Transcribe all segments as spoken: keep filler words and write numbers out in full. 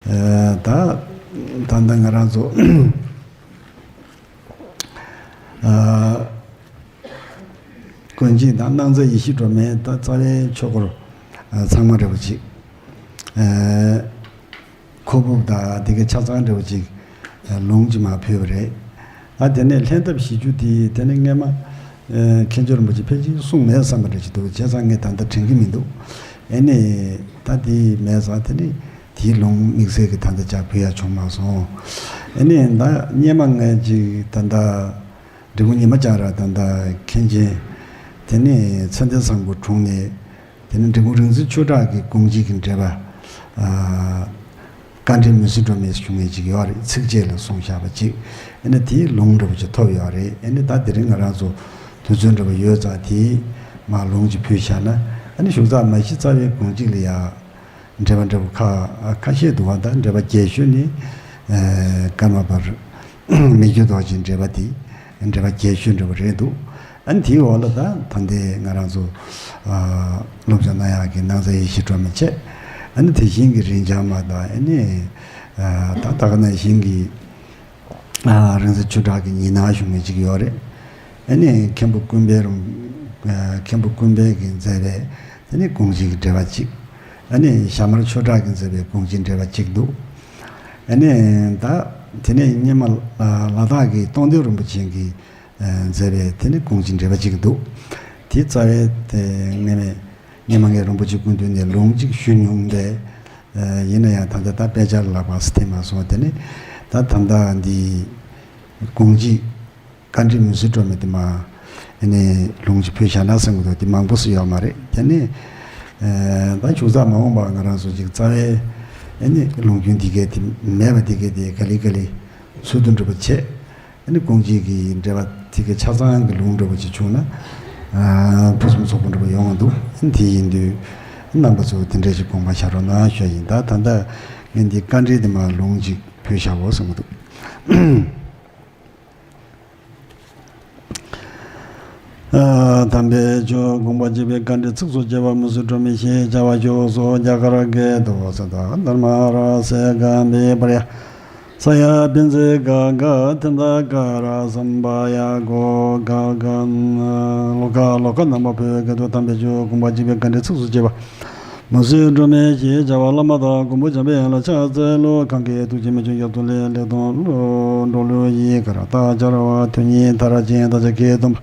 ད་ད་ལྟ་ང་རང་ཚོ་ཀུན་མཁྱེན་དང་སྣང་མཛད་ཡེ་ཤེས་སྒྲོན་མེ་ད་རྩ་བའི་ཆོས་སྐོར་ཚང་མ་འདྲ་པོ་ཅིག་ཁོག་ཕུབ་དང་དེ་གའི་ཆ་ཚང་འདྲ་པོ་ཅིག་ལུང་ཅིག་མར་ཕུལ་བ་རེད། ཨ་དེ་ནས་ལྷན་ཐབས་བཞི་བཅུ་དེ་དེ་ནས་སྔས་མ་མཁན་ཆེན་རིན་པོ་ཆེ་ཕལ་ཆེར་གསུངས་མེད་བསམ་པ་འདྲ་ཅིག་འདུག་བྱས་ཙང་ངས་ད་ལྟ་དྲན་གྱི་མི་འདུག་ཨེ་ནས་ད་དེ་མེད་ཙང་དེ་ནས་དེའི་ལུང་དམིགས་བསལ་གྱི་ད་ལྟ་ཅིག་ཕུལ་ཡ་བྱུང་མ་སོང་། ཨེ་ནས་ད་སྔས་མ་ངས་ཅིག་ད་ལྟ་འབྲི་གུང་ཉི་མ་ལྕགས་ར་ད་ལྟ་མཁན་ཆེན་དེ་ནས་ཚེ་འདས་བཟང་པོ་དྲུང་ནས་དེ་ནས་འབྲི་གུང་རིག་འཛིན་ཆོས་གྲགས་ཀྱི་དགོངས་གཅིག་གི་འགྲེལ་པ། བཀའ་འགྲེལ་མུན་སེལ་སྒྲོན་མེ་ཞུ་མཁན་ཅིག་ཡོད་རེད། ཚིགས་བཅད་ལ་གསུངས་བཞག་པ་ཅིག་ཨེ་ནས་དེའི་ལུང་འདྲ་པོ་ཅིག་ཐོབ་ཡོད་རེད། ཨེ་ནས་ད་དེ་རིང་ང་རང་ཚོ་དུས་ཚོད་འདྲ་པོ་ཡོད་ཙང་དེའི་མར་ལུང་ཅིག་ཕུལ་བཞག་ན། ཨེ་ནས་བཞུགས་ཚར་མ་གཞི་རྩ་བའི་དགོངས་གཅིག་ལ་ཡ་འགྲེལ་པ་འདྲ་པོ་ཁ་ཁ་ཤས་འདུག་བ། ད་འགྲེལ་པ་རྒྱས་ཤོས་ནི་ཀརྨ་པ་མི་བསྐྱོད་རྡོ་རྗེའི་འགྲེལ་པ་དེ་འགྲེལ་པ་རྒྱས་ཤོས་འདྲ་པོ་རེད་འདུག་ཨ་ནི་དེའི་འོག་ལ་ད་ད་ལྟའི་ང་རང་ཚོ་སློབ་སྦྱོང་གནང་ཡག་གི་སྣང་མཛད་ཡེ་ཤེས་སྒྲོན་མེ་བྱས། ཨ་ནི་དེ་བཞིན་གྱི་རིན་འཇམ་མ་དང་། ཨ་ནི་ད་ད་ག་ནང་བཞིན་གྱི་རིག་འཛིན་ཆོས་གྲགས་ཀྱི་ཉི་སྣང་ཞུ་མཁན་ཅིག་ཡོད་རེད། ཨ་ནི་མཁན་པོ་ཀུན་དཔལ་རུ་མཁན་པོ་ཀུན་དཔལ་གྱིས་མཛད་པའི་དེ་ནི་དགོངས་གཅིག་གི་འགྲེལ་པ་གཅིག་ཨ་ནི་ཞྭ་དམར་ཆོས་གྲགས་ཀྱིས་མཛད་པའི་དགོངས་གཅིག་འགྲེལ་པ་གཅིག་འདུག་ཨ་ནི་ད་དེ་ནས་སྔས་མ་ལ་དྭགས་ཀྱི་སྟོང་སྡེ་རིན་པོ་ཆེ་གིས་མཛད་པའི་དེ་ནི་དགོངས་གཅིག་འགྲེལ་པ་གཅིག་འདུག་དེ་རྩ་བའི་དེ་སྔས་མ་སྔས་མ་ངས་རིན་པོ་ཆེ་སྐུ་མདུན་ནས་ལུང་གཅིག་ཞུས་མྱོང་སྟེ། ཡིན་ན་ཡང་ད་ལྟ་ད་དཔེ་ཆ་ལ་ལག་པ་སེ་ཐེབས་མ་སོང་། དེ་ནི་ད་ད་ལྟ་འདི་དགོངས་གཅིག་བཀའ་འགྲེལ་མུན་སེལ་སྒྲོན་མེ་དེ་མ་ཨེ་ནི་ལུང་ཅིག་ཕུལ་བཞག་ན་བསམ་གྱི་འདུག་དེ་མང་པོ་སུ་ཡོད་མ་རེད། དེ་ནི་ད་བཞུགས་ཚར་མ་འོངས་པ་ང་རང་ཚོ་ཅིག་རྩ་བའི་ཨེ་ནི་ལུང་རྒྱུན་འདི་གའི་དེ་མེད་པ་འདི་གའི་དེ་ག་ལེ་ག་ལེ་འཚོལ་བསྡུ་འདྲ་པོ་བྱས། ཨ་ནི་དགོངས་གཅིག་གི་འགྲེལ་པ་དེ་གའི་ཆ་ཚང་གི་ལུང་འདྲ་པོ་ཅིག་བྱུང་ན། ཨ་ཕུན་སུམ་ཚོགས་པོ་འདྲ་པོ་ཡོང་བ་འདུག་ཨ་ནི་དེ་ཡིན་དུས་རྣམ་པ་ཚོ་དེ་འདྲ་ཞིག་དགོངས་པ་བཞག་རོགས་གནང་ཞུ་ཡ་ཡིན། ད་ད་ལྟ་ངས་འདི་བཀའ་འགྲེལ་དེ་མར་ལུང་ཅིག་ཕུལ་བཞག་གོ་བསམ་གྱི་འདུག་ཨ་དམ་པའི་ཆོས་དགོངས་པ་འཇིག་པའི་བཀའ་འགྲེལ་ཚིགས་སུ་བཅད་པ་མུན་སེལ་སྒྲོན་མེ་ཞེས་བྱ་བ་བཞུགས་སོ། རྒྱ་གར་སྐད་དུ། སིདྡྷཱརྠ་དྷརྨ་རཱ་ཛས་ག་བེ་པྲ་ཡ། ས་ཡ་བཛྲ་གྷ་ག་ཏནྟ་ཀ་ར་སཾ་བྷ་ཡ་གྷོ་གྷ་གྷ། ལོ་ཀ་ལོ་ཀ་ནང་པ་བོད་སྐད་དུ། དམ་པའི་ཆོས་དགོངས་པ་འཇིག་པའི་བཀའ་འགྲེལ་ཚིགས་སུ་བཅད་པ། མུན་སེལ་སྒྲོན་མེ་ཞེས་བྱ་བ་བླ་མ་དང་མགོན་པོ་འཇམ་དཔལ་དབྱངས་ལ་ཕྱག་འཚལ་ལོ། གང་གི་ཐུགས་རྗེ་མི་ཆུང་རྒྱ་མཚོ་ལས། ལེགས་མཐོང་འགྲོ་ལུགས་ཡི་གེར་རྟགས་སྦྱར་བ། ཐུགས་ཉིད་མཐར་ཕྱིན་བདག་ཅག་གི་སྟོན་པ།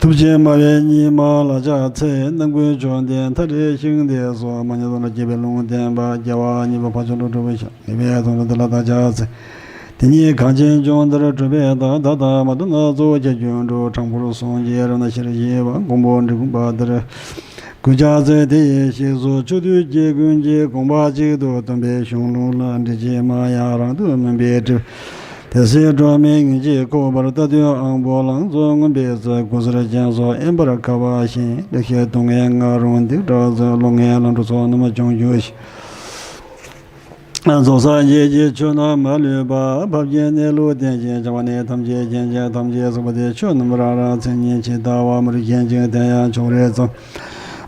ཐུགས་རྗེ་སྨྲ་བའི་ཉི་མ་ལ་ཕྱག་འཚལ། རྣམ་ཀུན་མཆོག་ལྡན་མཐའ་བྲལ་ཞིང་དེ་སོགས། མ་རྙེད་དོན་ལ་སྐྱེས་པའི་ལུང་བསྟན་པ། རྒྱལ་བ་གཉིས་པོ་འཕགས་མཆོག་འགྲོ་དྲུག་པའི་ཞབས། ངེས་པའི་དོན་ལ་དེ་ལ་བདག་ཅག་འཚལ། དེ་ཉིད་གངས་ཅན་ལྗོངས་འདིར་གྲུབ་པའི་བདག་བདག་དང་མ་གྲུབ་སྣ་ཚོགས་ཁྱད་ཆོས་འགྲོ། དྲང་པོར་སངས་རྒྱས་རབ་ན་ཤེས་རབ་ཞི་བ། མགོན་པོ་འབྲི་གུང་པ་འདིར་གུས་ཕྱག་འཚལ། དེ་ཡི་ཞལ་སོགས་ཕྱོགས་དུས་ཀྱི་ཀུན་གྱི་དགོངས་པ་གཅིག་ཏུ་སྟོན་པའི་གཞུང་ལུགས་ལ་འདྲི་ཕྱིར་མ་ཡལ་རང་དུ་སྨིན་པའི་སྒྲིབ། དེ་སྲིད་སྒྲོན་མེ་ཉིད་ཀྱིས་ཁོག་པར་ལྟ་དུས་ཨང་པོ་ལང་ཚོ་མངོན་པའི་ཚེ། དགུ་ཟོར་སྤྱན་སོགས་གཡེངས་པར་དཀའ་བ་བཞིན། ལེགས་བཤད་སྡུག་བསྔལ་ང་རོ་འདི་སྐྲག་ཚེ། བློ་ངན་ལམ་འགྲོ་ཚོགས་རྣམས་བྱང་གྱུར་ཞིང་། རྫོགས་སངས་རྒྱས་ཀྱི་ཆོས་རྣམས་མ་ལུས་པ། འཕགས་པའི་གནས་ལུགས་བསྟན་ཅིང་བྱ་བ་ནི། ཐམས་ཅད་མཁྱེན་ཅིང་ཐམས་ཅད་གཟིགས་པ་སྟེ། ཆོས་རྣམས་རང་རང་མཚན་ཉིད་ཇི་ལྟ་བ། མ་རིག་མཁྱེན་ཅིང་དེ་ཡང་ཕྱོགས་རིས་ཙམ།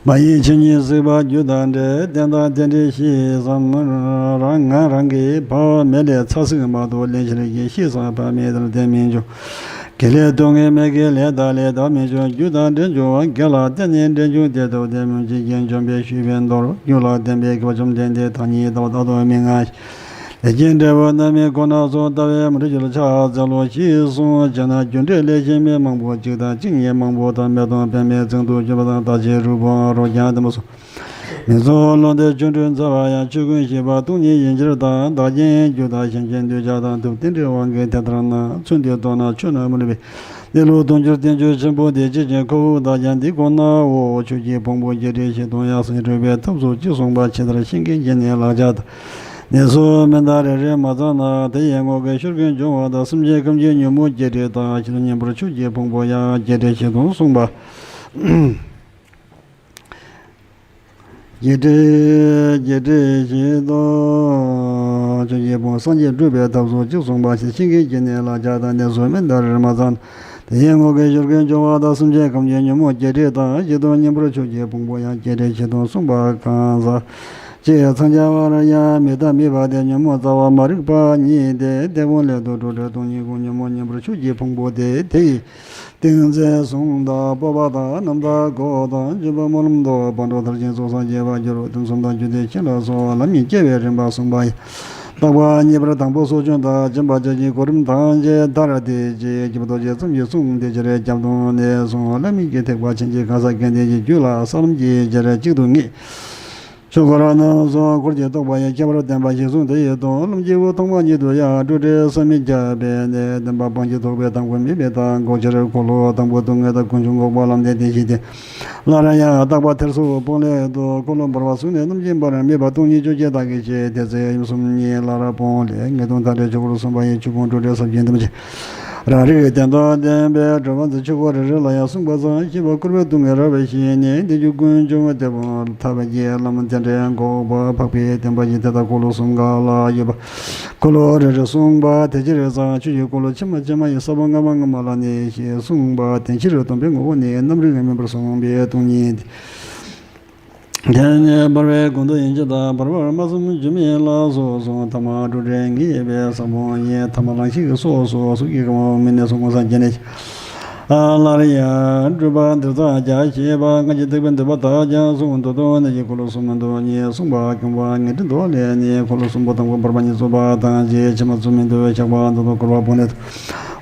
མ་ཡེངས་ཕྱིར་མིན་གཟིགས་པ་རྒྱུ་དང་འབྲས། རྟེན་དང་རྟེན་འབྲེལ་ཤེས་སམ། རང་ངང་རང་གིས་འཕགས་མེ་ལས་ཚ་ཟེར་མ་གཏོགས་ལེན་ཕྱིར་གྱི། ཤེས་སམ་འཕགས་མེ་དེར་བརྟེན་མི་འབྱུང་། དགེ་ལས་སྡུག་བསྔལ་མེད་ཀྱི་ལས་དག་ལས་དག་མི་འབྱུང་། རྒྱུ་དང་འབྲས་འབྱུང་བ་དགེ་ལ་བརྟེན་ནས་འབྲས་འབྱུང་སྟེ། སྟོབས་ལྡན་སྨོན་ཅིང་རྒྱན་འཇོམས་པའི་ཤུགས་ལྡན་མདོར། རྒྱུ་ལ་བརྟེན་པའི་དགེ་བ་བཅོམ་ལྡན་འདས་བདག་ཉིད་ལྟ་བ་རྟག་ཏུ་མི་མངའ་ཞིང་། ལས་ཀྱི་འབྲས་བུ་རྣམ་སྨིན་ཁོ་ན་སོགས། ལྟ་བའི་མུ་སྟེགས་ལ་ཕྱག་འཚལ་ལོ། ཞེས་གསུངས། བྱས་ན་རྒྱུ་འབྲས་ལས་གཞན་མི་མང་པོ་གཅིག་དང་གཅིག་ཉིད་མང་པོ་དང་མེ་དང་པདྨའི་ཚལ་དུ་གྱུར་པ་དང་། རྟག་ཆད་རུས་པའང་རོ་རྐྱང་ལྡན་པ་སོགས། མི་ཚོགས་ལོངས་སྟེ་ཆོ་འཕྲུལ་མཛད་པ་ཡང་། ཆོས་ཀུན་ཤེས་པ་སྟོང་ཉིད་ཡིན་ཕྱིར་དང་། བདག་གཞན་རྒྱུ་དང་གཞན་གྱི་འདོད་ཆགས་དང་། ཐུབ་རྟེན་འབྲེལ་དབང་གིས་དེ་ལྟར་སྣང་། ཚུལ་འདི་རྟོགས་ན་ཆོས་རྣམས་མ་ལུས་པའི། གནས་ལུགས་སྟོང་གྱུར་བསྟན་བཅོས་ཆེན་པོ་འདི། ཇི་བཞིན་ཁོ་བོས་བདག་ཀྱང་འདི་གོ་ནའོ། ཆོས་ཀྱི་ཕུང་པོ་བརྒྱད་ཁྲི་བཞི་སྟོང་ཡང་། ཟུང་འཇུག་གྲུབ་པའི་ཐབས་སོ་གཅིག་གསུངས་པ། ཇི་ལྟར་ཤེས་མཁན་གྱིས་ནི་ལག་ཆ་དང་། ནས་སུ་མེ་མདའ་རེ་རེ་མ་ཚང་ན། དེ་ཡི་ངོགས་ཀྱི་ཤུགས་ཀྱིས་འབྱུང་བ་དང་། སེམས་ཅན་ཁམས་ཀྱི་ཉོན་མོངས་བརྒྱད་ཁྲི་དང་། ཕྱི་དང་སྙིང་པོར་ཆོས་ཀྱི་ཕུང་པོ་ཡང་། བརྒྱད་ཁྲི་བཞི་སྟོང་གསུངས་པ། བརྒྱད་ཁྲི་བརྒྱད་ཁྲི་བཞི་སྟོང་། ཆོས་ཀྱི་ཕུང་སངས་རྒྱས་སྒྲུབ་པའི་ཐབས་སོ་གཅིག་གསུངས་པ། ཤེས་མཁན་གྱིས་ནི་ལག་ཆ་དང་། ནས་སུ་མེ་མདའ་རེ་རེ་མ་ཚང་ན། དེ་ཡི་ངོགས་ཀྱི་ཤུགས་ཀྱིས་འབྱུང་བ་དང་། སེམས་ཅན་ཁམས་ཀྱི་ཉོན་མོངས་བརྒྱད་ཁྲི་དང་། ཕྱི་དང་སྙིང་པོར་ཆོས་ཀྱི་ཕུང་པོ་ཡང་། བརྒྱད་ཁྲི་བཞི་སྟོང་གསུངས་པ་གང་ཟག་ཅེས་འཚང་རྒྱ་བར་ཡང་མི་ལྟ་མེད་པ་སྟེ། ཉོན་མོངས་རྩ་བ་མ་རིག་པ་ཉིད་དེ། དེ་ཀུན་ལས་དོན་གྲུབ་འབྲས་སྟོང་ཉིད་ཀུན། ཉོན་མོངས་ཉིན་པར་ཆོས་ཀྱི་ཕུང་པོ་དེ། དེ་ཡི་ཏིང་འཛིན་གཟུངས་དང་སྤོབས་པ་དང་རྣམ་དག་གོ་དང་། འཇུག་པ་སྨོན་ལམ་དང་བག་འགྲོ་མཐར་ཕྱིན་ཚོགས་བསགས་རྒྱས་པར་འགྱུར། དོན་གསུམ་དང་རྒྱུ་དེ་ཆེ་ལ་སོགས་པ། ལམ་གྱི་སྐྱེ་བའི་རིམ་པ་གསུངས་པ་ཡི། བརྟག་པ་གཉིས་པར་དང་པོ་གསོ་སྐྱོང་དང་། སྦྱིན་པ་བྱ་བྱེད་གོ་རིམ་དང་བཅས་མཐར་ཐུག་ཅེས་རྒྱལ་པོ་རྡོ་རྗེ་ཙམ་གྱིས་གསུངས། དེ་ཕྱིར་སྐྱབས་སྟོན་ནས་བཟུང་བླ་མེད་ཀྱི་ཐེག་པ་ཆེན་གྱི་གང་ཟག་དགེ་འདུན་གྱི་རྒྱུད་ལ་ས་ལམ་གྱི་སྦྱོར་གཅིག་ཏུ་ངེས། ཆོས་འཁོར་རྣམ་གསུམ་འཁོར་གྱིས་གཏོགས་པ་ཡི། ཁྱད་པར་བསྟན་པ་ཞེས་གསུངས་དེ་ཡི་དོན། ལམ་གྱི་དབུ་ཐོག་མ་ཉིད་དུ་ཡང་སྤྲོས་བྲལ་བསམ་མི་ཁྱབ་པས་ནི། བདེན་པ་སྤང་བྱ་རྟོགས་པའི་དང་པོ་མེད་པའི་ཐབས། འགོག་ཕྱིར་འཁོར་ལོ་དང་པོ་སྡུག་བསྔལ་དང་། ཀུན་འབྱུང་འགོག་པ་ལམ་བདེན་བདེན་བཞི་སྟེ། སླར་ཡང་བརྟག་པ་ཐེར་ཟུག་སྤོང་ལེགས་སོ། འཁོར་ལོ་བར་པ་གསུམ་ནས་རྣམ་མཁྱེན་བར་མེད་པ་སྟོང་ཉིད་བཅོ་བརྒྱད་དག་གི་ཕྱིར། དེ་ཚེ་ཡུམ་གསུམ་གཉིས་སླར་སྤོང་ལེགས། ངེས་དོན་མཐའ་བྲལ་ཆོས་འཁོར་གསུམ་པ་ཡི། ཆོས་ཀུན་སྤྲོས་བྲལ་ཟབ་ཅིང་དམ་ཆོས། རང་རིག་བདེན་དོན་བསྟན་པའི་སྒྲུབ་པ་མཛད། ཆོས་འཁོར་རེ་རེ་ལ་ཡང་གསུངས་པ་ཙམ་ཤེས་པ་སྐུར་པའི་སྡུག་བསྔལ་རབ་ཞི་ནས། བདེ་སྐྱིད་ཀུན་འབྱུང་བདེ་བ་ཐོབ་པའི་ལམ་དེ་འདྲའི་འགོག་པ་འཕགས་པའི་བསྟན་པ་ཡིན། དེ་ལྟར་འཁོར་ལོ་གསུམ་ཀ་ལ་ཡོད་པ། འཁོར་ལོ་རེ་རེ་གསུངས་པ་དེ་ཕྱིར་ཙམ། ཆོས་ཀྱི་འཁོར་ལོ་ཕྱི་མ་ཕྱི་མ་ཡི་ས་བོན་སྔ་མ་སྔ་མ་ལ་གནས་ཞེས་གསུངས་པ། དེ་ཕྱིར་སྟོང་པའི་ངོ་བོ་ནི། རྣམ་རིག་མིན་པར་གསུངས་པའི་སྟོང་ཉིད་དེ། དེ་ནི་བར་པའི་གོང་དུ་ཡན་ཆད་དང་། བར་པར་སྨྲ་བསམ་བརྗོད་མེད་ལ་སོགས་གསུངས། ཐ་མ་སྤྲོས་བྲལ་ངེས་པའི་ས་བོན་ཡིན། ཐ་མ་རང་བཞིན་གྱི་སོ་སོ་གཟུགས་ཀྱི་ཁམས་མི་གནས་སོ། མངོན་སངས་རྒྱས་ནས། ཨ་སླར་ཡང་སྤྲོས་པ་འདིར་ཚར་བརྒྱ་བཤད་པ། སྔར་གྱི་ཐེག་པའི་འདུན་པ་དག་ཀྱང་གསུངས། མདོར་དོན་ནི་གི་འཁོར་ལོ་གསུམ་མདོ་ཉིད་གསུངས་པ། རྐང་པ་ངེས་འབྲེལ་མདོ་ལས་ནི། འཁོར་ལོ་གསུམ་པོ་དང་པོ་བར་པ་གཉིས་རྫོགས་པ་དང་། རྗེས་ཕྱི་མ་རྫོགས་མིན་དུ་བཞག་པ་མདོར་དོན་འཁོར་བ་སྤོང་ལེགས།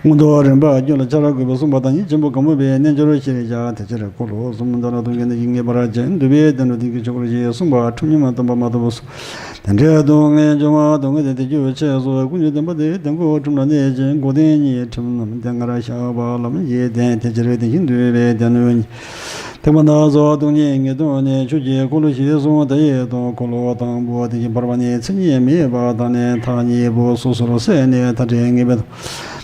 སྔོན་དུ་རིམ་པ་རྒྱུད་ལ་ཆ་ར་དགོས་པའི་གསུངས་པ་དང་། ཉིད་ཆེན་པོ་གང་མོས་པའི་རྣལ་འབྱོར་ཤེས་བྱ། དེ་ཕྱིར་འཁོར་ལོ་གསུམ་མདོར་ན་སྟོང་གི་ནི་ཡིན་ངེས་པར་བྱེད། འདུལ་བའི་དོན་དུ་བསྟན་གྱི་ཆོས་འཁོར་ཞེས་གསུངས་པ། ཁྲམ་ཉུང་མ་སྟོན་པ་མ་ཐོབ་སོ། དེ་འདྲའི་སྡུག་བསྔལ་འབྱུང་བ་སྡུག་བསྔལ་དེ་དེ་རྒྱུ་ཆེས་སོ། ཀུན་གྱི་བདེན་པ་དེ་དེ་འགོག་ཁྲམ་ལ་གནས་ཤིང་། འགོག་བདེན་གཉིས་ཁྲམ་རྣམས་དེ་སྔར་བཤགས་པ་ལམ་ཡིན་ཏེ། དེ་ཕྱིར་བདེན་ཞིང་འདུལ་བའི་སྡེ་སྣོད་གཉིས། ཐེག་པ་སྣ་ཚོགས་སྟོང་ཉིད་ངེས་དོན་ནི། ཆོས་ཀྱི་འཁོར་ལོ་ཞེས་གསུངས་དེ་ཡི་དོན། འཁོར་ལོ་དང་པོ་དེ་བཞིན་བར་པ་ནི། མཚན་ཉིད་མེད་པ་དང་ནི། མཐའ་གཉིས་པོ་སོ་སོར་བསྲེས་ནས་མཐའ་བྲལ་ངེས་པའི་དོན།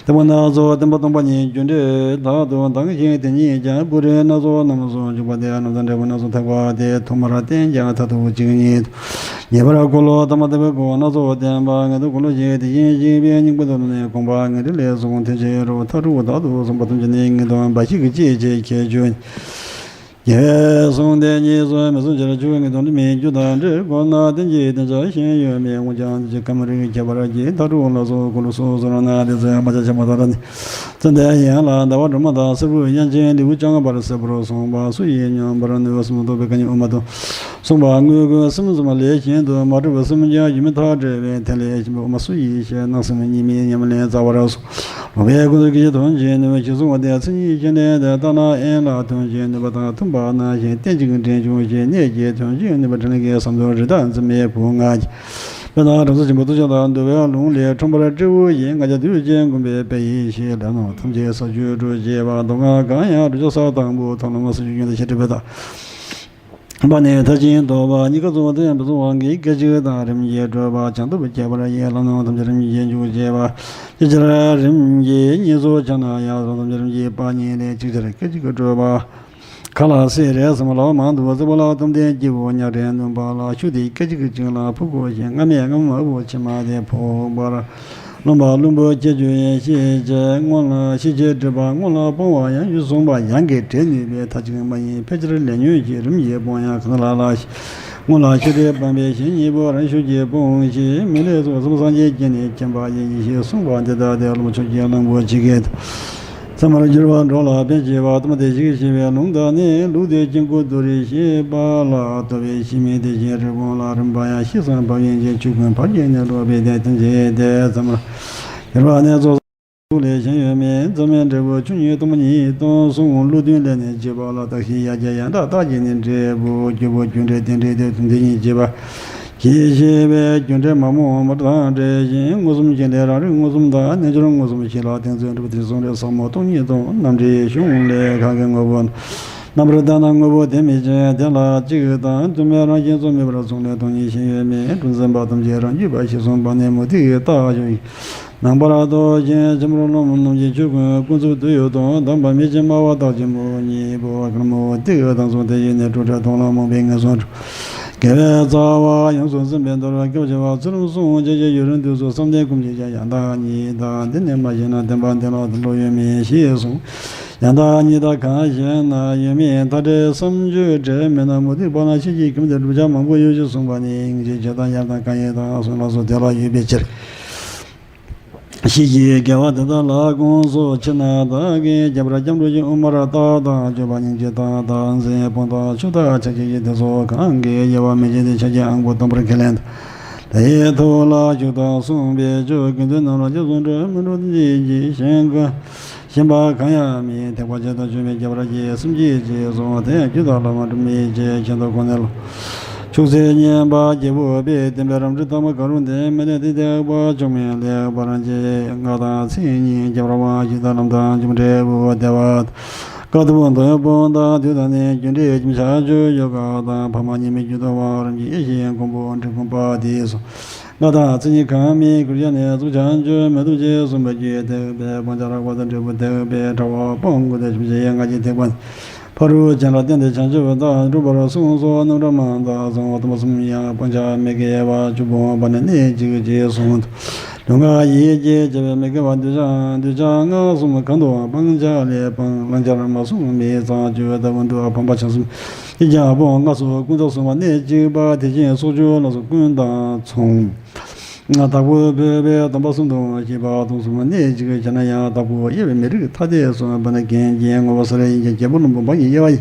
ཐེག་པ་སྣ་ཚོགས་བསྟན་པ་སྟོང་པ་ཉིད། རྒྱུ་འབྲས་དག་ཏུ་ལྡང་ཞིང་དེ་ཉིད་ཀྱང་། པུ་རི་སྣ་ཚོགས་རྣམས་སུ་འཇུག་པ་སྟེ། རྣམ་གྲངས་འབྲས་བུ་སྣ་ཚོགས་ཐེག་པ་སྟེ། ཐོག་མར་བསྟན་ཀྱང་མཐར་ཐུག་གཅིག་ཉིད་དོ། ངེས་པར་འཁོར་ལོ་ཐ་མ་ཐེག་པའི་སྒོ་སྣ་ཚོགས་བསྟན་པ། ངེས་དོན་འཁོར་ལོ་ཞེས་དེ་བཞིན་གཤེགས་པའི་སྙིང་པོ་དུ་ནི། དགོངས་པ་ངེས་འབྲེལ་ལས་གསུངས་དེ་ཕྱི་རུ། མཐའ་དྲུག་དག་ཏུ་གསུངས་པ་ཐམས་ཅད་ནི། ངེས་དོན་འབའ་ཞིག་གི་ཅེས་བྱས་ཁྱད་ཆོས། རྒྱལ་བས་གསུངས་དེ་ཉིད་སུ་མི་གསུང་ཕྱིར། ཆོས་ངེས་དོན་དྲི་མེད་རྒྱུ་དང་འབྲེལ། དགོངས་ན་བདེན་བཞིའི་བདེན་བྱ་ཞིང་ཡོད་མེད། དངོས་ཀྱང་འདུས་བྱས་ཀུན་མ་རིག་ཁྱད་པར་གྱིས། མཐའ་དྲུག་ལ་སོགས་འཁོར་ལོ་སོ་སོར་སྣང་། དེ་ཚེ་རྨ་བྱ་ཆེན་པོ་དང་ལྡན་ཏེ། ཙན་དན་ཡན་ལག་ཟླ་བ་སྒྲོལ་མ་དང་། སེར་པོའི་དབྱངས་ཅན་ལེའུ་བྱང་བར་སེར་པོར་གསུངས་པ། སུ་ཡིས་སྙོམས་པར་གནས་པའི་སེམས་རྟོག་པའི་སྐད་ཅིག་དབུ་མ་དང་། གསུངས་པ། དངོས་ཀུན་སེམས་ཙམ་པ་ལས་གཞན་དུ་མ་གྲུབ་པའི་སེམས་ཀྱང་ཡུལ་མེད་མཐའ་བྲལ་བའི་མཐའ་ལས་གཞན་པའི་དབུ་མ་སུ་ཡིས་ཤེས། སྣང་སེམས་གཉིས་མེད་ཉམས་ལེན་རྩ་བར་གསུངས། ལོག་པའི་ཀུན་རྫོབ་སྐད་ཅིག་དོན་གྱི་ནུས་པ་ཞེས་གསུངས་པ་སྟེ། མཚན་ཉིད་ཤེས་ལྡན་དེ་ལྟ་ན་ཡན་ལག་དོན་གྱི་ནུས་པ་དང་མཐུན་པ་ནང་བཞིན་རྟེན་ཅིང་འབྲེལ་འབྱུང་ཞེས། གནད་ཀྱི་དོན་གྱི་ནུས་པ་འབྲེལ་ལམ་གྱི་ས་མཐོར་རི་དྭགས་འཛིན་མའི་བུ་ལྔ་ཡི། དཔེར་ན་བྲམ་ཟེ་ཆེན་པོ་ཏུ་ཅག་དང་འདུལ་བའི་ལུང་ལས། ཁྲོམ་པར་སྤྲེའུ་ཡིས་ལྔ་བརྒྱ་འདུས་བྱས་འགུམ་པའི་དཔེ་ཡིན་ཞེས། ལས་རྣམས་ཐམས་ཅད་ས་བཅུར་སྒྲོལ་ཅེས་པ། མདོ་སྔགས་གང་ཡང་སྒྲུབ་བྱ་ས་དང་པོ་ཐོབ་ལམ་ས་བཅུའི་རྒྱུན་དང་བྱེ་བྲག་པའི་མཐའ། པ་ནི་མཐར་ཕྱིན་རྟོགས་པ་གཉིས་ཀ་རྫོགས་པ་དེ་ཡང་མི་རྫོགས་པ་གི་སྐད་ཅིག་དང་རིམ་གྱིས་སྤྲོས་པ་བྱང་ཐབས་ཁྱད་པར་ཡིན། ལམ་རྣམས་ཐམས་ཅད་རིམ་གྱིས་འཇུག་ཅེས་པ། ཅིག་ཅར་རིམ་གྱིས་གཉིས་སུ་ཕྱེ་ན་ཡང་། ཐམས་ཅད་རིམ་གྱིས་པ་ཉིད་ལས། ཅིག་ཅར་སྐད་ཅིག་སྤྲོས་པ་ག་ལ་སྲིད་རེད་བསམ་པ་ལ། མང་དུ་བརྩེགས་པ་ལ་སྟོབས་ལྡན་སྐྱེས་བུ་གཉག་ཕྲན་གནོན་པ་ལ། ཤུགས་དེ་སྐད་ཅིག་གཅིག་ལ་ཕུག་གོ་ཞིང་། སྔ་མས་སྔ་མ་ཕུག་པ་ཕྱི་མ་དེ་ཕུག་པར། རློམ་པ་རླུང་པོ་ཁྱེར་རྒྱུ་ཡིན། ཤེས་བྱེད་སྔོན་ལ་ཤེས་བྱེད་སྒྲིབ་པ་སྔོན་ལ་སྤོང་བ་ཡང་། ཞེས་གསུངས་པ། ཡང་གི་འབྲས་ནུས་པས་མཐའ་གཅིག་མ་ཡིན། ཕལ་ཆེར་ལས་ཉོན་གྱིས་རིམ་གྱིས་སྤོང་ཡང་། གང་ལ་ལ་ཞིག་སྔོན་ལ་ཤེས་སྒྲིབ་སྤངས་པའི་ཞིང་གཉིས་པོ་རང་ཤུགས་ཀྱིས་སྤོང་ཞིང་། མི་ལས་ཚོགས་གསུམ་སངས་རྒྱས་ཀྱིས་ནི་མཁྱེན་པ་ཡིན། ཞེས་གསུངས་པ་འདི་ལྟ་སྟེ། རློམ་ཆོས་ཀྱི་གླང་པོ་ཆེ་གི་ཚད་མར་གྱུར་པ་འགྲོ་ལ་ཕན་བྱེད་པ། ལྟ་བ་དེ་ཞིག་ཤེས་པའི་ལུང་དག་ནི། ལུགས་དེ་དཀྱིལ་འཁོར་རྡོ་རིང་ཞེས་པ་ལ་ལྟོས་པའི་ཤེས་མིན་དེ་བཞིན་རི་བོང་ལ་རིམ་པ་ཡང་། ཤེས་སམ་བབ་ཡིན་གྱི་ཆོས་ཀུན་བབ་ཀྱིས་ནི་ལོག་པའི་དེ་ལྟར་བྱེད་དེ། ཚད་མར་གྱུར་པ་ནི་ཚོགས་ལས་གཞན་ཡོད་མིན། ཚད་མའི་འབྲས་བུ་ཆོས་ཉིད་སྟོང་པ་ཉིད་དང་གསུངས། ལུགས་མཐུན་ལས་ནི་བྱེད་པ་ལ། བརྟགས་ཤིང་ཡ་གྱལ་ཡང་དག་བརྟགས་ཀྱིས་ནི་འབྲས་བུ་འགྱུར་བ་རྒྱུ་འབྲས་རྟེན་འབྲེལ་དེ་དོན་དེ་ཉིད་བྱེད་པ་གྱིས་ཤེས་པས། རྒྱུ་འབྲས་མ་རྨོངས་པར་དང་བྲལ་ཞིང་། མངོན་སུམ་གྱིས་ལས་རང་རིག་མངོན་སུམ་དང་། རྣལ་འབྱོར་མངོན་སུམ་གྱིས་ལ་ཏིང་འཛིན་གྲུབ་པ་དེ་གསུང་རབ་ཟབ་མོ་སྟོང་ཉིད་དང་། རྣམ་འགྲེལ་གཞུང་ལས་གང་གི་དངོས་པོ་རྣམ་པར་བལྟས་ན་དངོས་པོ་དེ་མི་བྱེད། དེ་ལ་གཅིག་དང་དུ་མའི་རང་བཞིན་གཙོ་མེད་པར་གསུངས་ནས་སྟོང་ཉིད་ཞེན་ཡོད་མིན། གྲུ་འཛིན་པ་ཐམས་ཅད་རང་རྒྱུད་པ་ཞེས་གསུངས་པ་ནི་མུ་སྟེགས་ཀྱི་རྟགས་ཡོད། རྣམ་པར་རྟོག་ཅིང་འཆི་འཕོ་རློམ་རྣམས་ཀྱི་ཆོས་ཀུན་ཀུན་རྫོབ་དུ་ཡོད་དོ། གདམས་པ་མེད་ཅིང་སྨྲ་བ་རྟག་ཅན་པོ་གཉིས་པོ་གང་མུ་སྟེགས་དང་མཚུངས། དེ་བཞིན་ནི་སྤྲོས་བྲལ་མཐོང་ལམ་རྨོངས་པའི་ངན་སོང་དྲུག་དགེ་བའི་རྩ་བ་ཡོངས་སུ་ཟིན་པའི་མདོར་སྐྱོབ་བྱ་བ་ཚུལ་ཁྲིམས་སྲུང་བྱེད་ཀྱི་ཡུན་རིང་དུས་སུ་བསམ་གཏན་སྒོམ་བྱེད་ཀྱང་ཡང་དག་ཉིད་དང་། འདི་ནི་མ་ཤེས་ན་བདེན་པ་འདི་ལ་བློ་ཡོད་མིན་ཞེས་གསུངས། གཞན་དག་ཉིད་དང་གང་ཞེ་ན། ཡོད་མེད་མཐའ་བྲལ་བསམ་བརྗོད་བྲལ། མེད་ན་མུ་སྟེགས་པ་ན། ཤེས་བྱའི་ཁམས་དེར་བསྒྲུབ་བྱ་མང་པོ་ཡོད་ཅེས་གསུངས་པ་ནི། སྙིང་རྗེ་ཆེ་དང་ཡར་དང་གང་ཡིན་དང་གསུམ་ལ་སོགས་དེ་ལ་ཡོད་པའི་ཕྱིར། ཤེས་བྱའི་དགེ་བ་དེ་དག་ལ་དགོངས་སུ་མཆི་ན། བདག་གིས་ཁྱད་པར་སྐྱབས་འགྲོ་ཞིང་དབུ་མར་བརྟགས་དང་སྤྱོད་པ་སྙིང་རྗེ་དང་། བདག་འཛིན་སྤོང་དང་ཆོས་བདག་ཕྱག་རྒྱ་ཡིས། དེ་ཚོ་གང་གིས་དབྱེ་བ་མི་ཕྱེད་དེ། ཕྱག་རྒྱའི་དབང་པོ་སྟོང་པར་ཁས་ལེན་དང་། དེའི་ཐུགས་ལ་ཞུགས་དང་གསུངས་པས། ཆོས་དགེ་འདུན་རྣམས་ལ་སྐྱབས་སུ་འགྲོ། མི་འགྲོ་དོན་གྱི་གཞན་གང་གཞན་པ་གང་ཡང་མེད། ཐེག་པ་ཆེ་དང་ཆུང་བའི་ཁྱད་པར་གྱིས། སེམས་བསྐྱེད་ཅེས་གསུངས་པ་དེ་ཡང་རྒྱུད་དང་བླ་མ་སྒྲུབ་མི་བྱེད། ཆེད་དུ་ཁོ་ནའི་ལུགས་ཆོས་ཚུལ་ཉན་པ་རྒྱལ་པོ་པས། བསྟན་པའི་རབ་འབྲིང་ཐ་མ་གང་རུང་དེ། མི་གནས་དེ་ཐེག་པ་མཆོག་མིན་ལེགས་པར་མཇལ། ངག་དང་མཚན་ཉིད་ཁྱད་པར་བ། གཞི་དང་ལམ་དང་རྒྱུ་འབྲས་བུ། བདེ་བ་དང་དཀའ་ཐུབ་འདོད་ཡོན་སྤོང་དང་དུས་དང་གནས། རྒྱུ་འབྲས་རྒྱུ་མཚན་ཆོས་ཡོ་ག་དང་། ཕ་མ་གཉིས་མེད་རྒྱུ་དང་བ། རིམ་གྱིས་དབྱེ་ཞིང་སྒོམ་པོ་འབྲིང་སྒོམ་པ་དེས་སོ། ང་དང་མཚན་ཉིད་གང་མིན་གུར་ཡང་ནས་གཙུག་བྱང་ཆུབ་མེ་ཏོག་ཅན་གསུངས་པའི་རྒྱུད་ཐེག་པའི་སྤང་བྱ་རགས་པ་དང་འབྲས་བུ་ཐེག་པའི་ཕྲ་བ་སྤོང་དགོས་ཏེ། ཆུབ་ཕྱིར་ཡང་ང་རྒྱལ་ཐེག་པ་ནི། ཕ་རོལ་ཕྱིན་ལ་བརྟེན་ཏེ་བྱང་ཆུབ་ཏུ་འགྲོ་བར་གསུངས་སོ། རྣམ་གྲངས་མང་དག་གསུངས། སྡོམ་པ་གསུམ་ཡང་སྤང་བྱ་མི་དགེ་བ་བཅུ་སྤོང་བ་ནི་གནད་གཅིག་ཅེས་གསུངས་འདུག་ལུས་ངག་ཡིད་ཀྱིས་བྱས་པའི་མི་དགེ་བ་འདོད་ཆགས་འདོད་ཆགས་ལྔ་གསུམ་གང་དུའང་སྤང་བྱ་ལས་སྤང་། བླང་བྱར་མ་བཟུང་མི་ཚངས་སྤྱོད་ལྟ་བུ་འདུག་ཕམ་པ་བྱང་སེམས་ཀྱིས་ཀྱང་སྤོང་། ལྔ་སོགས་ཀུན་ཏུ་བཟུང་བ་གནད་གཅིག་པ། དེ་བཞིན་སྲོག་གཅོད་ལ་སོགས་ཀུན་དང་མཚུངས། བདག་པོས་བོས་པའི་སྡོམ་པ་གསུམ་དང་བཅས་པ་དང་གསུམ་གནད་གཅིག་བྱས་ན་ཡང་། བདག་པོས་དབྱེ་བའི་མི་རིགས་ཐ་དད་གསུངས་པ་ནི། རྒན་གྱི་ངོ་བོ་ས་ལེ་ཡིན་ཀྱང་། རྒྱལ་པོ་བློན་པོ་འབངས་ཀྱི་དབྱེ་བ་ཡིན།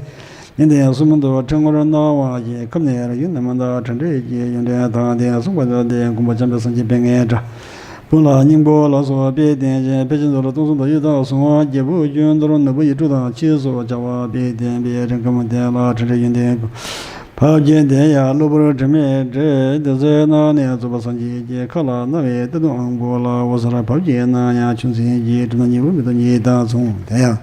ཡིན་ཏེ་གསུམ་དུ་ཕྲེང་བར་སྣང་བ་ཞེས། ཁབ་ནས་ར་ཡུག་ནས་མ་འདའ་བྲ་འབྲས་ཀྱི་ཡོན་ཏན་དང་། དེ་གསུངས་པ་ལྟར་ཏེ་མགོན་པོ་བྱམས་པའི་སངས་རྒྱས་པའི་ངེས་འདྲ། སྤུན་ལ་སྙིང་པོ་ལ་སོགས་པས་བསྟེན་ཅིང་། ཕལ་ཆེར་མདོ་ལ་སྟོང་གསུམ་དང་ཡོད་དོ་གསུངས། རྒྱལ་པོ་ཁྱོད་མདོར་ནོར་བུ་ཡིག་དྲུག་དང་ཕྱེད་སོགས་བྱ་བ་སྤེལ་བསྟན་པའི་རིང་ཁམས་དེ་ལ་བྲ་འབྲས་ཡོན་ཏན་ཀུན་བབས་ཀྱིས་དེ་ཡང་གློ་བུར་དྲི་མས་སྦྲེལ། དེ་ཚེ་ནང་ནས་རྫོགས་པ་སངས་རྒྱས་ཀྱི། ཁ་ལ་གནང་བའི་གཏེར་སྟོན་དབང་པོ་ལ། འོད་གསལ་བབས་ཀྱིས་སྣང་ཡང་ཆུ་འཛིན་གྱི། གྲིབ་ནག་ཉི་འོད་མེ་ཏོག་ཉིད་དང་མཚུངས། དེ་ཡང་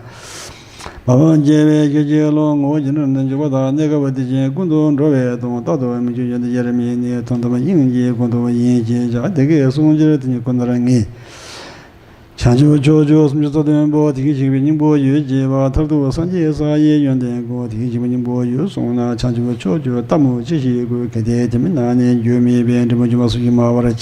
མ་ཕམ་རྒྱལ་བའི་ཞལ་གྱི་ལུང་། ངོ་བོ་ཇི་འདྲར་འཇུག་པ་དང་། གནས་སྐབས་དེ་བཞིན་ཀུན་ཏུ་འགྲོ་བའི་དོན། རྟག་ཏུ་མི་འགྱུར་ཡོན་ཏན་དབྱེར་མེད་ནི། དོན་དམ་དབྱིངས་ཀྱི་ཀུན་རྟོག་ཡིན་ཞེས་བྱ། དེ་སྐད་གསུངས་ཕྱིར་དེ་ཉིད་ཁོ་ནར་ངེས། བྱང་ཆུབ་ཕྱོགས་བཅུ་སུམ་ཅུ་རྩ་བདུན་པོ། དེ་སྐད་ཤེས་པའི་སྙིང་པོ་ཡོད་ཅེས་པ། མཐར་ཐུག་སངས་རྒྱས་ས་ཡི་ཡོན་ཏན་ཀུན། དེ་སྐད་ཤེས་པའི་སྙིང་པོ་ཡོད་གསུངས་ན། བྱང་ཆུབ་ཕྱོགས་བཅུ་ལྟ་སྨོས་ཅི་ཞིག་དགོས། གལ་ཏེ་དེ་མིན་ན་ནི། འགྱུར་མེད་པའི་འབྲས་བུ་འབྱུང་བ་སུ་ཞིག་སྨྲ་བར་བྱེད།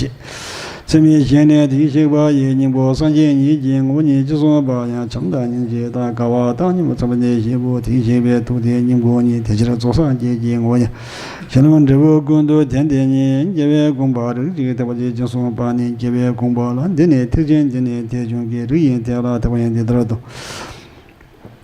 ཚད་མེད་གཞན་ནི་དེ་སྐད་ཤེས་པ་ཡི། སྙིང་པོ་སངས་རྒྱས་ཉིད་ཀྱི་ངོ་བོ་ཉིད། ཅེས་གསུངས་པ་ཡང་བྱམས་དང་སྙིང་རྗེ་དང་དགའ་བ་དང་། གཉིས་པོ་ཚངས་པའི་གནས་བཞི་པོ། དེ་སྐད་ཤེས་པའི་ཐུགས་དེ་སྙིང་པོ་ཉིད། དེ་ཕྱིར་རྫོགས་སངས་རྒྱས་ཀྱི་ངོ་བོ་ཉིད། གཞན་ལམ་འབྲས་བུ་ཀུན་ཏུ་ལྡན་དེ་ཉིད། རྒྱལ་བའི་དགོངས་པ་རིགས་གཅིག་ཐེག་པ་ཆེ་ཅེས་གསུངས་པ་ནི། རྒྱལ་བའི་དགོངས་པ་ལ། འདི་ནི་ཐེག་ཆེན་འདི་ནི་ཐེག་ཆུང་གི། རིགས་ཡིན་ཐེག་ལ་ཐེག་པ་ཡང་འདི་ལྟར་དུ།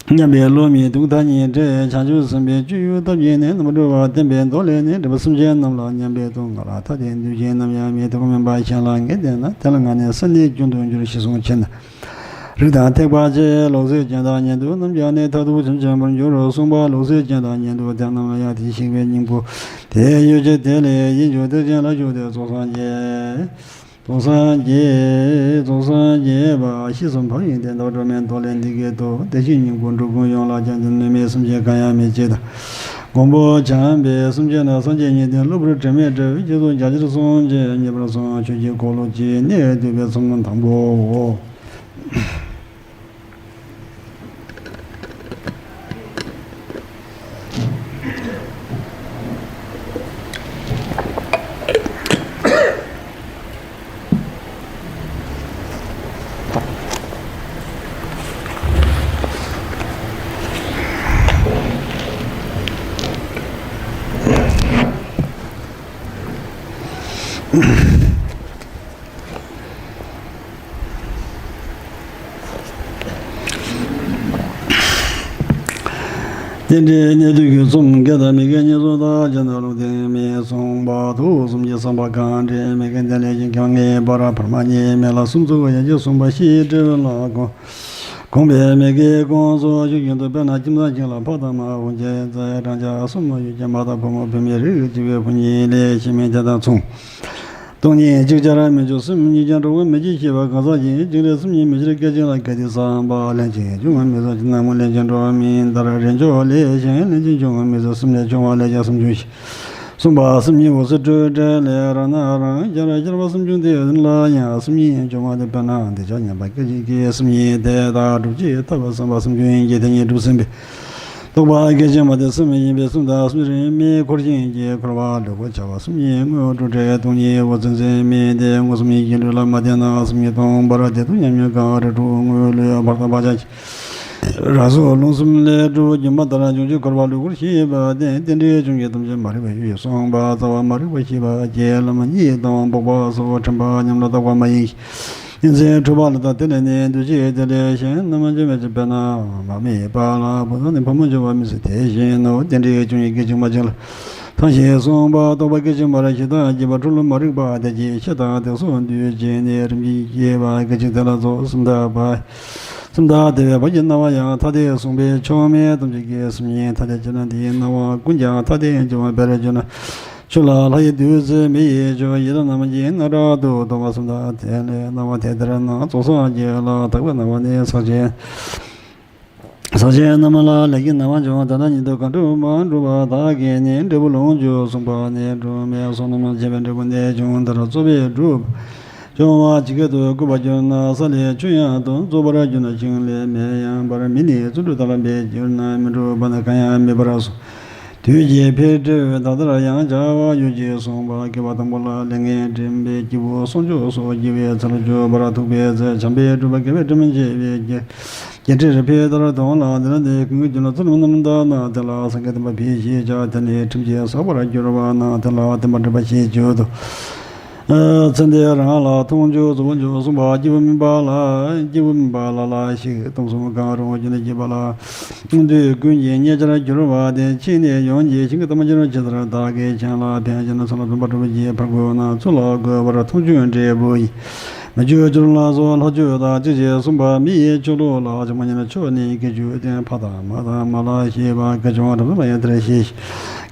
སྙམ་པའི་བློ་མི་གཏོང་། ཐ་སྙད་བྲལ། བྱང་ཆུབ་སེམས་དཔའི་སྤྱོད་ཡུལ་ཐབས་ཀྱིས་ནི། རྣམ་པར་གྲོལ་བ་བསྟན་པའི་མདོ་ལས་ནི། འདྲེན་པ་སེམས་ཅན་རྣམས་ལ་སྙམ་པའི་དོན། ང་ལ་ཐ་དད་འདུ་ཤེས་རྣམས་ཡང་མེད། ཐེག་པ་དམན་པ་གཞན་ལ་ངེས་བསྟེན་ན། དེ་ལ་ང་ནི་ས་ནི་རྒྱུན་དུ་འགྱུར་ཞེས་གསུངས་ཕྱིར་ན། རིགས་དང་ཐེག་པ་ཆེ་ལོག་སྲེད་ཅན་དག་གཉེན་དུ། རྣམ་གཞག་ནི་མཐར་ཐུག་བྱམས་ཆེན་པོར་འགྱུར་གསུངས་པ། ལོག་སྲེད་ཅན་དག་གཉེན་དུ་དེ་རྣམས་ལ་ཡང་དེ་ཤེས་པའི་སྙིང་པོ་དེ་ཡོད་ཕྱིར། དེ་ལས་ཡིད་འབྱུང་ཐེག་ཆེན་ལ་ཞུགས་ཏེ་རྫོགས་སངས་རྒྱས། རྫོགས་སངས་རྒྱས། རྫོགས་སངས་རྒྱས་པ་ཤེས་སུ་འཕགས་ཡིན་ཏེ། འདི་སྒྲོན་མེའི་མདོ་ལས་འདི་སྐད་དུ། བདེ་གཤེགས་སྙིང་པོ་འགྲོ་ཀུན་ཡོངས་ལ་ཀྱང་། དེ་ནི་སྨོན་མེད་སེམས་ཅན་གང་ཡང་མེད་ཅེས་དང་། མགོན་པོ་བྱམས་པས་སེམས་ཅན་རྣམས་སངས་རྒྱས་ཉིད་དེ། གློ་བུར་དྲི་མས་སྦྲེལ་བའི་རྗེས་སུ་འཇུག་ཕྱིར་གསུངས་ཀྱི། མཉེས་པར་གསུངས། ཆོས་ཀྱི་འཁོར་ལོ་ཅན་ནི། འདུས་པའི་ཚོགས་རྣམས་དང་པོའོ། རྟེན་འབྲེལ་གནད་བསྡུས་ཀྱི་རྩོམ་དགེ་དང་མི་དགེ་གཉིས་སུ་བརྟག་ཅེས་ན། ལུང་བསྟན་མི་གསུངས་པ། དུག་གསུམ་གྱི་བསམ་པ་གང་འདྲེན། མི་དགེ་འདི་ལས་ཀྱང་ཁྱོད་ངེས་པར། བར་མ་གཉིས་མེད་ལ་གསུམ་ཚུགས་ཡང་ཅིག་གསུངས་པ་ཤེས་སྒྲིབ་ལ་དགོངས། དགོངས་པས་མི་དགེ་ཀུན་སོགས་ཞུགས་བཞིན་དུ། དཔེར་ན་ཁྱིམ་བཟའ་ཞིག་ལ་ཕ་དང་མ་འོ་བརྒྱལ་རྫས་སྦྲང་ཆ་གསུམ་ཡོད་ཀྱང་། མ་དང་བུ་མོ་བུད་མེད་རིགས་གཅིག་པའི་བུ་གཉིས་ལས་གཞན་མིན་དེ་དང་མཚུངས། སྟོང་ཉིད་ཅིག་ཅར་མི་འཇུག་སེམས་ཉིད་ཀྱང་འགྲོ་ངོ་མི་ཤེས་པ་གང་ཟག་གཞན་ཅིག་ལས་སེམས་ཉིད་མི་ཤེས་སྐད་ཅིག་ལ་གལ་ཏེ་བསམ་པ་ལྷན་ཅིག་འབྱུང་བ་མི་བཟོད་ཅིག་ནམ་མཁའ་ལྷན་ཅིག་འགྲོ་བ་མིན་ལྟར། རེས་འཇོག་ལས་གཞན་ལྷན་ཅིག་འབྱུང་བ་མི་བཟོད་སེམས་ལས་བྱུང་བ་ལས་ཀྱང་སེམས་བྱུང་ཞིང་། གསུངས་པ་སེམས་ཉིད་འོད་གསལ་སྤྲོས་བྲལ་ལས། རང་སྣང་རང་ཤར་ཤར་བ་སེམས་བྱུང་དེ་ལ་ཡང་སེམས་ཉིད་འབྱུང་བ་དེ། དཔེར་ན་འདོད་ཆགས་ཉམས་པ་སྐད་ཅིག་གིས་སེམས་ཉིད་དེ་དག་སྒྲུབ་ཅེས་ཐལ་བར་བསམ་པ་སེམས་བྱུང་ཡིན་གྱི། དེ་ཉིད་སྒྲུབ་ཟིན་པའི་རྟོག་པ་སྐད་ཅིག་མ་དེ་སེམས་ཡིན་པས། སེམས་དང་སེམས་རིག་མིན་འཁོར་ཞིང་གི་འཁོར་བ་ལུས་པོ་ཆགས་པ་སེམས་ཉིད་དངོས་གྲུབ་བྲལ། སྟོང་ཉིད་འོད་གསལ་ཟིན་མིན་ཏེ། མངོན་སུམ་ཡིད་ཀྱི་ལུས་ལ་མ་བརྟེན་ན། སེམས་ཉིད་སྟོང་པར་བདེ་སྡུག་མཉམ་མྱོང་གང་རིགས་དྲུག་དངོས་ལུས་བར་དོ་བག་ཆགས་ཀྱི། རང་གཟུགས་རླུང་གསུམ་ལས་གྲུབ། སྒྱུ་མ་ལྟར་བྱུང་ཆོས་འཁོར་བ་ལུས་འཁོར་ཞེས་པ་སྟེ། རྟེན་འབྲེལ་བྱུང་གི་ཐམས་ཅད་མ་རིག་པའི་ཡུལ་གསུངས་པ། རྩ་བ་མ་རིག་པ་ཞེས་པ་ཀྱེ་ལམ་གཉིས་དང་འབོགས་པ་སོགས་ཕྲེང་བ་ཉམས་ལ་བཏགས་པ་མ་ཡིན། ཉིན་མཚན་འཁྲུལ་པ་ལ་དང་དེ་ལས་ནི་འདུ་བྱེད་དེ་ལས་གཞན་རྣམས་ཀྱང་མེད་ཅིང་དཔེར་ན་མ་རྨོས་པ་ལ་བུ་དང་ནི་ཕོ་མོ་འབྱོར་བ་མི་སྲིད་དེ་བཞིན་ནོ། རྟེན་འབྲེལ་བྱུང་ཡི་སྐད་ཅིག་མ་བྱིན་ལ། ཐང་ཞེས་གསུངས་པ་རྟོག་པ་སྐད་ཅིག་མར་ཞེ་སྡང་སྐྱེས་པ། འཁྲུལ་མ་རིག་པ་དེ་སྐྱེས་ཤེས་དང་དེ་སོགས་འདུས་བྱས་ནས་རིམ་གྱིས་སྐྱེས་པ་སྐད་ཅིག་དེ་ལ་རྫོགས། སུམ་རྟགས་པ། སུམ་རྟགས་དེ་བས་བར་གྱི་སྣང་བ་ཡང་ཐ་དད་གསུངས་པས་ཆོག་མིན་ཐམས་ཅད་ཀྱི་སེམས་ཉིད་ཐ་དད་ཅེ་ན། དེའི་སྣང་བ་ཀུན་ཀྱང་ཐ་དད་ཡིན་གྱི་བ། དཔེར་བརྗོད་ན། ཆུ་ལ་ལྷ་ཡི་བདུད་རྩི་མེ་ཡིས་བྱུགས། ཡི་དྭགས་རྣམས་ཀྱིས་སྣ་དྲག་ཏུ་བཏང་བ་སུམ་རྟགས་དེ་ལས་སྣང་བ་དེ་ལྟར་སྣང་ཚོགས་སངས་རྒྱས་ལ་དག་པའི་སྣང་བ་ནི་ཟག་བཅས། ཟག་བཅས་རྣམས་ལ་ལས་ཀྱི་སྣང་བ་འབྱུང་། དེ་དག་ཉིད་དུ་གང་འགྲུབ་མ་འགྲུབ་པ་དག་གིས་ནི་འབྲས་བུ་ལོངས་སྤྱོད་གསུངས་པ་ནི་འགྲུབ་མེད་བསོད་ནམས་ཆེ་བའི་འབྲས་བུ་ནི་འབྱུང་། དེ་ལ་རྩོལ་བས་སྒྲུབ་སྦྱོང་བ་ཇི་སྐད་དུ་བསྐུལ་བར་གྱུར་ན། ས་ལས་ཆུ་ཡང་འཐུང་། རྩོལ་བར་གྱུར་ན་ཤིང་ལས་མེ་ཡང་འབར། མེ་ནི་བརྩོན་འགྲུས་དག་ལ་འབད་གྱུར་ན། མི་འགྲུབ་པ་ནི་གང་ཡང་མེད་པར་གསུངས། དུས་ཀྱི་འཕེལ་འགྲིབ་ད་ལྟར་ཡང་བྱ་བ་ཡོད་ཅེས་གསུངས་པ། བསྐལ་པ་དང་པོ་ལ་ལས་ངན་འདྲེན་པའི་སྐྱེས་བུ་སྲུང་སྐྱོབ་སོགས་སྐྱེ་བོའི་ཚེ་ལ་སྤྱོད་པར་ཐུག་པའི་ཚེ། བྱམས་པས་བསྒྲུབས་པ་དགེ་བས་སྒྲིབ་མི་འབྱེད་པའི་རྒྱུ། རྒྱལ་སྲས་ཕའི་ལྟར་དོན་ལ་འདི་ལ་འདི་ཀུན་གྱི་རྒྱུ་ལ་ཚུལ་ཁྲིམས་རྣམ་དག་ན། དེ་ལ་སངས་རྒྱས་བསྟན་པ་ཕྱིར་ཞེས་བྱ། དེ་ནི་ཁྲིམས་ཀྱིས་ཟག་པར་འགྱུར་བ་ན། དེ་ལ་བསྟན་པ་སྒྲིབ་པ་ཞེས་བརྗོད་དོ། ཚེ་འདི་རང་ལ་མཐོང་ཆོས་རྫོགས་པར་འགྱུར་གསུངས་པ། སྐྱེས་བུ་སྨིན་པ་ལ། སྐྱེས་བུ་སྨིན་པ་ལ་ལ་ཞིག་སྟོང་གསུམ་གང་རུང་རྒྱུ་ནི་སྐྱེས་པ་ལ། དུས་ཀུན་གྱི་གཉེན་ཆར་གྱུར་པ་དེ། ཕྱིས་ནས་ཡོངས་ཀྱི་ཞིང་གི་ལྟ་མ་ཕྱིར་ཇི་ལྟར་བདག་གིས་ཀྱང་ལ་ཕན་ཞིང་ན་ཚུལ་ལ་ཕན་པ་སྒྲུབ་པའི་ཕར་རྒོལ་ན། ཚུལ་ལ་རྒོལ་བར་མཐོང་ཆོས་འབྲས་བུ་ཡིས། མི་ཆོས་སྤྱོད་ལ་སོགས་ལྷག་ཆོས་དག་ཅེས་གསུངས་པ། མི་ཡི་ཆོས་ལུགས་ལ་ཆོས་མ་ཉན་ཆོས་ནི་སྐད་ཅིག་བསྟན། ཕ་དང་མ་དང་མ་ལ་ཞེས་པ་སྐད་ཅིག་རབ་ཏུ་མ་ཡིན་དེར་ཞེས།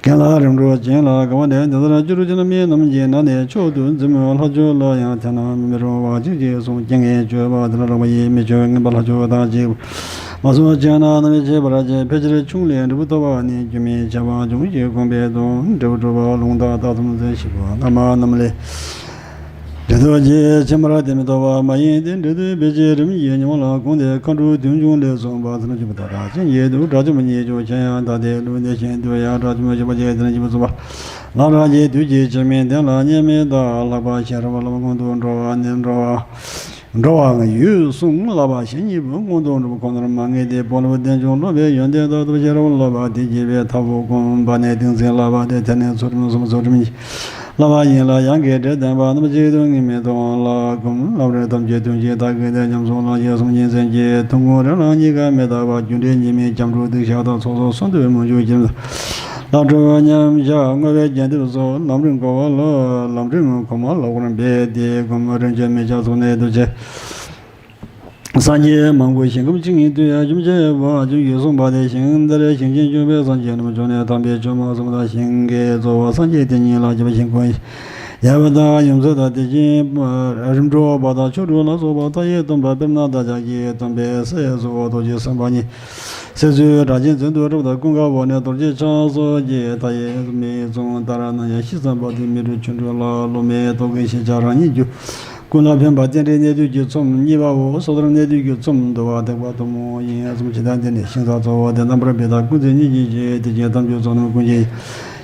རྒན་ལགས་རིམ་གྲོ་ཅན་ལ་དགའ་བ་ནི་འདི་ལྟར་བཅུ་དྲུག་ཅན་མི་རྣམས་ཀྱི་ནང་ནས་མཆོག་ཏུ་འཛིན་མོད་ལྷག་ཆོས་ལ་ཡང་དེ་ན་མི་རུང་བ་གཅིག་ཅེས་གསུངས། རྐྱེན་ངན་སྤྱོད་པ་དེ་ལ་རག་པ་ཡིས་མི་ཆོས་ངན་པ་ལྷག་ཆོས་དང་གཅིག་མ་སོང་བ་ཅན་ན་རྣམ་པར་ཕྱེ་བར་བྱེད། ཕལ་ཆེར་ཆུང་ལས་འབྲས་བུ་ཐོབ་པ་ནི་རྒྱུ་མེད་ཁྱབ་པ་འབྱུང་ཞིང་གོམས་པའི་དོན། འབྲས་བུ་གྲུབ་པ་ལུང་དང་རྟགས་ཙམ་ཟད་ཞིག་པ་སྔ་མ་རྣམས་ལས། འབྲས་རྟོག་ཅེས་ཕྱི་མར་དེ་མི་ཐོབ་པ་མ་ཡིན་ཏེ། འབྲས་རྟོག་ཕལ་ཆེར་རིམ་གྱིས་ཉོན་མོངས་ལ་གོམས་ཏེ། མཁའ་འགྲོ་དུས་འབྱུང་ལས་གསུངས་པ་ཚུལ་ཁྲིམས་ཀྱི་བུ་དག་དག་ཅིང་ཡིད་དུ་གྲགས་ཆེན་པོ་ཉིད་ཀྱང་ཆེ་ཡང་དག་སྟེ། ལུས་འདི་བཞིན་དུ་ཡང་གྲགས་ཆེན་པོ་ཞེས་པ་ཅན་དེ་ནི་སྐྱེས་བུ་གསུམ་པ་ལ་གྲགས་ཀྱི་དུས་ཀྱི་ཕྱིར་མིན། དེ་ལ་ཉེས་དམིགས་དག་ལྷག་པ་ཤེས་རབ་བསླབ་པ་སྔོན་དུ་འགྲོ་བ་ནི་འགྲོ་བ། འགྲོ་བའང་ཡུལ་གསུམ་བསླབ་པ་གཞན་གཉིས་པོ་སྔོན་དུ་འགྲོ་བ་ཁོ་ནར་མ་ངེས་ཏེ། སྤོང་བློ་རྟེན་འབྱུང་སློབ་པའི་ཡོན་ཏན་དང་ལྡན་པ་ཤེས་རབ་བསླབ་པ་དེ་སྐྱེ་བའི་ཐབས་སྒོམ་པ་ནི་ཏིང་འཛིན་བསླབ་པ་སྟེ། དེ་ནི་ཚུལ་ཁྲིམས་སུ་ཚུལ་ཁྲིམས་ཀྱི་བསླབ་པ་ཡིན་ལ། ཡང་གི་འབྲས་བསྟན་པ་རྣམ་པ་གཅིག་ཏུ་ངེས་མི་གཏོང་ལ། སྒོམ་ལམ་རིམ་ཐམས་ཅད་དོན་གཅིག་དག་གི་སྟེ། ཉམས་སུ་བླང་བྱེད་གསུམ་གྱི་མཚན་གྱི་ཐུན་མོང་རིགས་ལམ་གཉིས་ཀ་མི་རྟག་པ། རྒྱུ་འབྲས་ཉེས་དམིགས་སྐྱབས་འགྲོ་སྡིག་བཤགས་དང་། ཚོགས་གསོག་གསོག་འདོད་མུན་སྐྱོབ་སྒྱུ་མཚན། ལམ་གྲོལ་མཉམ་བཞག་བསྔོ་བའི་རྒྱས་འདེབས་སོགས། ལམ་རིམ་གོ་བ་ལ་ལམ་རིམ་གོང་མ་ལ་གོང་རིམ་སྦས་ཏེ། སྒོམ་རིམ་གྱིས་མི་ཁྱབ་ཚོགས་ནི་འདུ་བྱེད། སངས་རྒྱས་མང་པོ་ཞིང་ཁམས་གཅིག་ཉིད་དུ་ཡང་བཅོམ་བྱས་པ་བཅོམ་ཞིང་གསུངས་པ་དེ་བཞིན་དེར་ཞིང་ཆེན་བཅུ་པའི་སངས་རྒྱས་རྣམས་བྱོན་ནས་དམ་པའི་ཆོས་མང་གསུངས་པ་དང་། ཞིང་གི་རྩ་བ་སངས་རྒྱས་དེ་ཉིད་ལ་བརྒྱ་པ་ཞིང་ཁོ་ཡི་ཡབ་དང་ཡུམ་ཚོ་དང་། དེ་བཞིན་རིམ་གྲོ་བ་དང་ཆོ་འཕྲུལ་ལ་སོགས་པ་མཐའ་ཡས་སྟོན་པ་དཔེར་ན་བདག་ཅག་གི་སྟོན་པའི་སྲས་སུ་རྡོ་རྗེ་སེམས་དཔའ་ཉིད། སྲས་སུ་སྒྲ་གཅན་འཛིན་དུ་གྲུབ་དང་། ཀུན་དགའ་བོ་ནི་རྡོ་རྗེ་འཆང་སོགས་ཀྱི་མཐའ་ཡས་མི་གཙང་ལྟར་སྣང་ཡང་། ཤེས་ཙམ་པ་དེ་མི་རུ་ཆོ་འཕྲུལ་ལ་བློ་མི་རྟོག་གི་ཤེས་བྱ་རང་ཉིད་རྒྱུ། ཀུན་ལ་ཕན་པ་རྟེན་འབྲེལ་གནད་བསྡུས་ཀྱི་ཚོམས། གཉིས་པའོ་སོ་ཐར་གནད་བསྡུས་ཀྱི་ཚོམས། འདུལ་བ་ཐེག་པ་ཐུན་མོང་ཡིན་གསུངས། ཇི་ལྟར་འདི་ནི་ཞིང་ས་གཙོ་བོ་དེ། རྣམ་པར་སྦས་དང་ཀུན་བརྩེ་གཉིས་ཀྱི་རྗེ། དེ་བཞིན་དམ་ཆོས་ཚོགས་རྣམས་ཀུན་གྱི་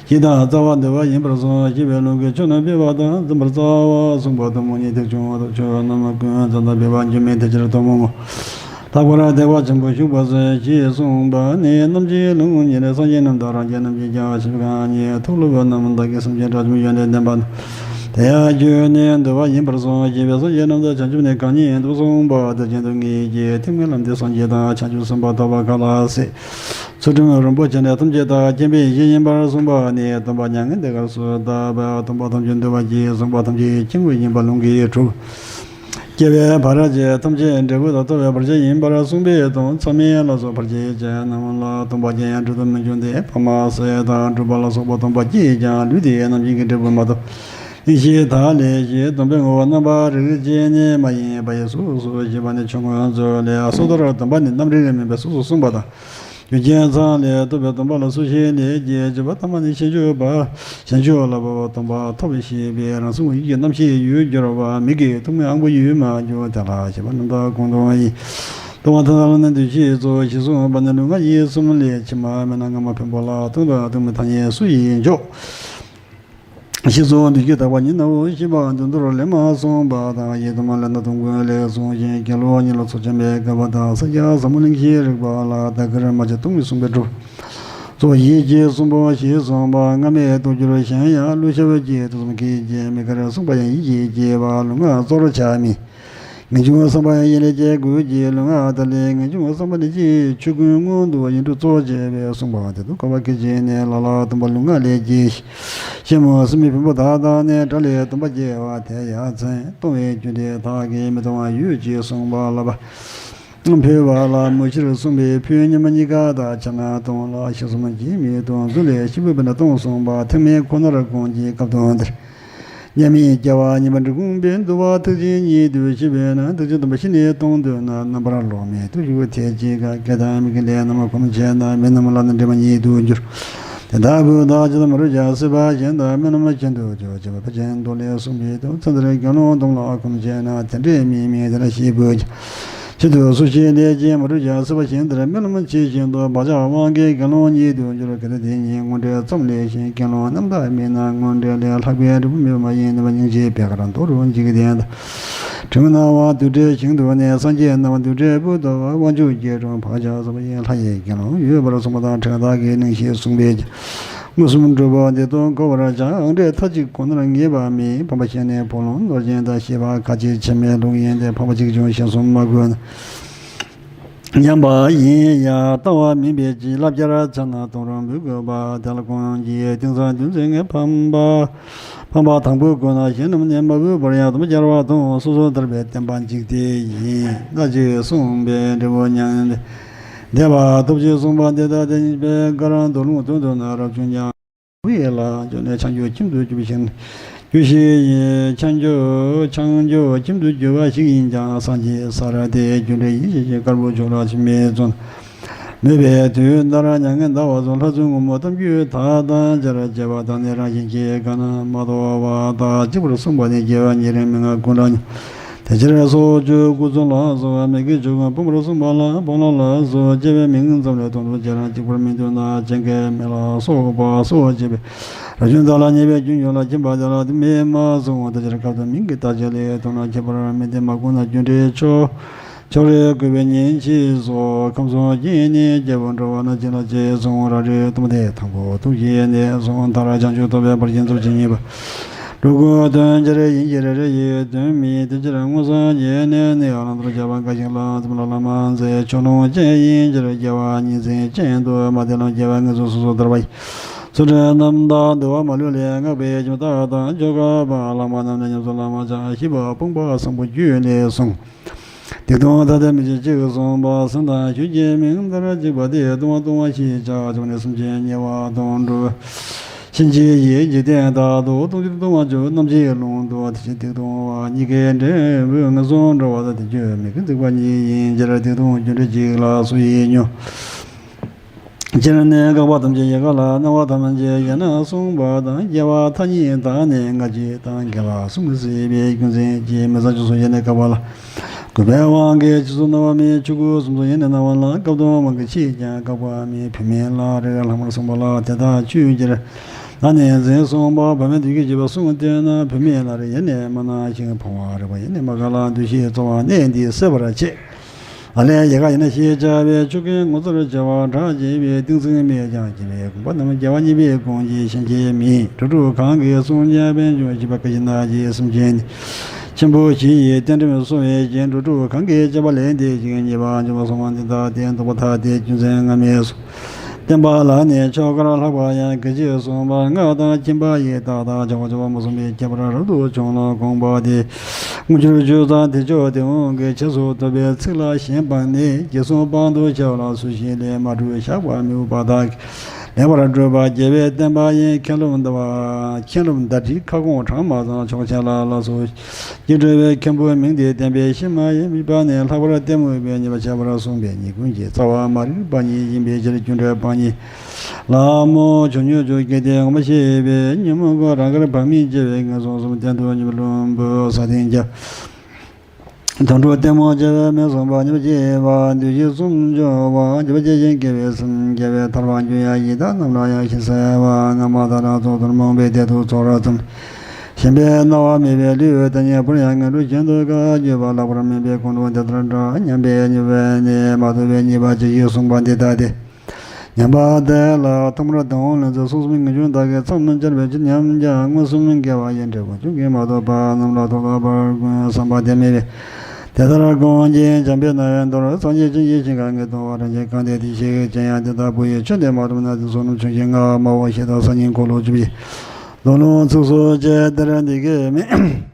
གཞི་དང་རྩ་བ་འདུལ་བ་ཡིན་པར་གསུངས། ཞེས་པའི་ལུང་གིས་ཆོས་རྣམས་སྤེལ་བ་དང་འཛིན་པར་སྩལ་བ་གསུངས་པ་ཐུན་མོང་ཉིད་དུ་བྱུང་བ་དང་། ཆོས་རྣམས་ཀུན་ཙམ་དུ་སྤེལ་བ་འགྱུར་མེད་དེ་ཕྱིར་ཐུན་མོང་ངོ་། ལྷག་པར་ཐེག་པ་ཆེན་པོ་ཞུགས་པ་སོགས་ཞེས་གསུངས་པ་ནི། རྣམ་འབྱེད་ལུང་ཉིད་ལས། སངས་རྒྱས་རྣམས་དང་རང་རྒྱལ་རྣམས་ཀྱིས་ཀྱང་ཞིང་གང་ཉིད་མཐོང་ལོ་བུ་རྣམས་དག་གི་སེམས་ཅན་དགྲ་བཅོམ་ཡོན་ཏན་ལྡན་པ་རྣམས་དེ་ཡང་རྒྱུ་ནི་འདུལ་བ་ཡིན་པར་གསུངས། ཞེས་པས་སངས་རྒྱས་རྣམས་དང་བྱང་ཆུབ་ནི་གང་ཉིད་དུ་གསུངས་པ་དེ་བཞིན་དུ་ངེས་ཀྱི་ཐེག་དམན་ལམ་དེ་སངས་རྒྱས་དང་བྱང་ཆུབ་སེམས་དཔའ་ཐོབ་པ་ག་ལ་སྲིད། ཚུལ་ཁྲིམས་རིན་པོ་ཆེ་ནི་ཐམས་ཅད་དག་མཁྱེན་པའི་གཞི་ཡིན་པར་གསུངས་པ་ནི། སྟོན་པ་མྱ་ངན་འདས་སྐབས་སུ་བསྟན་པ། སྟོན་པ་ཐམས་ཅད་འདུལ་བར་བགྱི་གསུངས་པ་ཐམས་ཅད་ཀྱི་སྐྱེས་བུ་ཡིན་པ་ལུང་གིས་གྲུབ། སྐྱེ་བའི་བར་ཆད་ཐམས་ཅད་འབྲས་བུ་དང་ཐོབ་པའི་བར་ཆད་ཡིན་པར་གསུངས་པའི་དོན། མཚམས་མེད་ལ་སོགས་བར་ཆད་ཅན་རྣམས་ལ་སྟོན་པ་ཀྱང་ཡང་འགྲོ་དོན་མི་འབྱུང་སྟེ། ཕ་མ་སྲས་དང་སྒྲུབ་པ་ལ་སོགས་པ་སྟོན་པ་ཀྱིས་ཀྱང་ལུས་འདི་རྣམ་མཁྱེན་གྱི་འབྲས་བུ་མ་ཐོབ། ཡེ་ཤེས་དག་ལས་ཞེས་སྟོན་པའི་ངོ་བོ་རྣམ་པར་རིག་བྱེད་ནི་མ་ཡིན་པ་ཡི་གཟུགས་སོ་ཞེས་པ་ནི་ཆོས་མངོན་རྫོགས་ལས། སོ་ཐར་སྟོན་པ་ནི་རྣམ་རིག་མིན་པའི་གཟུགས་སུ་གསུངས་པ་དང་། རྒྱུ་རྐྱེན་ཚང་ལས་ཐོབ་པའི་སྟོན་པ་ལ་སུ་ཞིག་ལས་སྐྱེས། བརྗོད་པ་ཐ་མ་ནི་ཞེས་བརྗོད་པ། ཞེས་བརྗོད་ལ་བབ་པ་སྟོན་པ་ཐོབ་ཞེས་པའི་རང་གཟུགས་ཡིད་ཀྱི་རྣམ་ཤེས་ཡུལ་སྦྱོར་བ། མིག་གི་ཐུག་མོའི་ཨང་པོ་ཡུལ་མ་གྱུར། དེ་ལ་ཞེས་པ་རྣམ་དག་ཁོང་དུ་ཡིན། ལྟུང་བ་ཐ་དད་ལ་ནི་འདུ་ཤེས་སོ་ཞེས་གསུངས་པ་ནི་ལུས་ངག་ཡིད་གསུམ་ལས་ཕྱི་མ་མེད་ན་སྔ་མ་བེམ་པོ་ལ་ལྟུང་དང་ལྟུང་མེད་ཐ་སྙད་སུ་ཡིས་འཇོག། ཞེས་སོགས་འདི་སྐད་བརྟག་པ་ཉིད་ནའོ་ཞེས་པ་འདི་མདོར་ལན་མ་གསུངས་པ་དང་། ཡི་དམ་ལས་ན་དུང་ཀུན་ལས་གསུངས་ཤིང་། དགེ་སློང་གཉེན་ལ་ཚོགས་ཆེན་པོའི་བསྐལ་པ་དང་། ས་སྐྱ་ཟབ་མོ་གླིང་བཞིའི་རིག་པ་ལ་བདག་གིར་མ་བྱས་སྟོང་ཉིད་གསུངས་པས་གྲུབ། གཙོ་བོ་ཡིད་ཀྱིས་གསུངས་པོ་ཞེས་གསུངས་པ་སྔ་མས་རྟོགས་གྱུར། གཞན་ཡང་གླུ་ཞབས་ཀྱིས་དུས་གསུམ་གྱི་རྗེ་མི་དགར་གསུངས་པ་ཡང་ཡིད་ཀྱིས་བརྗོད་པ་ལུས་ངག་གཙོར་བྱ་མིན། ངེས་འབྱུང་བསམ་པ་ཡིན་ལས་སྐྱེས་དགོས་ཀྱི་ལུས་ངག་དག་ལས། ངེས་འབྱུང་བསམ་པ་ནི་ཅི། ཆོས་ཀུན་སྔོན་དུ་ཡིད་འགྲོ་གཙོ་བྱས་པས་གསུངས་པ་དེ་དུ་གོ་བ་སྐད་ཅིག་ནས་ལ་ལ་སྟོན་པ་ལུས་ངག་ལས་སྐྱེས་ཤིང་། སེམས་སྲིད་པའི་བེམ་པོ་དག་དང་ནི། དགྲ་ལས་སྟོན་པ་སྐྱེ་བ་དེ་ཡ་མཚན། སྟོང་བའི་རྒྱུ་འབྲས་དག་གིས་མི་སྟོང་བ་ཡོད་ཅེས་གསུངས་པ་ལ། ཕུལ་བ་ལ་མུ་ཕྱིར་གསུངས་པའི་ཕུལ་ཉི་མ་གཉིས་ཀ་དང་ཕྱག་ན་སྟོང་ལ་ཞག་གསུམ་གྱིས་མི་སྟོང་། གཟུགས་ལས་སྐྱེས་བུ་དཔེར་ན་སྟོང་གསུངས་པ་ཐེག་དམན་ཁོ་ནར་དགོངས་ཀྱི་སྐབས་དང་འདིར། མཉམ་མེད་སྐྱེ་བ་གཉིས་པ་འབྲི་གུང་པས་འདུལ་བ་ཐེག་ཆེན་ཉིད་དུ་བཤད་པས་ན། ཐེག་ཆེན་སྟོན་པ་བཞི་ནི་སྟོང་དུ་ན། རྣམ་པར་ལོག་མེད་དུ་ཞུགས་ཐེག་ཆེན་ག། སྐད་དང་མིག་གི་ལས་རྣམས་ཁོམ་བྱས་ན། མི་རྣམས་ལ་ནི་དྲི་མ་ཉིད་དུ་འགྱུར། དེ་ལྟ་བུ་དག་ཇི་ལྟར་མ་རིག་ཀྱང་། སྲིད་པ་གཞན་དུ་སྨོན་ལམ་གྱེན་དུ་འཇུག་ཅེས་པ་ཕལ་ཆེར་མདོ་ལས་གསུངས་པའི་དོན། ཚེ་འདིར་དགེ་སློང་སྡོམ་ལ་ཁོམ་བྱས་ན། དེ་འདྲའི་མིག་མིག་དེ་ལ་ཤེས་དགོས་ཀྱང་། ཆེད་དུ་སུ་ཞིག་ལས་ཀྱང་མ་གྲུབ་ཀྱང་། སྲིད་པ་གཞན་དེར་སྨོན་ལམ་ཆེ་བཞིན་དུ། བག་ཆགས་དབང་གིས་དགེ་སློང་ཉིད་དུ་འགྱུར། གལ་ཏེ་དེ་ཉིད་དངོས་འབྲེལ་ཙམ་ལས་གཞན། དགེ་སློང་རྣམ་དག་མིན་ན་དངོས་འབྲེལ་ལས། ལྷག་པའི་འབྲས་བུ་སྨིན་པ་ཡིན། ནུས་པ་སྙིང་རྗེའི་བད་ཀར་རྡོ་རུ་འཇིག་ལྡན་དང་། དྲི་མ་སྣང་བ་རྡུལ་བྲལ་ཞིང་དུ་གནས། སངས་རྒྱས་སྣང་བ་རྡུལ་བྲལ་བུ་ལྟ་བུ། དབང་ཕྱུག་སྐྱེ་འགྲོ་བག་ཆགས་ཟག་པ་ཡི། ལྷ་ཡི་དགེ་སློང་ཡོད་པར་གསུངས་པ་དང་། དྲན་བདག་གི་གླེང་གཞི་གསུངས་པའི་མངོན་སུམ་སྒྲུབ་པ་འདི་དང་གོ་བར་བྱ། ཨང་འདྲས་མཐའ་གཅིག་ཁོ་ནར་ངེས་པ་མེད། ཕམ་པ་ཤེས་ནས་བུ་ལོན་ནོར་སྦྱིན་དང་། ཞེས་པ་ཁ་ཅིག་ཕྱི་མའི་ལུགས་ཡིན་ཏེ། ཕམ་པ་གཅིག་ཀྱང་ཤེས་སུ་མ་གོ་ན། ཉམས་པ་ཡིན་ཡང་ལྟ་བ་མིན་པའི་ཕྱིར། བསླབ་བྱར་བྱ་ན་དང་རུང་འབུལ་དགོས་པ། དེ་ལ་གོང་གི་དེང་སང་རྒྱུ་མཚན་ངས་ཕམ་པ། ཕམ་པ་དང་པོ་བཀོད་ན། གཞན་རྣམས་ནི་མ་བཀོད་པར་ཡང་དམ་པ་རྒྱལ་བ་དང་སོ་སོར་ཐར་པའི་བསྟན་པ་འཇིག་སྟེ་ཡིན་ན་ཅིག་གསུངས་པས། འབྲས་བུ་མྱང་འདས་པ་སྟོབས་ཀྱིས་གསུངས་པ་འདི་ལྟ་སྟེ། གཉིས་པའི་དགའ་རབ་མདོ་ལུང་དོན་དུ་ན། རབ་བྱུང་ཉམས་པའི་ལ་འཇུག་ནས་བྱང་ཆུབ་ཁྱིམ་དུ་འགྱུར་བ་ཞིག་ནི། རྒྱུ་ཞིག་ཡིན། བྱང་ཆུབ་བྱང་ཆུབ་ཁྱིམ་དུ་འགྱུར་བ་ཞིག་ཡིན་ཀྱང་། སངས་རྒྱས་ས་ར་དེའི་རྒྱུ་འབྲས་ཡིན་ཞེས་བྱ་བའི་དཀར་པོ་ཕྱོགས་ལ་ཕྱིན་མི་བརྫུན། མོས་པའི་དུས་འདིར་མྱ་ངན་འདའ་བ་སོགས། ལྷ་བཙུན་ངོ་མ་གཏམ་རྒྱུད་དག་དང་སྦྱར་བྱས་པ་དག་ནི་རང་བཞིན་གྱིས་གང་རྣམ་མ་རྟོགས་པ་དག་གཅིག་པར་གསུངས་པ་ནི། རྒྱལ་བ་ཉེ་རིང་མན་ངག་ཀུན་ལ་སྙོམས། དེ་ཕྱིར་སོགས་ཆོས་སྐུ་གསུམ་ལ་སོགས་པ། མི་དགེ་བཅུ་ཀུན་སྤོང་བར་གསུངས་པ་ལ། སྤོང་ལམ་ལ་སོགས་སྤྱད་པའི་མིང་ཙམ་ལས་དོན་དུ་བྱེད་རང་གཅིག་པར་མི་འདོད་ན། ཅན་གྱི་མི་ལ་སོགས་པ་སོགས་བྱེད་པའི་རབ་བྱུང་དག་ལ་ཉེས་པའི་རྒྱུན་ཡོད་ལ། ཁྱིམ་པ་དེ་ལ་དེ་མིན་མ་གསུངས། དེ་ཕྱིར་སྐབས་དང་མིང་གི་རྟགས་ཅན་ལས་དོན་ལ་ཁྱད་པར་མི་འདི་མ་གོ་ན། རྒྱུ་འབྲས་ཕྱོགས་ཕྱོགས་རིས་བཀོད་པའི་ཉིན་བྱེད་སོགས། ཁམས་གསུམ་གྱི་ནི་སྐྱེ་བོ་འགྲོ་བ་ན་ཅི་ལ་ཅི་གསུངས། རང་རིག་སྟོང་པ་དེ་དང་པོ་ཐུགས་རྗེ་ནས་གསུངས། མཐར་བྱང་ཆུབ་ཐོབ་པའི་བར་གྱི་མཚམས་ཀྱི་གཉིས་པ། འགྲོ་ཀུན་དོན་སྤྱིར་ཡིན་གྱི་རེ་རེ་ཡི་དོན་མིན། དེ་ཕྱིར་མངོན་སངས་རྒྱས་ནས་ནི། བླང་དོར་བྱ་བ་འགའ་ཞིག་ལ་འཛེམ་ལ་ལ་མ་འཛེམ། ཕྱོགས་ལྷུང་ཅན་ཡིན་ཕྱིར་སྐྱེ་བ་གཉིས་འཛིན་ཅན་དུ་མ། དེ་ལ་སྐྱེ་བ་དངོས་སུ་སོ་སོར་ཐར་པ་ཡི། ཚུལ་ཁྲིམས་རྣམ་དག་འདུལ་བ་མ་ལུས་ལས། བསྔགས་པའི་ཁྱིམ་བདག་དང་ཆོ་ག་པ། བླ་མ་རྣམས་ནི་ཉམས་སུ་བླང་བར་བྱ། ཞེས་པ་སྤོང་པ་བཟང་པོ་རྒྱུད་ལས་གསུངས། སྡིག་ལྟུང་ཐ་དད་མི་བྱེད་ཅིག་གསུངས་པ། སེམས་དང་ཆོས་ཀྱི་མིང་མཐར་གཅིག་པ་སྟེ། ལྟུང་བ་ལྟུང་བ་ཞེས་བྱ། བྱ་བ་ནི་སེམས་ཅན་དམྱལ་བ་དང་འགྲོ་བ་གཤིན་རྗེ་ཡི་འཇིག་རྟེན་དག་ཏུ། ལྟུང་ཕྱིར་ལྟུང་བ་བཅུ་རྣམ་མཁྱེན་ལུང་དུ། དེ་ཕྱིར་སྡིག་ལྟུང་བ་གཉིས་ཀའི་འབྲས་བུ། ངན་སོང་འགྲོ་བ་དང་དེ་ཆོས་མིག་གི་འཛིན་པ་ཉིད་ཡིན་ཕྱིར། སྡིག་ལྟུང་རྒྱུ་འབྲས་གཅིག་ལ་སུ་ཡིས་སྨྱོ། སྤྱིར་ནི་བཀག་པ་ཐམས་ཅད་ཡལ་ག་ལ། སྣང་བ་ཐམས་ཅད་ཡལ་ན་གསུངས་པ་དང་། སྐྱེ་བ་མཐའ་གཉིས་དག་ནི་སྔ་ཕྱི་དང་། རྒྱལ་བ་གསུམ་གྱིས་གཟིགས་པའི་རྒྱུ་མཚན་གྱིས། མི་ཚངས་སྤྱོད་གསུམ་ཡལ་ནས་བཀག་པ་ལ། གུས་པའི་དབང་གིས་རྗེས་སུ་གནང་བ་མིན། ཆོས་སྐུ་གསུམ་གསུམ་ཡལ་ནས་གནང་བ་ལ། བཀག་སྡོམ་དབང་གིས་ཕྱིས་ཀྱང་བཀག་པ་མིན། བུད་མེད་ལ་རེག་ལྷག་མར་གསུངས་པ་ལ། དེ་དག་ཆོས་ཀྱི་ལ་ནི་འཛིན་གསུངས་པ། བུད་མེད་འདུ་ཤེས་བྱེད་པ་གསུམ་སྟོན་ན། བུད་མེད་ལ་རེག་ཡལ་ནས་མ་གནང་ཞིང་། ཕོ་བ་རེག་པ་ཡལ་ནས་མ་བཀག་ལ། འདུ་ཤེས་རྩོལ་བ་གནད་འདི་གསལ་བར་བྱེད། ཨ་ལས་ཡལ་ག་ཡལ་ན་ཞེས་བྱ་བའི་ཆོས་ཀུན་ངོ་མཚར་བྱ་བ་གྲགས་ཆེ་བའི་ཏིང་འཛིན་མེད་ཀྱང་། སྐྱེ་བའི་དགོངས་པ་རྣམས་རྒྱལ་བ་གཉིས་པའི་དགོངས་ཀྱི་ཤན་འབྱེད་མིན། འགྲོ་དྲུག་གང་གིས་གསུངས་ཀྱང་ཕན་ཆུང་ཞེས་པ་ཀ་ཤི་ན་གྱི་སེམས་ཅན་ནི། ཆེན་པོ་བཞི་ཡི་རྟེན་འབྲེལ་སོང་བའི་རྐྱེན། འགྲོ་དྲུག་གང་གིས་སྤྱད་པ་ལས་འདས་ཤིང་། ཉེས་པ་འབྱུང་བར་གསུངས་པ་འདི་ལྟ་སྟེ། ལྡོག་པ་ཐ་དད་རྒྱུ་མཚན་སྔ་མའི་སོ། བསྟན་པ་ལ་ནི་ཆོས་སྐོར་ལྷག་པ་ཡང་། གལ་ཆེ་གསུངས་པ་སྔགས་དང་ཁྱིམ་པ་ཡི་རྟགས་དང་། བྱ་བ་བྱ་བ་མ་གསུངས་པའི་ཁྱད་པར་རབ་ཏུ་བྱུང་ལ་དགོངས་པ་སྟེ། དངོས་འགྱུར་བརྗོད་ཙམ་དེ་ཆོས་དེ་དབང་གིས་རྗེས་སུ་ཐོབ་པའི་ཚིག་ལ་ཞེན་སྤངས་ནས། རྗེས་སུ་དཔང་དུ་བྱ་བ་ལ་སུ་ཞིག་ལས་མ་གྲུབ་བཞག་པ་མི་འོས་པ་དག་གིས་ལེགས་པར་བསྒྲུབ་པ་རྒྱལ་བའི་བསྟན་པ་ཡིན། མཁན་སློབ་འདའ་བ་མཁན་སློབ་འདའ་འདྲིས་ཁ་སྐོང་གྲངས་མ་ཚང་ཆོག་མཆན་ལ་ལ་སོགས། སྐྱེ་འགྲོ་བའི་མཁན་པོའི་མིང་དེ་བསྟན་པའི་གཞི་མ་ཡིན། མིད་པ་ནི་ལྷག་པར་གཏི་མུག་པས་ཉེས་པ་བྱས་པར་གསུངས་པས་ཉེས་ཀུན་གྱི་རྩ་བ་མ་རིག་པ་ཉིད་ཡིན་པའི་ཕྱིར། རྒྱུ་འབྲས་སྤང་གཉེན་ལ་མོ་ཆོས་ཉོན་ཅོག་གི་སྟེ། ངོ་མ་ཤེས་པའི་ཉོན་མོངས་ཀུན་རང་དགར་བག་མེད་སྐྱེ་བའི་ངན་སོང་གསུམ། གཏན་དུ་ཉོན་མོངས་ལྷུན་པོ་ས་སྟེང་རྒྱ། དོན་གྲུབ་ལྟད་མོ་བྱེད་པའི་མིག་ཟུམ་པ། གཉིས་པ་སྐྱེས་པ་འདུ་ཤེས་གསུམ་སྦྱོང་བ། བརྒྱད་པ་སྐྱེས་ཤིང་སྐྱེ་བའི་སེམས། བརྒྱད་པའི་ཐར་པ་འགྱུར་ཡང་ཡི་དྭགས་རྣམས་ལ་ཡང་ཞེས་ཟེར་བ། སྔ་མ་དག་ལ་རྫོགས་སོར་རྨོངས་པའི་དད་དུ་ཚོར་ཙམ། ཞེན་པའི་སྣང་བ་མེད་པའི་ལུས་དེ་ཉིད་པོར་ཡང་ངན་འགྲོ་གཞན་དུ་བཀག་གྱུར་པ། ལྷག་པར་དམན་པའི་ཁོང་ཁྲོ་འདི་ལྟར་འདྲ་སྙམ་པའི་ཉེས་པ་ནི་མ་ཐོབ་པའི་ཉེས་པ་ཅི་ཞིག་གསུངས་པ་འདི་ལྟ་སྟེ། ཉམས་པ་དེ་ལ་ཐོག་མར་བདག་དབང་ལེན་ཚུལ་གསུངས་སོ། ངེས་འབྱུང་དག་གིས་མཚམས་སྦྱར་བའི་ཕྱིར་སྙམ་ཀྱང་མངོན་སུམ་དགེ་བ་ཡི་འབྲས་བུ་ཆུང་གིས་མ་ཐོབ་པ་རྣམས་ལ་ཐོག་མཐའ་བར་ཀུན་བསམ་པ་དེ་མེད་པས། དེ་ལྟར་གང་ཞིག་འཇམ་པའི་རྣ་བས་མདོར། སངས་རྒྱས་བྱིན་གྱིས་ཞིང་ཁ་ངེས་ལྟུང་བ། རང་གཞན་གང་དེ་དེ་ཞིག་ཅན་ཡང་དེ་ལྟ་བུ་ཡི། ཆོས་འདི་མ་ཐོབ་ན་དེ་བསོད་ནམས་ཆུང་ཞིང་ངལ་མ་བ་ཞེས་དང་སང་ཉིན་འཁོར་ལོ་བཅུ་བཞི། ལོ་ལོན་ཚིགས་སུ་བཅད་དེར་འདི་སྐད་སྨྲས།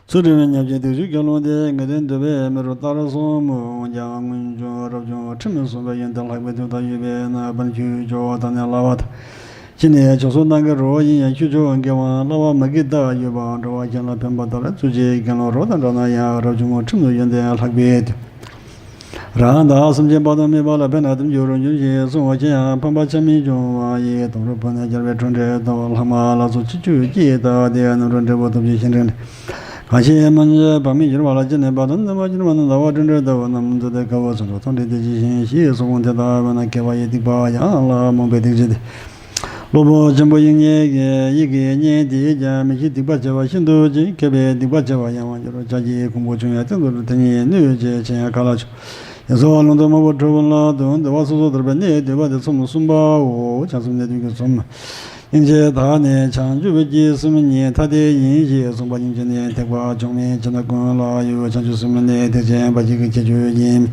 ཚུལ་ཁྲིམས་ཉམས་ཀྱི་སྡིག་སྤྱོད་དགེ་སློང་དེ། ངེས་དོན་འདོད་པའི་མི་རུ་ལྟར་སོང་མོད། འོན་ཀྱང་སྔོན་བྱུང་རབ་བྱུང་ཁྲིམས་སྲུང་བའི་ཡོན་ཏན་ལྷག་པའི་དོན་དག་ཡོད་པས་ན། བར་ཆུ་སྦྱོར་བ་དང་ནི་བསླབ་པ་དང་། ཅི་ནས་ཆོས་སྲུང་གནང་གི་རོ། ཡིན་ཡང་ཆོས་སྦྱོར་བ་དགེ་བ་བསླབ་པ་མ་གི་དག་ཡོད་པའང་འགྲོ་བ་གཞན་ལ་ཕན་པ་དག་ལ་བརྩོན་ཅིང་། དགེ་སློང་རོ་དང་འདྲ་ན་ཡང་རབ་བྱུང་ཁྲིམས་སུ་ཡོན་ཏན་ལྷག་པའི་དོན། རང་དང་སེམས་ཅན་པ་དང་དམིགས་པ་ལ་ཕན་ན་དམ་གྱི་རོ་འབྱུང་ཞེས་གསུངས་པ་ཅི་ཡང་ཕན་པ་ཆ་མི་འབྱུང་བ་ཡི། དོང་རུ་བུ་ནི་སྦྱར་བའི་འཕྲོ་འདྲེས་ལྟ་བུ། ལྷག་མ་ལ་སོགས་ཕྱི་ཆོས་སྐྱེས་ལྟ་བུ་དེ་ཡང་རྣམ་གྲོལ་འབྲས་བུ་ཐོབ་ཅིང་ཞིང་དྲན། གང་ཞིག་སྨོན་བྱེད་པ་མི་འགྱུར་བ་ལ་ཅི་ནུས་པ་དང་། ནུས་པ་འགྱུར་བ་ན་ཟླ་བ་སྤྲིན་འཕྲོས་ལྟ་བུ། རྣམ་མཛེས་དེ་དཀར་པོ་ཚོན་ཁྲ་མཐོང་འདྲའི་དེ་ཇི་བཞིན་ཞེས་གསུངས་པ་དེ་ལྟ་བས་ན་མཁས་པ་ཡི་སྡིག་པ་ཡང་ལ་རྨོངས་པའི་སྡིག་བྱེད་དེ། སློབ་དཔོན་ཆེན་པོ་དབྱིག་གཉེན་གྱིས་ཡི་གེ་སྙན་དེས་ཀྱང་མི་ཤེས་སྡིག་པ་བྱས་པ་ཤིན་ཏུ་ཅིག་མཁས་པས་སྡིག་པ་བྱས་པ་ཡང་བ་འགྱུར་བ་ཅག་གི་གོང་བུ་ཆུང་ཡང་སྟེང་དུ་དེ་ཉིད་གནོད་བྱེད་ཆེ་ཡང་ག་ལ་ཆོག་ཡ་སོ་བ་ལུང་དུ་མ་བུ་ཁྲོ་བོ་ལ་དུ་འདུལ་བ་སོ་སོར་ཐར་པའི་གནས་འདུལ་བ་དེ་ཚོམ་གསུམ་པའོ། བྱང་སེམས་གནད་དོན་གྱི་ཚོམ། སྙིང་རྗེ་དག་ནི་བྱང་ཆུབ་ཀྱི་སེམས་ཉིད་ཐ་དད་ཡིན་ཞེས་གསུངས་པ་སྙིང་རྗེ་ནི་ཐེག་པ་ཆུང་མིན་ཕྱི་ནང་ཀུན་ལ་ཡོད། བྱང་ཆུབ་སེམས་ནི་ཐེག་ཆེན་པ་ཞིག་གི་ཁྱད་ཆོས་ཡིན།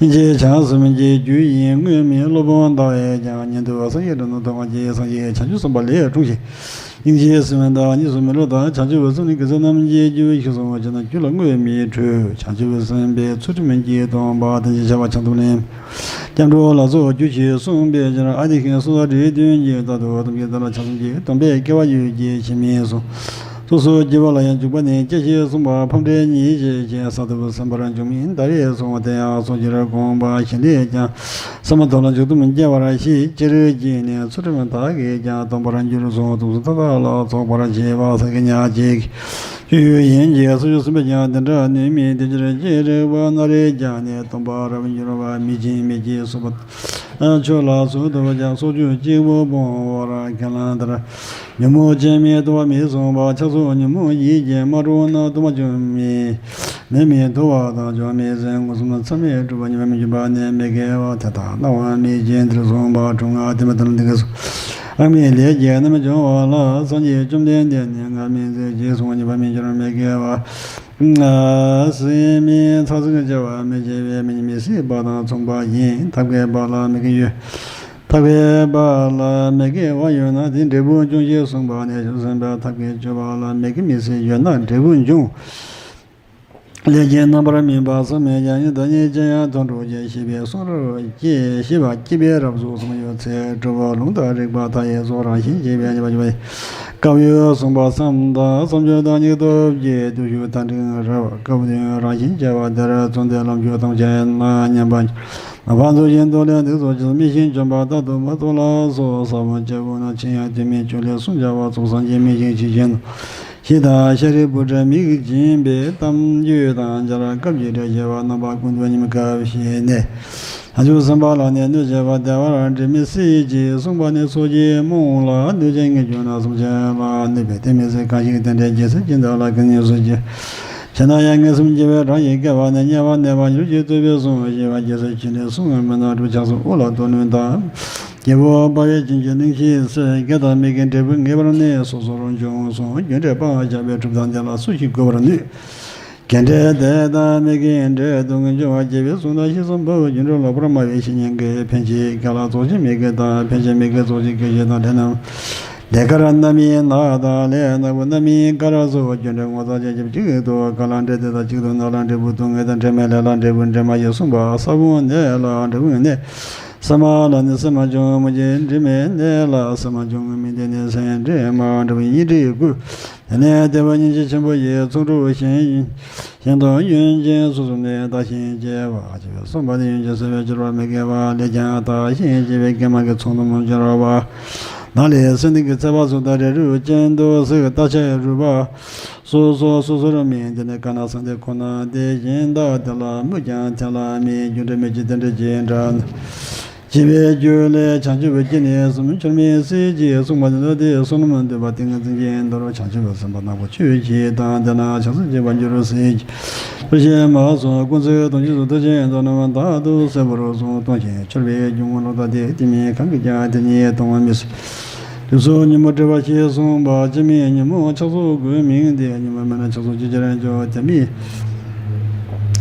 སྙིང་རྗེ་བྱང་སེམས་ཀྱི་རྒྱུ་ཡིན་དངོས་མིན། སློབ་དཔོན་ཟླ་བས་ཀྱང་ཉན་ཐོས་སངས་རྒྱས་འབྲོམ་སྟོན་མཐོང་བ་ཅན་སངས་རྒྱས་བྱང་ཆུབ་སེམས་དཔའ་ལས་འཁྲུངས་ཤིང་། སྙིང་རྗེའི་སེམས་དང་གཉིས་སུ་མི་སླུ་དང་། བྱང་ཆུབ་སེམས་ནི་དགེ་སེམས་རྣམས་ཀྱི་རྒྱུ་ཞེས་གསུངས་པ་ཅི་ན་རྒྱུ་ལ་དངོས་མིན་འཕྲོད། བྱང་ཆུབ་སེམས་དཔའི་ཚུལ་ཁྲིམས་ཀྱི་སྡོམ་པ་དང་བཅས་བྱ་བ་ཆང་འཐུང་ལེན། སྐྱབས་འགྲོ་ལ་སོགས་རྒྱུ་ཞེས་གསུངས་པའི་ཕྱིར། ཨ་ཏི་ཤའི་སོ་ད་རིའི་དོན་གྱི་ལྟར་དུ་ཐམས་ཅད་ལྟར་བྱང་སེམས་ཀྱི་སྡོམ་པས་སྐྱེ་བ་ཡོད་ཅེས་བྱེད་མིན་གསུངས། སོ་སོའི་སྐྱེ་བ་ལ་ཡང་འཇུག་པ་ནི་སྐྱེ་ཞེས་གསུངས་པ་ཕམ་འབྲས་གཉིས་ཞེས་བྱས། ས་ཐོབ་སེམས་པར་འཇུག་མིན་ཟླ་བས་གསུངས་པ་དེ་ཡང་སོ་སྐྱེར་དགོངས་པ་བཞིན་ལས་ཀྱང་། ས་མ་ཐོབ་ལ་འཇུག་སྡོམ་སྐྱེ་བར་བཤད། སྤྱིར་གྱིས་ནི་ཚུལ་ཁྲིམས་དག་གིས་ཀྱང་སྡོམ་པར་འགྱུར་གསུངས། སྡོམ་ཚུལ་མཐའ་དག་ལ་ཚོགས་པར་བྱེད་པ་ས་དགེ་ཉག་གཅིག་སྤྱོད་ཡུལ་ཡིན་གྱི། སོ་སྐྱེ་སེམས་དཔས་ཀྱང་དེ་འདྲ་ནུས་མིན། དེ་ཕྱིར་ཅི་རིགས་པ་སྣ་རེས་ཀྱང་ནི། སྡོམ་པ་རབ་འགྱུར་བ་མི་བྱེད་མི་བྱེད་གསུངས་པ། ཆོས་ལ་སོགས་དུ་བ་ཀྱང་སྲོག་གཅོད་གཅིག་པུ་སྤོང་བར་ཁས་བླངས་ལྟར། ཉོན་མོངས་ཅན་མི་ལྟུང་བ་མེད་གསུངས་པ། ཕྱག་སོགས་ཉོན་མོངས་ཡིད་ཀྱིས་མ་གྲུབ་ན། ལྟུང་བ་བྱུང་མི་མེད་མི་ལྟུང་བ་དང་བྱུང་མི་ཟད། མངོན་སུམ་མཚམས་མེད་གྲུབ་པ་ཉེས་པ་མི་འབྱུང་བ་ནི་མི་དགེ་བ། དེ་དག་སྣང་བ་མེད་ཅིང་འདིར་གསུངས་པ་དྲུག་སྔགས་དེ་མ་ཐར་འདི་སྐད་གསུངས། ཨ་མའི་ལས་ཀྱིས་རྣམ་སྨིན་བྱུང་བ་ལ། སངས་རྒྱས་བཅོམ་ལྡན་འདས་ནི་ངར་མི་མཛད་ཅིང་གསུངས། ཉེས་པ་མི་འགྱུར་མི་དགེ་བ། སྲེད་མི་ཚར་གཅོད་བྱ་བ་མི་བྱེད་པས་མི་ཉམས་མི་སྲེད་པ་དང་མཚུངས་པ་ཡིན། ཐབས་མཁས་པ་ལ་མི་དགེ་ཡོད། ཐབས་མཁས་པ་ལ་མི་དགེ་བ་ཡོད་ན་དེ་འབྲས་བུ་འབྱུང་ཞེས་གསུངས་པ་ནས། བྱང་སེམས་དཔའི་ཐབས་མཁས་སྤྱོད་པ་ལ་མི་དགེ་མི་སྲེད་ཡོད་ན་འབྲས་བུ་འབྱུང་། ལས་ཀྱི་རྣམ་པར་སྨིན་པ་བསམ་མེད་ཀྱང་ཡང་དག་ཉིད་ཅན་ཡང་དོན་གྲུབ་ཅེས་ཤེས་པའི་གསུང་རབ་ཀྱི་ཤེས་པ་སྐྱེས་པའི་རབ་གཟུགས་སུ་མ་ཡོད་ཚེ། གྲུབ་པ་ལུང་དང་རིགས་པ་མཐའ་ཡས་སོགས་རང་བཞིན་གྱིས་པའི་ཉེས་པ་སྐྱོབ་པའི་སྐབས་ཡོད་གསུངས་པ་བསམ་དང་བསམ་བརྗོད་དང་སྙིང་སྟོབས་ཀྱིས་བརྟུལ་ཞུགས་མཐའ་འགྲིག་རབ་སྐབས་དོན་རང་བཞིན་བྱ་བ་དེར་བརྩོན་ཏེ་ལམ་ཞུགས་དམ་བཅའ་ན་ཉམས་པ་ནག་པ་མཛོད་ཅིང་འདོར་ལེན་སྡིག་སོགས་ཀྱིས་སྨིན་ཞིང་འཇོམས་པ་རྟག་ཏུ་མ་ཐོབ་ལ་སོགས་ས་བོན་སྐྱེ་དགོས་ན་ཕྱིན་ཡང་དུས་མིན་ཆོས་ལས་གསུངས་བྱ་བ་ཚོགས་བསམ་གྱིས་སྨིན་ཞིང་ཇི་བཞིན་དུ། ཞེས་དང་ཤཱ་རིའི་བུ་དྲི་མིག་སྦྱིན་པའི་གཏམ་རྒྱུད་དང་སྦྱར་སྐབས་ཀྱི་འགྲེལ་བྱེད་པ་རྣམ་པ་ཀུན་ཏུ་ཉིད་སྐབས་ཤིག་ནས། བྱང་ཆུབ་སེམས་དཔའ་ལ་ནི་གནོད་བྱེད་པ་བདེ་བར་འབྲེལ་མི་སྲིད་ཅེས་གསུངས་པ་ནི་ཚོགས་ཀྱི་རྨོངས་ལ་གནོད་བྱེད་ངེས་གྱུར་ན་བསམ་བྱེད་ལ་གནོད་པའི་དེ་མི་སྲིད། གང་ཞིག་དེ་འདྲའི་རྒྱལ་སྲས་ཀྱི་མདོ་ལ་གང་ཉེས་སུ་བྱེད་ན་ཡང་ངེས་སེམས་བསྐྱེད་པའི་གྲངས་ཀྱིས་བསྐལ་པ་ནས་དམྱལ་བ་ནད་པ་ཡུལ་གྱི་རྩོད་པའི་གསུང་ཞེས་པ་རྒྱལ་སྲས་ཆེ་ལས་གསུང་ངམ་མིན་ན་སྒྲུབ་ཆགས་སུ་དབུ་ལ་དོ་ནུས་དང་། སྐྱེ་བོ་དཔའ་བའི་བྱིན་གྱིས་གླིང་བཞི་བསྲེགས། དགེ་དང་མི་དགེའི་འབྲས་བུ་ངེས་པར་གནས། སོ་སོར་འབྱུང་གསུངས། རྒྱུ་འབྲས་སྤང་བྱ་བའི་གྲུབ་མཐའ་འདི་ལ་སུ་ཞིག་གུས་པར་ནུས། རྒྱུ་འབྲས་དགེ་དང་མི་དགེའི་འབྲས་སྡུག་བསྔལ་འབྱུང་བ་བརྒྱད་པའི་གཟུགས་དང་ཤེས་བསམ་འབར་བའི་རྒྱུ་འབྲས་ལོག་པར་སྨྲ་བའི་བཤེས་གཉེན་གྱིས་ཕན་ཕྱིར་དགེ་ལ་རྫོགས་ཆེན་མི་དགེ་དང་། ཕན་ཕྱིར་མི་དགེ་རྫོགས་ཆེན་དགེ་བྱེད་དང་། ལས་རྣམས་ལས་དཀར་རྣམ་སྨིན་ནག་དང་། ལས་ནག་པོ་རྣམ་སྨིན་དཀར་སོགས་རྒྱུ་འབྲས་ངོ་མཚར་ཅན་བརྒྱད་པོ་གཅིག་ཏུ་དགེ་ལ་འབྲས་དེ་དག་གཅིག་ཏུ་ནག་ལ་འབྲས་བུ་སྡུག་བསྔལ་དང་། འབྲེལ་མེད་ལས་ལ་འབྲས་བུ་འབྲེལ་མ་ཡིན་གསུངས་པ། ས་བོན་ནད་ལ་འབྲས་བུ་ནད། ས་མ་ལ་ནི་ས་མ་བྱུང་མུ་གེ། འབྲེལ་མེད་ནད་ལ་ས་མ་བྱུང་མུ་གེ་ནད་ནི་ས་ཡི་འབྲས་མ་འབྲས་བུ་ཡི་འབྲས་བུ། དེ་ནས་དེ་བ་སྙིང་རྗེ་ཆེན་པོ་ཡིས་ཚོགས་དྲུག་ཞིང་ཞིང་དུ་ཡོན་ཅན་སོ་སོ་ནས་བདག་གཞན་བརྗེ་བ་བྱས་པས་གསུངས་པ་ནི། ཡོན་ཅན་སེལ་བའི་སྦྱོར་བ་མི་དགེ་བ་ལས་ཀྱང་དག་ཞིང་བྱས་པའི་དགེ་མ་དགེ་ཚོགས་རྣམས་སྦྱོར་བ། ནང་ལས་སེམས་གཏིང་གི་ཚེ་བ་སོགས་དང་རེ་རུ་ཅན་དུ་སེ་གི་རྟག་ཆད་རུས་པ་སོ་སོ་སོ་སོར་སྨིན། དེ་ནས་ཀ་ན་སངས་རྒྱས་ཁོ་ན་དེ་བཞིན་བདག་དེ་ལ་སྨོད་ཀྱང་དེ་ལ་སྨད། རྒྱུ་འབྲས་མེད་ཅིང་རྟེན་འབྲེལ་ཅི་འདྲ་ན། ཞེས་པའི་རྒྱུད་ལས་བྱང་ཆུབ་ཀྱི་སྐྱེ་གནས་གསུམ་འཆར་མི་སྲིད་ཅེས་གསུངས་པ་འདི་ལྟ་སྟེ། བསོད་ནམས་འདོད་པ་ཏིང་ངེ་འཛིན་གྱི་མདོ་རུ་བྱང་ཆུབ་སེམས་དཔའ་ནག་པོ་ཆོས་བཞི་དང་ལྡན་ན་བྱང་སེམས་སྐྱེ་བར་འགྱུར་སྲིད་ཀྱི། ལྟོས་ཤིག་མ་སོ། ཀུན་རྫོབ་དོན་གྱི་གཟུགས་ཐོབ་ཅིང་བསོད་ནམས་དག་ཏུ་གསལ་པོར་གསུངས། སྟོང་ཞིང་འཆར་བའི་རྒྱུ་ངོ་ལོག་ལྟ་སྟེ། དེ་མིན་གང་གིས་ཀྱང་དེ་ཉིད་སྟོང་པར་མི་སྲིད། དུས་གསུམ་ཉོན་མོངས་བྲལ་བ་ཞེས་གསུངས་པ། སྤྱི་མིང་ཉོན་མོངས་ཆགས་སོགས་ཀྱི་མིང་སྟེ། ཉོན་མོངས་མེད་ན་ཆགས་སོགས་ཅི་ཕྱིར་འབྱུང་། དེ་མིན་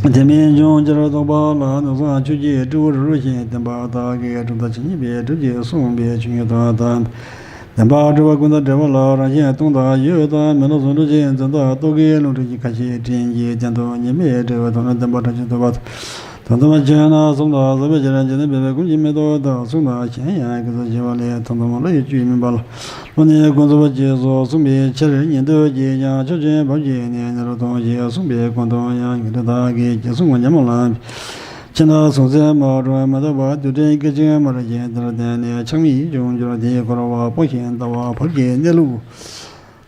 དེ་མིན་འབྱུང་ཕྱིར་རྟོག་པ་ལ་ནི་སངས་ཆོས་ཀྱི་སྤྲེའུ་རིལ་བུ་བཞིན་བསྟན་པ་དག་གིས་གྲུབ་མཐའ་ཇི་སྙེད་པའི་གྲུབ་ཅེས་གསུངས་པའི་ཆོས་ཉིད་དོན་དམ། བདེན་པར་གྲུབ་པ་ཀུན་དང་བྲལ་བ་ལ་རང་བཞིན་སྟོང་དང་ཡོད་དང་མེད་ལ་སོགས་འགྲོ་ཅིང་འཛིན་སྟངས་རྟོག་གེའི་རླུང་འཕྲིན་གྱི་ཁ་ཕྱེ་སྤྲིན་གྱི་སྟེང་དུ་ཉི་མའི་འབྲས་བུ་དང་ནི་བདེན་པར་གྲགས་ཅིང་རྟོགས་པ་དང་། དོན་དམ་ཆོས་རྣམས་གསུམ་དང་ཟབ་པའི་ཕྱིར་འཇིག་རྟེན་པའི་ཀུན་གྱི་མེ་ཏོག་དང་གསུམ་དང་གཞན་ཡང་དགེ་རྩ་ཞི་བ་ལས་དོན་དམ་བློ་ཡི་བཅུད་ཡིན་པ་ལ། བློ་ནི་ཀུན་རྫོབ་ཅེས་སོགས་གསུངས་པའི་ཕྱིར། ཉན་ཐོས་ཀྱིས་ཀྱང་ཆོས་ཅན་བབ་ཀྱིས་ནི་ཉན་རབ་ཏུ་ཞེས་གསུངས་པའི་སྐུ་མདོ་ཡང་ཉན་ཐོས་དག་གིས་ཀྱང་གསུང་ངོ་ཉམས་ལ་བླངས་པའི་ཕྱིར་ན་གཟུང་འཛིན་མ་གྲུབ་མི་རྟག་པ་རྡུལ་ཕྲན་སྐད་ཅིག་མར་བཞིན་དེར་བརྟེན་ནས་ཆགས་མེད་བྱུང་གྱུར་དེའི་འཁོར་བ་སྤོང་ཞིང་ལྟ་བ་བབ་ཀྱི་གནས་ལུགས་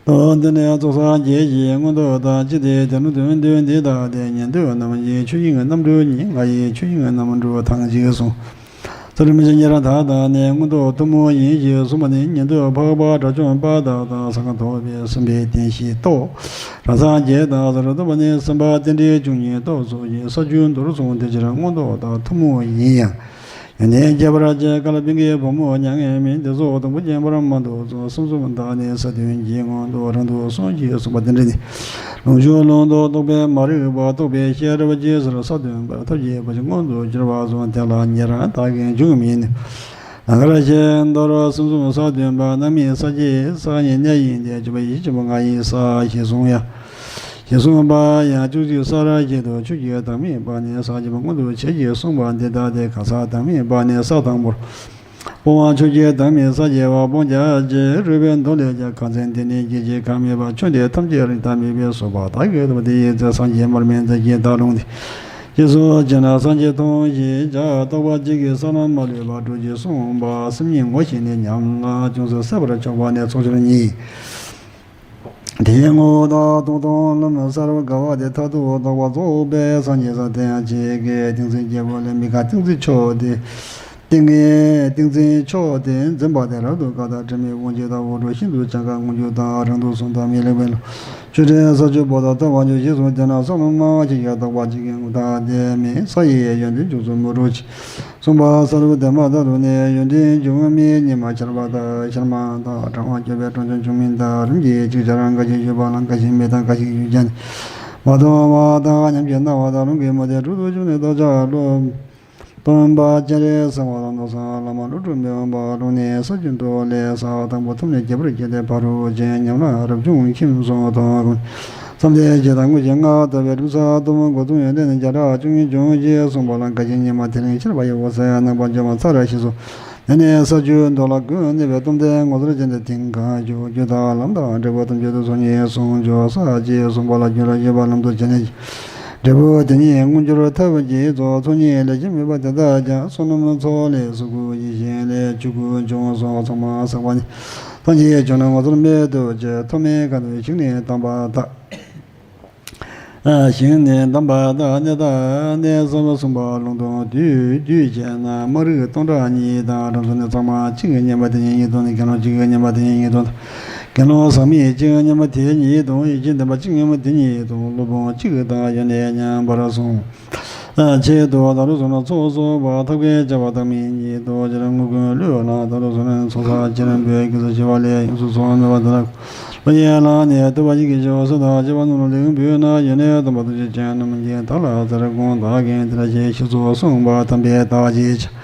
དང་། འདི་ནི་ཚོགས་བསགས་བགྱིས་ཤིང་མངོན་རྟོགས་དང་བཅས་ཏེ། དེ་ནི་དོན་འདི་འདི་ལྟ་སྟེ། ཉན་ཐོས་རྣམས་ཀྱི་ཆོས་དབྱིངས་རྣམ་གྲོལ་ཉིད་ང་ཡི་ཆོས་དབྱིངས་རྣམ་གྲོལ་དང་གཅིག་གསུངས། ཚུལ་ཁྲིམས་ཀྱི་ཉེ་རང་དག་དང་ནི། མངོན་རྟོགས་ཐུན་མོང་ཡིན་ཞེས་གསུངས་པ་ནི། ཉན་ཐོས་འཕགས་པ་དགྲ་བཅོམ་པ་དག་དང་། ས་ག་ཐོབ་པའི་སེམས་དཔའི་རྟེན་བཞིའི་སྟོབས། རང་སངས་རྒྱས་དང་ས་རུ་ཐོབ་པ་ནི། སེམས་དཔའ་རྟེན་འབྲེལ་བཅུ་གཉིས་སྟོབས་སོ་ཞེས་ས་བཅུའི་མདོར་གསུངས། དེ་ཕྱིར་མངོན་རྟོགས་དང་ཐུན་མོང་ཡིན་ཡང་། ཡོན་ཏན་ཁྱད་པར་ཅན་བཀའ་ལ་ཕན་གྱི་བུ་མོ་མྱ་ངན་མེད་དེ་སོགས་དང་པོ་རྐྱེན་པར་མ་གཏོགས་སོ། སེམས་གསུམ་དག་ནི་ས་བདུན་གྱིས་མངོན་རྟོགས་རང་དུ་སོང་ཞེས་གསུངས་པ་འདི་འདྲ་ནི། ལོངས་སྤྱོད་ལུང་རྟོགས་རྟོག་པས་མ་རིག་པ་རྟོགས་པའི་ཤེས་རབ་ཀྱིས་ས་རུ་ས་བདུན་པར་ཐོབ་ཀྱི་བུ་ཞིག་མངོན་དུ་གྱུར་པ་གསུངས། དེ་ལ་ཉེ་རང་དག་གིས་འབྱུང་མིན་ནོ། ནང་ཁར་ཤེས་མདོར་སེམས་གསུམ་ས་བདུན་པ་རྣམ་སྨིན་ས་བརྒྱད་ས་གཉིས་གནས་ཡིན་ཏེ། བཅུ་པ་ཡིད་ཆེས་པོ་ང་ཡི་ས་ཞེས་གསུངས་ཡང་། ཞེས་གསུངས་པ་ཡང་བཅུ་གཅིག་ས་ར་བཞིན་དུ་ཆོས་ཀྱི་བདག་མེད་པ་ནི་ས་བརྒྱད་པོ་མངོན་དུ་བྱེད་ཅེས་གསུངས་པ་འདི་ལྟ་སྟེ། གང་ས་བདག་མེད་པ་ནི་ས་དང་པོར་སྤོང་བ་ཆོས་ཀྱི་བདག་མེད་ས་བརྒྱད་པ་སྤོང་བྱ་ཞེས་རུས་པའི་མདོ་ལས་ཀྱང་། གང་ཚེ་འདི་ནི་སྐྱེ་འཆི་ཁ་མེད་པ། ཆོས་འདི་ཐམས་ཅད་རིགས་དང་མི་འབྱེད་སོགས་པ་དག་གིས་ཐོབ་དེ་ཡི་ཚེ་སངས་རྒྱས་མར་མེ་མཛད་ཀྱི་བདག་ལུང་འདི་ཅེས་སོ། ཅེ་ན་སངས་རྒྱས་མཐོང་ཞེས་བྱ། རྟོག་པ་གཅིག་གིས་བསམ་ལམ་མ་ལུས་པ་སྒྲུབ་ཅེས་གསུངས་པ། སེམས་ཉིད་ངོ་ཤེས་ནས་ཉམས་ལ་ཅུང་ཟད་གསལ་བར་ཕྱོགས་པ་ནི་ཚོགས་ཆེན་གཉིས། དེའི་ངོ་བོ་དང་སྟོང་གཏོང་ལམ་གསལ་བར་དགའ་བ་དེ་མཐར་ཐུག་རྟོགས་པ་རྫོགས་པའི་སངས་རྒྱས་སུ་བསྟན་ཡང་། ཅིག་གིས་ཏིང་འཛིན་བརྒྱད་པོ་ལས་མི་དགའ་ཏིང་འཛིན་མཆོག་དེ། ཏིང་ངེ་ཏིང་འཛིན་མཆོག་དེ་འཛིན་པ་དེ་རབ་ཏུ་དགའ་དང་དྲི་མེད་དབང་བྱེད་དང་འོད་འཕྲོ་ཤིན་ཏུ་འཇམ་དཀར་མངོན་གྱུར་དང་རང་དུ་སོང་དང་མི་སླེབ་པའི་ལོ། ཆུ་ཕྲན་ས་བཅུ་པོ་དང་ཐོབ་པར་འགྱུར་ཞེས་གསུངས། དེས་ན་བསམ་ལམ་མང་ཞིག་ཡང་རྟོགས་པ་གཅིག་གིས་ངོ་ཐག་དེ་མེད་ས་ཡི་ཡོན་ཏན་འཇུག་ཚུལ་མི་འགྲོ་ཕྱིར། གསུངས་པ་ས་རུ་དེ་མ་ཐག་ཏུ་ནི་ཡོན་ཏན་འབྱུང་མི་ཉི་མ་ཤར་བ་དང་ཤར་མ་དང་གྲང་བ་སྐྱོ་བའི་གྲང་འཇམ་འབྱུང་མིན་དང་རིམ་གྱིས་ཅིག་ཆར་འགའ་ཞིག་ཞུ་བ་ལ་འགའ་ཞིག་མེ་དང་འགའ་ཞིག་ཡུལ་ཅན་མ་མཐོང་བ་དང་ཉམས་ཀྱིས་མནར་བ་དང་རླུང་གིས་མ་བདེ་དྲོད་དུ་བྱུང་ནས་རྟོགས་བྱ་བློ་སྟོན་པ་སྤྱན་རས་གཟིགས་དབང་དང་མནོ་བསམ་བླ་མ་བློ་གྲོས་མི་འོང་བ་རླུང་ནི་ས་བཅུ་དུ་ལས་ས་དང་པོ་ཐོབ་ནས་རྒྱས་པར་བཤད་དེ་ཕ་རོལ་ཕྱིན་ཉམས་ལ་རབ་བྱུང་ཁྱིམ་སོགས་དང་ཀུན། བསམ་གཏན་བཞི་དང་དངོས་གཞི་ལྔ་ལྟ་བའི་རིམ་གསུམ་སྟོབས་མགོ་རྩོམ་ཡོན་ཏན་ནི་བརྒྱ་ཕྲག་བཅུ་གཉིས་འབྱུང་ཞེས་གསུངས་པ་ལ་འགའ་ཞིག་ཉི་མ་དེ་རིང་ཤར་བ་ཡི་འོད་ཟེར་རྣམ་པར་འཇོམས་པ་ཚར་ཞེས་སོ། དེ་ནས་ས་བཅུའི་མདོ་ལ་ཀུན་གནས་པའི་སྟོབས་ལྡན་ངོ་མཚར་ཅན་དེ་དེང་གང་བཞུགས་རྒྱུ་དང་ལམ་དང་འབྲས་བུ་ཐམས་ཅད་དུ་ཚོགས་གཉིས་ཟུང་འཇུག་ས་ཅེས་གསུངས་པ་ལ་རྒྱུད་ལ་ཡོད་པ་ལམ་དུ་བྱས་ནས་འབྲས་བུ་དེ་ཉིད་མངོན་གྱུར་ཐབས་ཀྱིས་རྫོགས། ཚོགས་གཉིས་ལས་གཞན་མེད་པ་དེ་དག་ཀྱང་བསོད་ནམས་ཚོགས་ལས་སོ་དགུ་ཡིད་བཞིན་ལས་བཅུ་དགུ་འབྱུང་སོགས་ཚང་མ་བསགས་པ་ནི་ཐམས་ཅད་བྱུང་ནས་ངོ་མཚར་རྨད་དུ་བྱས། ཐོག་མའི་ཁ་དུ་ཞིང་ནི་དམ་པ་དག་ཞིང་ནི་དམ་པ་དག་གནས་དག་གནས་སམ་གསུངས་པ་ལུང་དང་དུས་དུས་བྱས་ན་དམངས་རིགས་སྟོང་ཕྲག་གཉིས་དང་རང་སོ་ནི་ཚང་མ་གཅིག་གི་མཉམ་པ་དེ་ཉིད་གཉིས་དང་ནི་དགེ་སློང་གཅིག་གི་མཉམ་པ་དེ་ཉིད་གཉིས་དང་དགེ་སློང་ཟག་མེད་གཅིག་གི་མཉམ་པ་དེ་ཉིད་དང་ཡིད་ཀྱི་བདེན་པ་གཅིག་མཉམ་པ་དེ་ཉིད་དང་སློབ་དཔོན་གཅིག་དང་ཡོན་ཏན་མཉམ་པར་གསུངས། ཆེད་དུ་ད་རུང་སོང་ན་ཚོགས་གསོག་པ་ཐབས་མཁས་བྱ་བ་དག་མིན་ཉིད་དུ་སྦྱར། དངོས་ཀུན་བློས་བླངས་ད་རུང་སོང་ན་ཚོགས་བསགས་བྱེད་རིམ་པས་དགེ་ཚུལ་བྱེ་བ་ལས་ཡོངས་སུ་བཟུང་མེད་པ་དེ་ལ་བློ་ཡིས་བླངས་ནས་ཐུབ་པ་ཉིད་ཀྱི་ཞབས་སུ་དང་བྱེད་པ་རྣམས་ལ་ལེགས་འབུལ་ན། ཡོན་ཏན་དམ་པ་ཐམས་ཅད་ཅན་རྣམས་ཀྱིས་བདག་ལ་སྩལ་དགོངས་བདག་གིས་འདི་ལྟར་ཞེས་ཞེས་སོགས་གསུངས་པ་དམ་པའི་བདག་བྱེད་ཅིང་།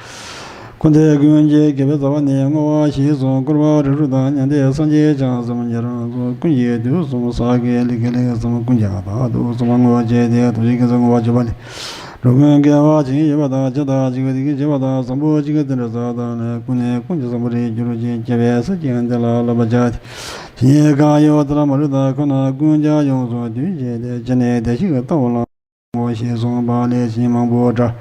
ཀུན་དེ་ཀུན་གྱི་དགེ་བའི་རྩ་བ་ནི་བསྔོ་བ་ཞེས་གསུངས། བསྐུལ་བ་རིགས་དྲུག་དང་མྱང་འདས་སངས་རྒྱས་བྱང་སེམས་ཉན་རང་སོགས་ཀུན་གྱི་དུས་གསུམ་བསགས་དགེ་ལས་དགེ་ལས་གསུམ་ཀུན་ཀྱང་རྟག་ཏུ་གསང་བ་བསྔོ་བ་བྱས་ཏེ་ཐུགས་རྗེ་དགེ་ཚུལ་བསྔོ་བ་བརྗོད་པ་ལས། འགྲོ་ཀུན་དགེ་བ་ཇི་སྙེད་ཡོད་པ་དང་། ཇི་ལྟ་ཇི་སྐད་དེ་སྐད་བྱེད་པ་དང་། བཟང་པོ་ཇི་སྐད་དེ་འདྲ་བསགས་དང་ནི། ཀུན་ནས་ཀུན་གྱི་བཟང་པོར་འགྱུར་ཅིང་། སྐྱེ་བའི་ས་ཅིག་འདི་ལ་བསླབ་པར་བྱ་སྟེ། ཇི་སྙེད་གང་ཡོད་དེ་ལ་མ་རིག་དང་ཁོ་ན་ཀུན་ཀྱང་ཡོངས་སུ་འདུས་བྱས་ཏེ། ཇི་ནས་བདེ་གཤེགས་ལྟ་བུ་ལ། ངོ་ཞེས་གསུངས་པ་ལས་ཞིང་མང་པོ་འདྲ།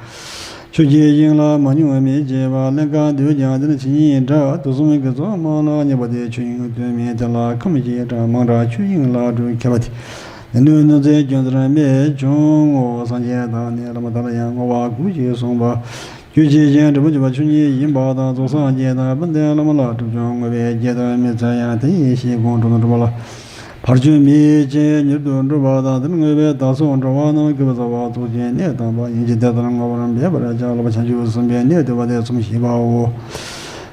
ཆོས་ཀྱི་དབྱིངས་ལ་མ་མྱོང་མི་བྱེད་པ། ཀླན་ཀ་འདོད་ཀྱང་དེ་ནི་ཇི་སྙེད་འདྲ། དུག་གསུམ་གྱི་ཚོགས་མང་ལ་མཉེས་པ་དེ། ཆོས་དབྱིངས་དོན་མེད་དེ་ལ་ཁམས་ཀྱི་གྲངས་མང་དྲགས། ཆོས་དབྱིངས་ལ་སྤྲུལ་མཁས་པ་དེ། ནི་ནུས་ནུས་ཚད་ཁྱོད་ཚོར་མེད་འབྱུང་ངོ་། སངས་རྒྱས་དང་ནི་བླ་མ་དག་ལ་ཡང་བསྔོ་བ་དགུ་ཞིག་གསུངས་པ། རྒྱུད་ཆེ་ཞིང་འབྲས་བུ་ཆེ་བ་ཆོས་ཉིད་ཡིན་པ་དང་། རྫོགས་སངས་རྒྱས་དང་དཔལ་ལྡན་བླ་མ་ལ་སྒྲིབ་སྦྱོང་བསྔོ་བས་བསྐྱེད་དུ་མི་འཚལ་ཡང་། དེ་ཡི་ཞིག་དགོངས་འགྲོ་དང་འགྲུབ་པ་ལ། བར་ཆད་མེད་ཅིང་མྱུར་དུ་འགྲུབ་པ་དང་། དེ་ལ་བསྔོས་པས་བདག་སོགས་འགྲོ་བ་རྣམས། གུས་པར་སྩལ་བ་རྫོགས་ཆེན་གནས་དམ་པ་ཡིན། ཇི་ལྟར་བསྔོ་བར་འབད་པར་བྱ། སློབ་པ་བྱང་ཆུབ་སེམས་དཔའི་གནས་བསྡུ་བ་སྟེ། ཚོམས་བཞི་པའོ།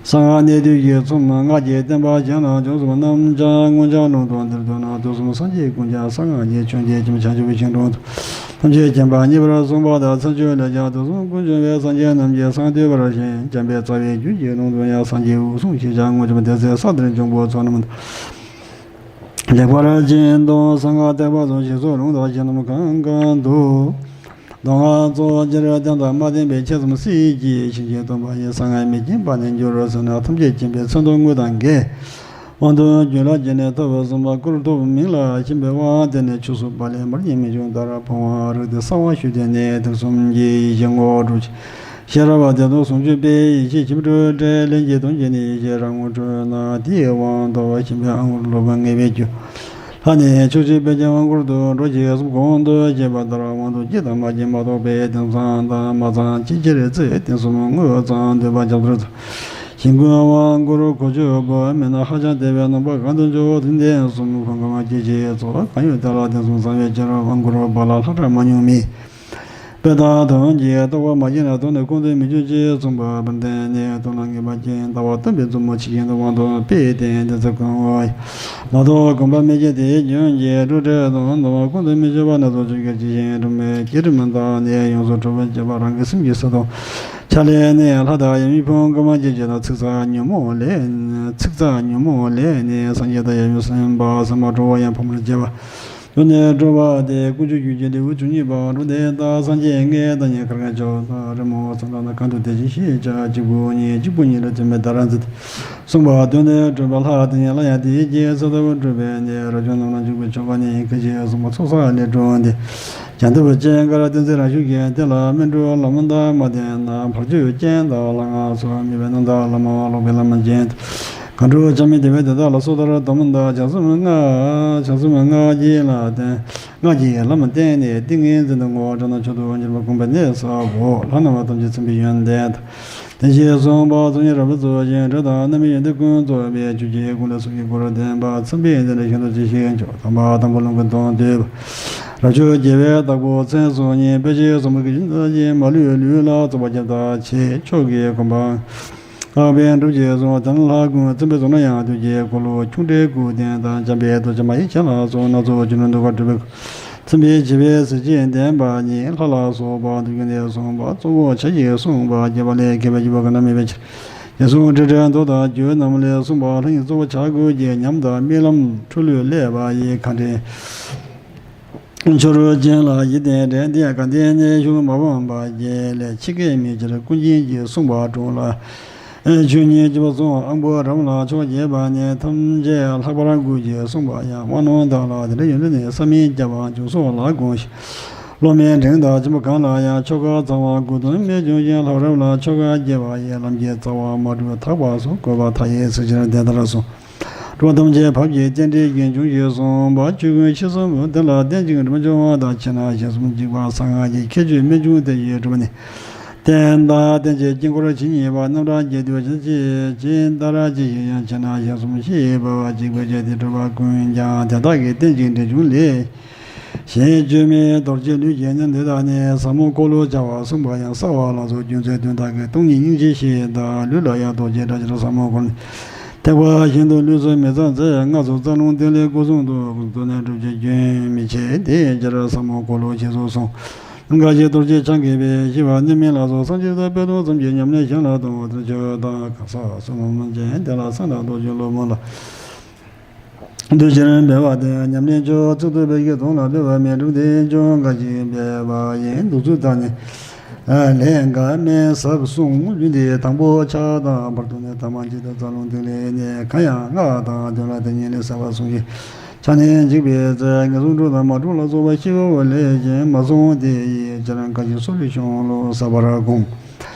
གསང་སྔགས་གནད་བསྡུས་ཀྱི་ཚོམས། སྔགས་ཀྱི་བསྟན་པ་གཞན་ལ་འཇོག་གསུམ་རྣམས་ཀྱང་། མངོན་བྱང་ལུང་དང་འདིར་འདོད་ན། དུས་གསུམ་སངས་རྒྱས་ཀུན་ཀྱང་གསང་སྔགས་ཀྱི་ཆོས་ཀྱི་ཁྱིམ་བྱང་ཆུབ་ཤིང་དྲུང་དུ། ཐམས་ཅད་མཁྱེན་པ་མཉེས་པར་གསུངས་པ་དང་། མཚན་བརྗོད་ལས་ཀྱང་དུས་གསུམ་ཀུན་འབྱུང་བའི་སངས་རྒྱས་རྣམས་ཀྱི་གསང་བསྟོད་པར་བྱེད། འཇམ་དཔལ་རྩ་བའི་རྒྱུད་ཀྱི་ལུང་དུ་ཡང་། སངས་རྒྱས་འོད་སྲུང་ཞེས་བྱ་དངོས་འཇམ་དེ་ཚེ་ས་དེར་འབྱུང་པོ་ཚོགས་རྣམས་དང་། ལེགས་པར་བྱིན་གཏོང་གསང་སྔགས་བསྟན་པ་སོགས། ཞེས་སོགས་ལུང་དང་ཞལ་རྣམས་གང་གང་དུ། མདོ་སྔགས་གཙོ་བོ་སྤྱིར་བསྟན་དང་མ་བསྟན་པའི་ཆེད་ཙམ་སྲིད་ཀྱི་ཕྱིན་ཅི་ལྡོག་པ་ཡི། གསང་སྔགས་མི་མཁྱེན་པ་ནི་འགྱུར་རོ་ཟེར་ན། ཐམས་ཅད་མཁྱེན་པའི་མཚན་དང་དངོས་དང་འགལ། དབང་དང་རྒྱུད་ལ་སྐྱེས་ནས་ཐོབ་པར་གསུངས་པ། སྐུར་ཐོབ་མིང་ལ་མཁྱེན་པའི་དབང་། དེ་ནི་ཆུ་སོགས་པ་ལས་མར་ཉིད་མི་འབྱུང་ལྟར། ཕོ་བ་རིགས་དེ་གསང་བ་ཞུ་དོན་ནི། དུག་གསུམ་གྱི་ཡེ་ཤེས་ངོ་བོ་དྲུག་ཅན། ཤེས་རབ་བདེ་སྟོང་ཟུང་འཇུག་པའི་ཡེ་ཤེས་ཆེན་པོ་སྤྲོས་བྲལ་ལྷན་སྐྱེས་སྟོང་གི་ནི། ཡེ་ཤེས་རང་ངོ་སྤྲོས་ན། དེའི་དབང་ཐོབ་ཤེས་པའི་དབང་བསྐུར་ལུགས་ངེས་པའི་རྒྱུ། ལྷ་ནི་ཕྱོགས་བཅུའི་དཔལ་གྱི་དབང་བསྐུར་དུ་འགྲོ་ཞེས་གསུངས། གོང་དུ་བཤད་པ་ལྟར་དབང་དུ་སྐྱེས་དང་མ་སྐྱེས་མ་གཏོགས་པའི་དེང་སང་དང་མ་ཚང་ཅི་ཕྱིར་ཚེ་དེང་གསུམ་དངོས་སམ་འདོད་པ་རྒྱ་མཚོར་ཐུག་ཞིང་ཀུན་དབང་བསྐུར་གོ་ཆོད་པོ་མེད་ན། ཧ་ཅང་དད་པའི་རྣམ་པ་གང་དུ་འཇོག་དེང་སང་གསུམ་གང་གང་སྐྱེས་ཞེས་ཚོགས་གང་ཡོད་དེ་ལ་དེང་སང་གསང་བའི་ཕྱིར་དབང་བསྐུར་བ་ལ་ལྷག་གྲངས་མ་མྱོང་མེད། དཔེ་དང་དོན་གྱི་རྟོགས་པ་མ་སྐྱེས་ན། དོན་ནི་ཁོང་དུ་མི་འཇུག་ཅེས་གསུངས་པ། དཔལ་ལྡན་ནི་དོན་ལ་ངེས་པ་ཅན། ལྟ་བ་སྟོན་པའི་མཛུབ་མོ་ཆེ་ཞིང་དབང་དུ་སྤེལ་ཏེ་འདི་ཚོ་གང་བ་མ་གཏོགས་གོམས་པ་མི་སྐྱེ་དེའི་རྒྱུན་གྱི་སྤྲོས་བྲལ་དང་ལྡན་པ་ཁོང་དུ་མི་འཇུག་པ་ནི། རྫོགས་ཆེན་གྱི་ཇི་བཞིན་སྒྲུབ་མེད་བསྐྱེད་རིམ་དང་ནི་ཡོངས་སུ་གྲུབ་པར་བྱེད་པ་རང་གི་སེམས་ཀྱི་ས་དང་ཆ་ལས་ནི་ལྷ་དང་ཡབ་ཡུམ་ཕུང་དཀར་དམར་སྐྱེ་མཆེད་དང་ཚིག་རྩ་ཉོན་མོངས་ལས་ཚིག་རྩ་ཉོན་མོངས་ལས་ནི་སངས་རྒྱས་དང་ཡབ་ཡུམ་སེམས་དཔའ་སེམས་དཔའ་འགྲོ་བ་ཡང་ཕམ་པར་བྱེད་པ། དོན་ནི་སྤྲོས་པ་སྟེ། ཀུན་འབྱུང་རྒྱུད་ཀྱི་ལེའུ་བཅུ་གཉིས་པ། འགྲོ་འདི་ལྟར་སངས་རྒྱས་ལྔའི་བདག་ཉིད་གར་ངེས་ཕྱོགས་དང་། རི་མོ་བསམ་གཏན་དང་གང་དུ་བདེ་ཞིང་ཤེས་བྱ། གཅིག་པུ་ཉིད་གཅིག་པུ་ཉིད་ལ་བརྩོན་པའི་ཟླ་ར་མཛད་དེ་གསུངས་པ། དོན་ནི་སྤྲོས་པ་ལྷག་དེ་ཉིད་ལ་ཡང་དེའི་རྗེས་སུ་ལྟ་བུ་སྤྲོས་པས་ནི། རབ་བྱུང་རྣམས་ལ་འཇུག་པའི་ཆོ་ག་ནི་ག་ཅི་གསུངས་པ། ཚོགས་བསགས་ལས་གྲུབ་སྟེ། བྱང་ཆུབ་སྤྱན་དཀར་བསྟན་འཛིན་རང་བཞུགས་ཀྱིས། དེ་ལ་སྨིན་གྲོལ་ལམ་དང་མ་བསྟན་ན། བར་ཆད་རྐྱེན་དང་ལྷ་སྔགས་སོགས། མི་བས་རྣམ་དག་ལམ་ལོག་པའི་ལམ་རྐྱེན་དང་། གང་འགྲོ་ཆ་མེད་དེ་བས་དེ་དག་ལ་སོགས་ལྟར་སྡོམ་དང་བྱང་སེམས་ལྔ། བྱང་སེམས་ལྔ་བསྐྱེད་ལ་བརྟེན། ལྔ་བསྐྱེད་ལམ་བསྟན་ནས་ཏིང་ངེ་འཛིན་དང་ངོ་བོ་དྲན་དང་མཆོག་ཏུ་གྱུར་པ་བསྒོམ་པའི་གནས་ས་གོ། ལྷ་རྣམས་ཐམས་ཅད་མཚན་དཔེའི་ཡོན་ཏན་དང་། དེ་བཞིན་གསུངས་པ་ཚོགས་གཉིས་རབ་ཏུ་རྫོགས་ཤིང་། འགྲོ་དང་རྣམ་སྨིན་ཡོན་ཏན་ཀུན་རྫོགས་པའི་ཆོས་ཀྱི་སྒོ་ནས་གསུང་གི་སྒོར་ལྡན་པ། མཚན་དཔེ་འདི་ནི་ཤིན་ཏུ་ཇི་ཞིག་འཇོག་དམ་པ་དང་པོ་ལུང་གི་དོན་བསྡུས་པ། རབ་མཆོག་རྒྱལ་བའི་བདག་པོ་མཚན་སོ་གཉིས། དཔེ་ཆའི་གསུང་པོ་གི་ཤིན་ཏུ་ཇི་མ་ལུས་ལུས་ལ་རྫོགས་པ་རྒྱབ་དང་ཆེ། མཆོག་གི་གོ་འཕང་བསྔགས་པའི་སྒྲུབ་བྱེད་གསུངས། དེ་ནི་ལྷ་ཀུན་མཚན་དཔེ་རྫོགས་ན་ཡང་། དུས་ཀྱི་འཁོར་ལོ་ཁྱུང་འདྲའི་སྐུ་ལྡན་དང་། འཇམ་དཔལ་རྡོ་རྗེ་མ་ཡི་ཆེན་ལ་སོགས། སྣ་ཚོགས་རྒྱུ་ནོར་གདུགས་དཀར་སྤྲུལ་པའི་སྐུ། མཚན་དཔེ་བྱེ་བའི་གཟི་བརྗིད་ལྡན་པ་ཉིད། ལྷ་ལ་སོགས་པ་འདུལ་རྒྱུ་ནས་གསུངས་པ། གཙོ་བོ་ཆ་ཡིས་གསུངས་པ། རྒྱས་པ་ལས་རྒྱས་པའི་རྒྱུད་པ་གང་ན་མེད་པའི་ཕྱིར། རྒྱས་གསུངས་འགྲེལ་བྲལ་མདོ་དང་རྒྱུད་རྣམས་ལས་གསུངས་པ། ལྷ་ཉིད་གཙོ་བོ་བྱ་དགོས་ཀྱི། ཉམས་དང་རྨི་ལམ་འཁྲུལ་ལུས་བསླད་པ་ཡི། གང་དྲན། ཆོ་རོལ་ཅན་ལ་ཡིད་བརྟན་འདྲེན། འདི་ཡང་དགའ་ལྡན་གནས་བཞུགས་མ་ཕམ་པ་རྒྱལ་ལས། འཆི་ཁའི་མི་ཕྱིར་ཀུན་མཁྱེན་གྱིས། གསུངས་པ་དྲུག་ལ་ཆོས་ཉིད་སྐྱེས་བུ་གསུམ། དབང་པོ་རབ་ལ་མཆོག་རྒྱས་པ་ནི། ཐམས་ཅད་ལྷག་པར་དགོས་ཀྱི་གསུངས་པ་ཡང་། དབང་རྣོན་དག་ལ་དེ་འདྲ་ཡོན་ཏན་ནི། བསམ་མིན་བརྒྱ་པ་འབྱུང་སོགས་ལ་དགོངས་ཤིང་། སློབ་མའི་འབྲིང་དང་ཆེན་པོ་གང་ལ་ཡང་། ཆོ་ག་ཚང་བ་དགོས་དོན་མི་འབྱུང་ཞིང་། ལྷག་རབ་ལ་ཆོ་ག་རྒྱས་པ་ཡི། ལམ་གྱི་རྩ་བ་མ་གྲུབ་ཐག་པ་སོགས། བཀོད་པ་མཐའ་ཡས་གཟི་བྱིན་ལྡན་ལྟར་གསུངས། སྒྲུབ་པ་ཐམས་ཅད་བབ་ཀྱིས་རྟེན་འབྲེལ་གྱིས་འབྱུང་ཞེས་གསུངས་པ། ཆོས་ཀུན་ཤེས་གསུམ་དེ་ལ་རྟེན་ཅིང་འབྲེལ་བ་འབྱུང་བ་དང་། ཕྱི་ནང་གཞན་གསུམ་གཅིག་པ་གསང་སྔགས་ཀྱི། ཁྱད་ཆོས་རྨད་བྱུང་དེ་ཡིས་གྲུབ་པ་ནི། རྟེན་དང་རྟེན་བྱེད་དཀྱིལ་འཁོར་ཇི་སྙེད་པ། རྣམ་གྲངས་ཀྱི་དུས་ཇི་ཅི་ཇི་ལྟར་ཇི་བཞིན་ཡང་། ཕྱི་ནང་གཞན་གསུམ་ཤེས་པ་གཅིག་པའི་ཆོས་དེ་གྲུབ་པ་ཀུན་ཀྱང་། དེ་དག་གི་རྟེན་ཅིང་འབྲེལ་འབྱུང་ལས། གཞན་བཅོས་མིན་རྡོ་རྗེ་ལུས་ཀྱི་ཉམས་འདི་དག་ནི། ཟབ་མོ་འཁོར་ལོ་བྱ་བ་གསུངས་པ་ཡང་། བསགས་པ་ལ་སོགས་རྒྱུ་མཚན་བདུན་དག་གིས། སྟོང་ཉིད་སྙིང་རྗེའི་གཤིས་དང་། ལུས་ལ་ཡང་རྡོ་རྗེ་སྒྲ་ཆེར་ཟབ་མོ་འཁོར་ལོ། ཐེག་པ་བཞིན་དུ་ལུས་སུ་མི་གཙང་ཚེ། སྔགས་སུ་རྩ་རླུང་ཏིང་ལའི་སྐུ་གསུང་ཐུགས། རྩ་ནས་སྒྲུབ་བྱེད་རྒྱུན་མི་འཆད་དེ་ཕྱིར། ཟབ་མོ་འཁོར་ལོ་ཞེས་སུ་གསུངས། ཀ་ཤི་རྡོ་རྗེ་འཆང་གིས་པའི་ཞི་བ་གནོད་མིན་ལ་སོགས། སངས་རྒྱས་དང་དཔལ་སྟོང་ཙམ་གྱི་ཉམས་ལེན་གཞན་ལ་གཏོང་བ་དེར་ཆོས་དང་གང་ཟག་གསུམ་ཅན་དེ་ལ་གསང་སྔགས་རྡོ་རྗེ་སློབ་མ་ལ། འདུ་ཕྱིར་འབད་བ་སྟེ། ཉམས་ལེན་མཆོག་ཚིག་ཏུ་འབད་ཀྱི་དོན་ལ་འབད་པ་མེད། གྲུབ་དེ་མཆོག་འགའ་ཞིག་འབད་པ་ཡིན། འདུག་ཚུལ་དག་ནི་ལས་འགའ་མིན་ཟབ་གསུངས། ལུས་འདི་དང་པོ་ཕྱག་དང་བར་དུ་ནི། ཐ་མ་གཅིག་ཏུ་རྩ་རླུང་ཏིང་ལའི་གནད། གང་ཡང་སྔགས་དང་དོན་ལ་དེ་ཉིད་ལས་ཟབ་པར་གསུངས་ཤིང་། ད་ནི་འཇིགས་པའི་ཚེ། ངན་སོང་དྲུག་དང་མ་འཁྲུགས་ལ་སོགས་པ་ཤི་བའི་ལས་ཀྱིས་མ་བསྲུངས་དེ་ཡི་ཕྱིར། འགའ་ཞིག་སོག་ལེའི་གཞུང་ལུགས་ཟབ་པར་དགོངས།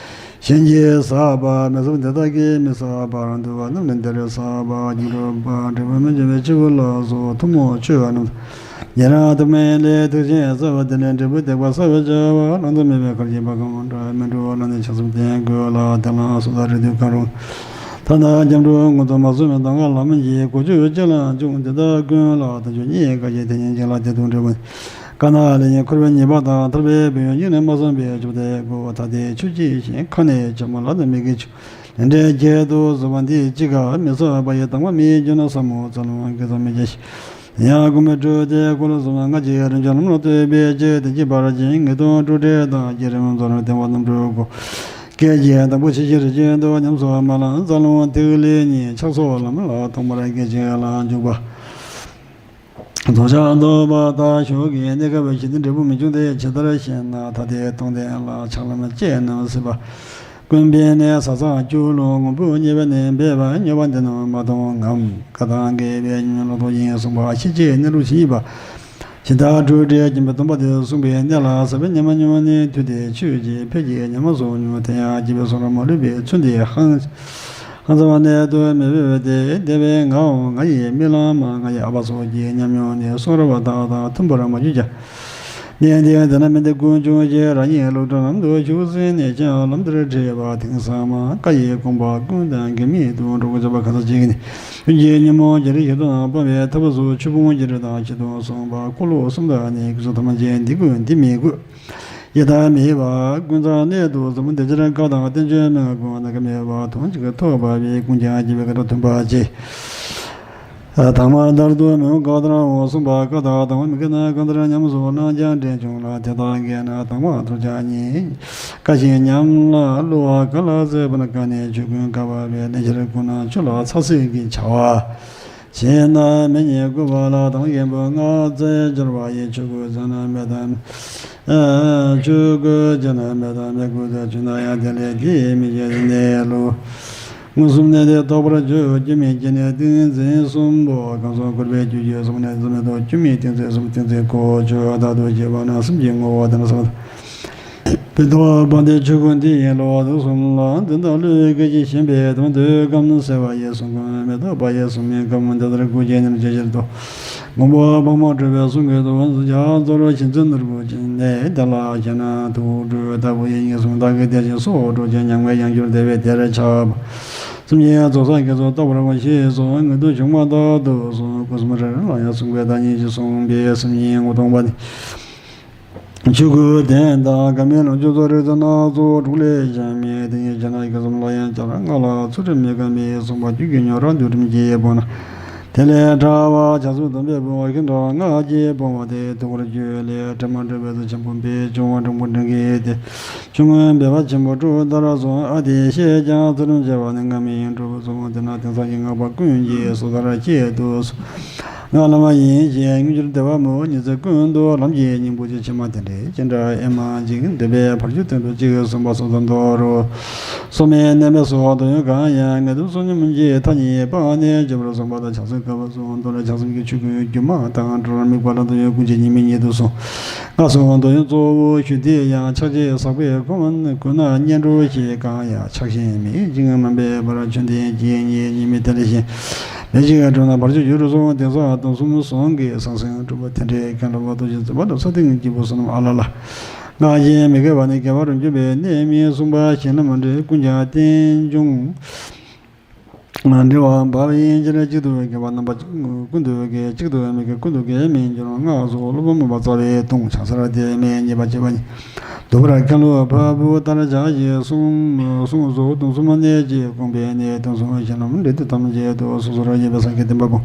གཞན་གྱིས་ཟབ་པ་མི་ཟབ་དེ་དག་གིས་མི་ཟབ་པར་འདུལ་བ་རྣམས་ནི། འདིར་ཟབ་པ་སྒྱུ་འཕྲུལ་པ། འབྲས་བུ་མི་འབྱུང་བའི་སྐྱེས་བུ་ལ་སོགས། ཐུན་མོང་ཆོས་རྣམས་ཉན་རང་དུ་མིན་ལས། ཐེག་ཆེན་ཟབ་པ་དེ་ནི་འབྲས་བུ་ཐེག་པ་ཟབ་པར་བྱ་བ། བླང་དོར་མེད་པའི་གར་གྱིས་བ་གང་འདྲ། མི་འགྲོ་ལ་ནི་ཆགས་སེམས་བསྟེན་དགོས་ལ། དེ་ལ་སོ་ཐར་རེ་ལྟོས་གང་རུང་། ཐ་ན་སྐྱབས་འགྲོ་མངོན་མཐོ་མ་བཟུང་བའི་གདམས་ངག་ལམ་གྱི་གོ་ཆོད་ཅི་ལ་འབྱུང་། དེ་དག་ཀུན་ལ་དལ་འབྱོར་རྙེད་དཀའ་ཞིང་། དེ་ཉིད་ཅིག་ལ་དེ་དང་འབྲེལ་བ་ནི། དཀར་ནག་ལས་ཉོན་འཁོར་བའི་ཉེས་པ་དང་། ཐར་པའི་ཕན་ཡོན་སྙིང་ནས་མ་བསམ་པའི་ཕྱོགས་དེ་དགོས། ཐ་དད་ཆོས་ཀྱི་ཞེན་ཁ་ནས་བྱ་མ་ལ་དང་མི་དགེ་བཅུ། ལས་འབྲས་བརྒྱད་དུ་གཟུང་བ་འདི་གཅིག་ག་མི་ཟབ་པ་ཡི། དྭངས་མ་མི་འགྱུར་ན་ཟབ་མོ་རྩ་རླུང་གིས་ཟག་མི་བྱ་ཞིང་། ཡང་དགོངས་པའི་འཕྲོས་དེ་འཁོར་ལོ་གསུམ་ལྔ་གཅིག་རིམ་གྱིས་ལམ་ལ་ལྟོས་པའི་ཕྱིར། དེ་གཅིག་པར་བྱིང་ངེས་དོན་སྤྲོས་བྲལ་དང་། བསྐྱེད་རིམ་རྫོགས་རིམ་བརྟན་པ་རྣམ་གྲོལ་དགོས། སྐད་ཅིག་དང་པོ་ཕྱི་ཕྱིར་གཅིག་ཏུ་ཉམས་སུ་མ་བླངས། རྩ་རླུང་ཐིག་ལེ་གཉིས་ཆགས་སོགས་ལམ་ལ་ཐོག་མར་སྐད་ཅིག་ལ་འཇུག་པ། རྫོགས་བྱང་རྟོགས་པ་དང་ཞུགས་ཀྱི་གནས་སྐབས་ཕྱི་དོན་འབྲས་བུ་མི་འབྱུང་སྟེ། ཇི་ལྟར་ཞེ་ན། ཐ་དད་མཐོང་ལྡན་ལ་ཆགས་ལམ་བཅས་རྣམས་སྲིད་པ་ཀུན་པས་ནི་ཟག་ཚང་སྐྱོ་ལོ་ངུ་འབོད་བརྙས་པས་ནི་འབད་པ་མྱོས་པ་འདི་རྣམས་མ་མཐོང་ངམ། བཀའ་དང་འགལ་བའི་ཉོན་མོངས་ལོག་རྟོག་ཡིན་གསུངས་པ། ཤེས་བྱའི་གནས་ལུགས་ཤེས་པ། ཇི་ལྟར་སྤྲོས་བྲལ་མཁྱེན་པའི་སྟོང་པ་དེ་གསུངས་པའི་གནས་ལ། ཟབ་པའི་ཉམས་མ་མྱོང་ནི། ཐུལ་ཏེ་ཆོས་ཀྱི་ཕས་ཀྱི་ཉམས་མ་སོགས་མྱོང་། དེ་ཡང་སྐྱེས་པའི་སོ་རང་མ་ལུས་པའི་ཚུལ་འདི་ཧང་ཧང་སང་བ་གནད་དུ་མི་འབད་དེ། དེ་བས་ངའོ་ང་ཡི་རྨི་ལམ་མ། ང་ཡི་ཨ་ཕ་སོགས་ཀྱི་ཉམས་མྱོང་ནི། གསུང་རབ་དག་དང་མཐུན་པར་མ་གྱུར་ཀྱང་། གནས་འདིར་དེ་ན་མི་འདི་ཀུན་འབྱུང་ཞིང་། རང་ཉིད་ལུགས་འགྲོ་ལམ་དུ་ཞུགས་ཟིན་ནས་ཀྱང་། ལམ་འདིར་ཁྲིད་པ་དེང་སང་མ། བཀའ་ཡི་དགོངས་པ་ཀུན་དང་འགལ་མེད་དུ། འགྲོ་ཀུན་བྱ་བ་གང་ཟག་གཅིག་ནི། ཀུན་གྱི་ཉོན་མོངས་བྱེ་བྲག་ཤེས་རྟོགས་དང་། སྤང་བའི་ཐབས་སུ་ཆོས་ཕུང་བརྒྱད་ཁྲི་དང་། ཆེད་དུ་གསུངས་པ་འཁོར་ལོ་གསུམ་དང་ནི། ཀུན་རྫོབ་ཐ་མལ་ཅན་འདི་ཀུན་འདི་མི་དགོས། ཡེ་དག་མེད་པ་ཀུན་ཚང་གནད་དུ་ཟབ་མོ་འདི་ཕྱིར། བཀའ་དང་བསྟན་བཅོས་མན་ངག་ཀུན། ནམ་མཁའ་མེད་པ་དོན་གཅིག་ཐོབ་པ་བས། ཀུན་ཀྱང་དགེ་བའི་བཀའ་དྲིན་མཐུན་པར་བྱེད། དང་པོ་ལྟར་དུ་མི་འོང་གང་ལྟར་འོང་གསུངས་པ། བཀའ་དང་དང་པོ་མི་འགལ་ན། གང་ལྟར་ཉམས་སུ་བླང་ཀྱང་འདྲེན་འབྱུང་ལ། དེ་དག་འགལ་ན་དང་པོ་ཐོབ་ཀྱང་ཉེས། བཀའ་བཞིན་ཉམས་ལ་བསླུ་བ་ག་ལ་མཛད་པ་ན། བཀའ་ནི་ཆོས་ཀུན་དགག་པ་བས། ལན་ཕྱིར་བཀུག་ན་ཆོས་ལ་ཚ་ཟེར་གྱི་བྱ་བ། བྱས་ན་མི་ཉིད་བཀུག་པ་ལ། དང་པོ་རྒན་པོ་ལྔ་བརྩེགས་སྦྱོར་བ་ཡི། ཆོས་གོས་བཙལ་ན་མེད་དམ། ཆོས་གོས་བཙལ་ན་མེད་དམ། མེད་དགོས་དུ་བྱུང་ན་ཡང་། དེ་ལས་དེའི་མི་བྱེད་དེ་གནས་ལུགས། མངོན་སུམ་གནས་ཏེ་རྟོགས་པར་བྱོས། སྐྱོན་མེད་སྐྱེ་གནས་ཏིང་འཛིན་གསུམ་པོ། གང་སོགས་འཁོར་བའི་རྒྱུ་རྒྱུ་གསུམ་ནས་འཛིན་མེད་དོ། སྐྱོན་མེད་ཏིང་འཛིན་གསུམ་ཏིང་འཛིན་གོ་ཆོད་དག་ཏུ་སྐྱེ་བ་ན། སེམས་ཀྱི་ངོ་བོ་དེ་ན་སོང་། པའི་ཐོག་པ་འདི་ཆོས་སྐུ་འདི་ཡིན་ལོ། དུག་གསུམ་ལ་འཛིན་དང་བསླུ་བའི་སྐད་ཅིག་ཞེན་པའི་དོན་དུ་ཀམ་སེལ་བ་ཡི་གསུང་ཀུན། མེ་ཏོག་པ་ཡི་གསུང་མིན་ཀམ། འདི་ལྟར་སྐུ་བརྙེས་ནས་ཇི་ཕྱིར་དུ། མགོན་པོ་འཕགས་མ་གྲུབ་པའི་གསུང་གི་དོན། གཟུགས་ཀྱང་རྩ་བ་ཤིང་རྩི་ནོར་བུ་ཅན། དེ་ལ་ཞེན་ན་དུག་སྦྲུལ་ལྟ་བུ་ཡིན། ངན་སོང་བདག་གི་དེ་བཞིན་སྲོག་འཕྲོག་ཅིང་། ཉམ་ང་ཡང་འགྱུར་བདེ་བའི་དེར་ཆགས་པ། སེམས་ཉིད་རྫོགས་སངས་རྒྱས་སོ། རྟག་པར་ངོ་ཤེས་སོ། ངན་དུ་བྱུང་མ་ཐག་ཏུ་སོ། སྐུ་གསུམ་རེ་རེ་ལ་ཡང་གསུངས་པའི་བདག་ཉིད་ཀྱིས་གསུངས་པའི་སེམས་ཉིད་ངོ་སྟོང་པ་ནི། ཆོས་སྐུའི་གདན་དང་། དགའ་མའི་ལོངས་སྤྱོད་སོགས་རིགས་ཚོགས་སྣ་ཚོགས་དྲུག་ལས་གཞན་མེད། དེ་ཉིད་ཀྱང་ན་ཡི་གེ་གསུམ་ལ་ཡང་བྱ་ལྔ་ལ་ཚུལ་ཁྲིམས་མི་འགལ་མེད་གསུངས་པ། རྒྱུད་ཀྱི་མྱོང་རང་འདུལ་ཁྲིམས་ཀྱིས་སྤོང་ན། དེ་ལས་ཕྲ་བ་བྱ་སེམས་སྡོམ་པས་སྤོང་བ། ཤིན་ཏུ་སྔགས་ཀྱིས་སྤོང་བ་སྟེ། ཐུགས་ཀར་གྱུར་ལས་དྲི་མ་བྲལ་བའི་ཚུལ་ཆེན་པོ་འབད་བྱུང་བ་འབྲིང་པོ་འབྲིང་གིས་ཏེ། ཆུང་ངུའི་འབད་པ་ཆེན་པོ་གྲུབ་ལྟར་གསུངས། ཨ་ཏི་ཤས་ཀྱང་ཚུལ་ཁྲིམས་བྱ་བ་ནི། སྔ་མའི་ཡིན་གྲུབ་གསུངས། དེས་ན་དེང་སང་གི་སྔགས་པ་ཀུན་གྱིས་སོ་ཐར་ཆེད་དུ་གསུངས། ང་བླ་མ་ཡིན་ཞེས་མངོན་གྱུར་བདེ་བ་མོ། ཉི་ཚེ་ཀུན་ཏུ་ལམ་གྱི་སྙིང་པོ་ཆེ། ཕྱི་མ་དེ་འདྲའི་ཅི་འདྲ་ཨེ་མ་འཇིག་འདོད་པའི་བར་གྱུར་དོན་དུ་གཅིག་གསུངས་པ་སོགས་དང་མདོ་རུ། སོ་མའི་གནས་མལ་སོགས་དོན་ཡོད་གང་ཡང་ངེས་དོན་གསུང་ཉམས་ཀྱི་མཐའ་གཉིས་སྤངས་ནས་བརྗོད་པར་གསུངས་པ་དང་། ཕྱག་འཚལ་དཀའ་བ་གསུམ་མདོ་ལས། ཕྱག་གསུམ་གྱི་ཆོས་ཀུན་སྒྱུ་མ་དང་འདྲ་བར་དམིགས་པ་ལ་དོན་ཡོད་ཀུན་གྱི་ཉེས་དམིགས་ཉིད་དུ་གསུངས། ལྔ་སོགས་དོན་ཡོད་གཙོ་བོ་ཞུ་དེ་ཡང་། ཕྱག་རྗེས་ཟག་པའི་གོ་མ་གུད་ན་གཉེན་གྲོགས་ཞེས་གང་ཡང་ཆགས་ཞེན་མེད་ཅིང་མ་འབད་པར་ཆོས་འདི་གཅིག་ཉིད་ཉེས་དམིགས་དེ་ལས་གཞན་མེད་ཅིང་གྲུབ་ན་བར་ཆད་འགྱུར་གསུངས། དེང་སང་སྡོམ་གསུམ་ཟུང་གིས་ཟང་ཟིང་གྲུབ་པ་དེ་འདྲའི་མཁན་སློབ་ལ་ཐུགས་རྗེ་བརྩེ་བ་དང་ས་སྟེང་སྐྱེས་བུ་བསོད་ནམས་ཨ་ལ་ལ། སྔགས་ཀྱིས་མི་དགེ་བ་ནི་དགེ་བར་འགྱུར་བའི་གནས་མིན་གསུངས་པ། གཞན་ལ་མ་འདྲེས་ཀུན་ཀྱང་རྟེན་འབྱུང་འབྲེལ་བ་འབབ་ཡིན་ཕྱིར། གཅིག་ཏུ་དགེ་བ་རྣམ་པ་ཀུན་ཏུ་དགེ། གཅིག་ཏུ་མི་དགེ་ཀུན་ཏུ་དགེ་མིན་འགྱུར། སྔགས་སོགས་སློབ་དཔོན་མོས་པ་རྩ་བའི་ལྟུང་། ཕྱག་འཚལ་དེ་མིན་ཉེས་པ་བྱས་པ་ཉིད། འདུལ་བར་མཁན་སློབ་ཕ་བུ་ལྟར་བྱ་ཞེས་གསུངས། གསུངས་སོ། སྡོམ་གསུམ་གནད་ཀྱིས་དགོངས་པའི་གནས། སྡོམ་གསུམ་གཞན་ལམ་འབྲས་དུས་ཐམས་ཅད་དུ། སོ་སོར་དབྱེ་བའི་སངས་རྒྱས་བསྟན་པ་སྤོང་།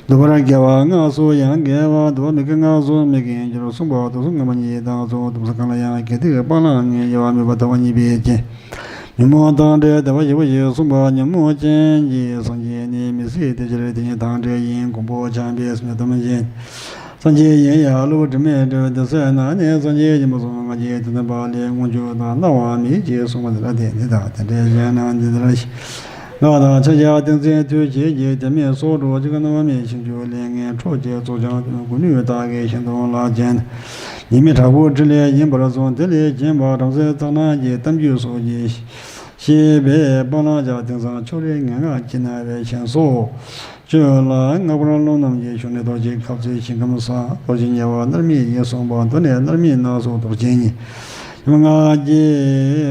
འདུལ་བར་དགེ་བ་ལྔ་སོགས་ཡང་དགེ་བ། འདུལ་བ་མི་དགེ་ལྔ་སོགས་མི་དགེ་འགྱུར། གསུངས་པ་སྡོམ་གསུམ་སྔ་མ་གཉིས་དང་སོགས། སྡོམ་གསུམ་གང་ལ་ཡང་དགེ་སྡིག་སྤང་བླང་ངེས། དབྱེ་བ་དམིགས་པ་ཐལ་བ་གཉིས་པའི་རྐྱེན། ཉོན་མོངས་དང་བྲལ་བདེ་བར་གཤེགས་པ་ཞེས་གསུངས་པ། ཉོན་མོངས་ཅན་གྱི་སངས་རྒྱས་ནི་མི་སྲིད་དེ། ཕྱིར་དེ་ཉིད་དང་བྲལ་ཡིན། མགོན་པོ་བྱམས་པས་སེམས་ཅན་ཐམས་ཅད་སངས་རྒྱས་ཡིན་ཡང་། བསླུ་བ་དྲི་མས་སྤྲས་པའི་དེ་ཚེ་ན་ནི། སངས་རྒྱས་ཀྱི་མ་གསུངས་ང་རྒྱལ་དེ་ལྡན་པ་ལས། མངོན་སྤྱོད་དང་སྣང་བ་མེད་ཅེས་གསུངས་པ་འདི་ལ་བརྟེན་ཏེ་དང་། དེ་འདྲའི་གཞན་རྣམས་འདི་ལྟར་ཤེས། ང་དང་ཕྱག་རྒྱ་ཏིང་འཛིན་མཐུ་ཆེན་གྱི་དེ་མེད་སོགས་གྲོགས་ཅི་ག་རྣམ་མེད་ཕྱིན་ཆུ་ལས་ངན་ཁྲོ་བཅས་ཚོགས་ཀྱང་དོན་ཀུན་ནུས་བདག་གིས་ཤིན་ཏུ་བརླག་ཅན། ཉེས་དམིགས་དྲག་པོ་ཕྲིན་ལས་ཡིན་པར་གསུངས། དེ་ལས་གཞན་པ་བྲམ་ཟེ་ཙ་ན་གྱི་གཏམ་རྒྱུད་སོགས་ཀྱི་ཤེས་པས་སྤང་བླང་བྱ། དེང་སང་ཕྱོགས་རིས་ངན་སྔགས་ཀྱིས་ན་བའི་ཆེན་སོགས་སྤྱོད་ལ་སྔགས་པར་རློམ་རྣམས་ཀྱི་ཤུགས་ནི་རྡོ་རྗེ་ཁབ་རྩེ་ཞིང་ཁམས་སྲ། རྡོ་རྗེ་དམྱལ་བ་མནར་མེད་ཡིན་གསུངས་པ། མདོ་ནས་མནར་མེད་ནག་སོགས་དོག་ཅན་ཉིད། སྔགས་ཀྱི་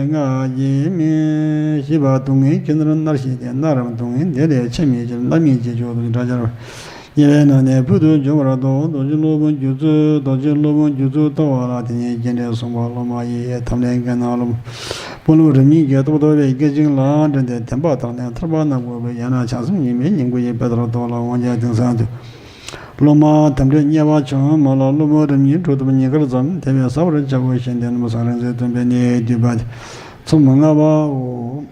སྔགས་ཀྱི་མིང་ཞེས་པ་སྡུག་བསྔལ་གྱི་མནར་མནར་ཞིང་དེ་མནར་རམ་སྡུག་བསྔལ་དེ་ལས་ཆད་མེད་ཕྱིར་མནར་མེད་ཅེས་བརྗོད་དོ། དྲག་ཆར་བ། དམྱལ་བའི་ནང་ནས་ཕུལ་དུ་བྱུང་བར་དོགས། རྡོ་རྗེ་སློབ་དཔོན་སྒྱུ་རྩལ། རྡོ་རྗེ་སློབ་དཔོན་སྒྱུ་རྩལ་ལྟ་བ་ལ་དེ་ཉིད་རྒྱས་འགྲེལ་གསུངས་པ། སློབ་མ་ཡི་དམ་ལས་འགལ་ན་སློབ་དཔོན་སློབ་རིམ་གཉིས་ཀྱི་རྟོགས་ལྡོག་པའི་སྐད་ཅིག་ལ་འདྲེན་ཏེ་བདེན་པ་དག་ལས་ཐར་པ་རྣམ་དགོས་པས། ཡང་ན་བྱང་སེམས་ཉིད་མེད་ཉིད་དགོས་ཡིན་པའི་ལྟར་རྟོགས་ལ་དབང་བྱ་དེང་སང་དུ། སློབ་མ་དམ་སྤྲོས་དམྱལ་བ་བྱུང་མ་ལ། སློབ་དཔོན་རིམ་གཉིས་གྲོལ་ཐུབ་ཉིན་དཀར་ཙམ། དེ་བས་ཟབ་པར་བྱ་དགོས་ཤེས་ལྡན་རྣམས་སུ། རིག་འཛིན་སྟོན་པའི་གནས་བསྡུས་པ་སྟེ་ཚོམ་ལྔ་པའོ།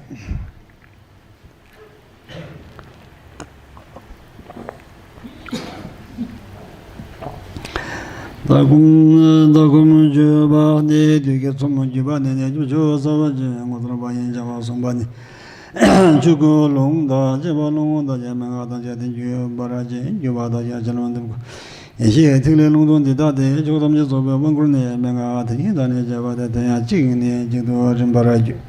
ཟླ་གུམ་ཟླ་གུམ་བརྗོད་པ་སྟེ་དུས་ཀྱི་ཚོམ་བརྒྱུད་པ་ནས་ནས་བཅུ་བཅུ་རྩ་བ་ཅན་ངོ་མཚར་བ་ཡིན་བྱ་བ་གསུངས་པ་ནི། ཆོས་སྐུ་ལུང་དང་བཅས་པ་ལུང་དང་བཅས་མན་ངག་དང་བཅས་ཏེ་བརྒྱུད་པར་བྱེད། བརྒྱུད་པ་དང་བཅས་ཕྱི་ལོ་འདི་ཀོ། ཡེ་ཤེས་ཐིག་ལེ་ལུང་དང་འདི་ལྟ་སྟེ། ཕྱོགས་ཐམས་ཅད་རྫོགས་པའི་དབང་བསྐུར་ནས། མན་ངག་དེ་ཉིད་དང་ནི་བཅས་པ་སྟེ། དེ་ཡང་གཅིག་ནས་གཅིག་ཏུ་རིམ་པར་བརྒྱུད།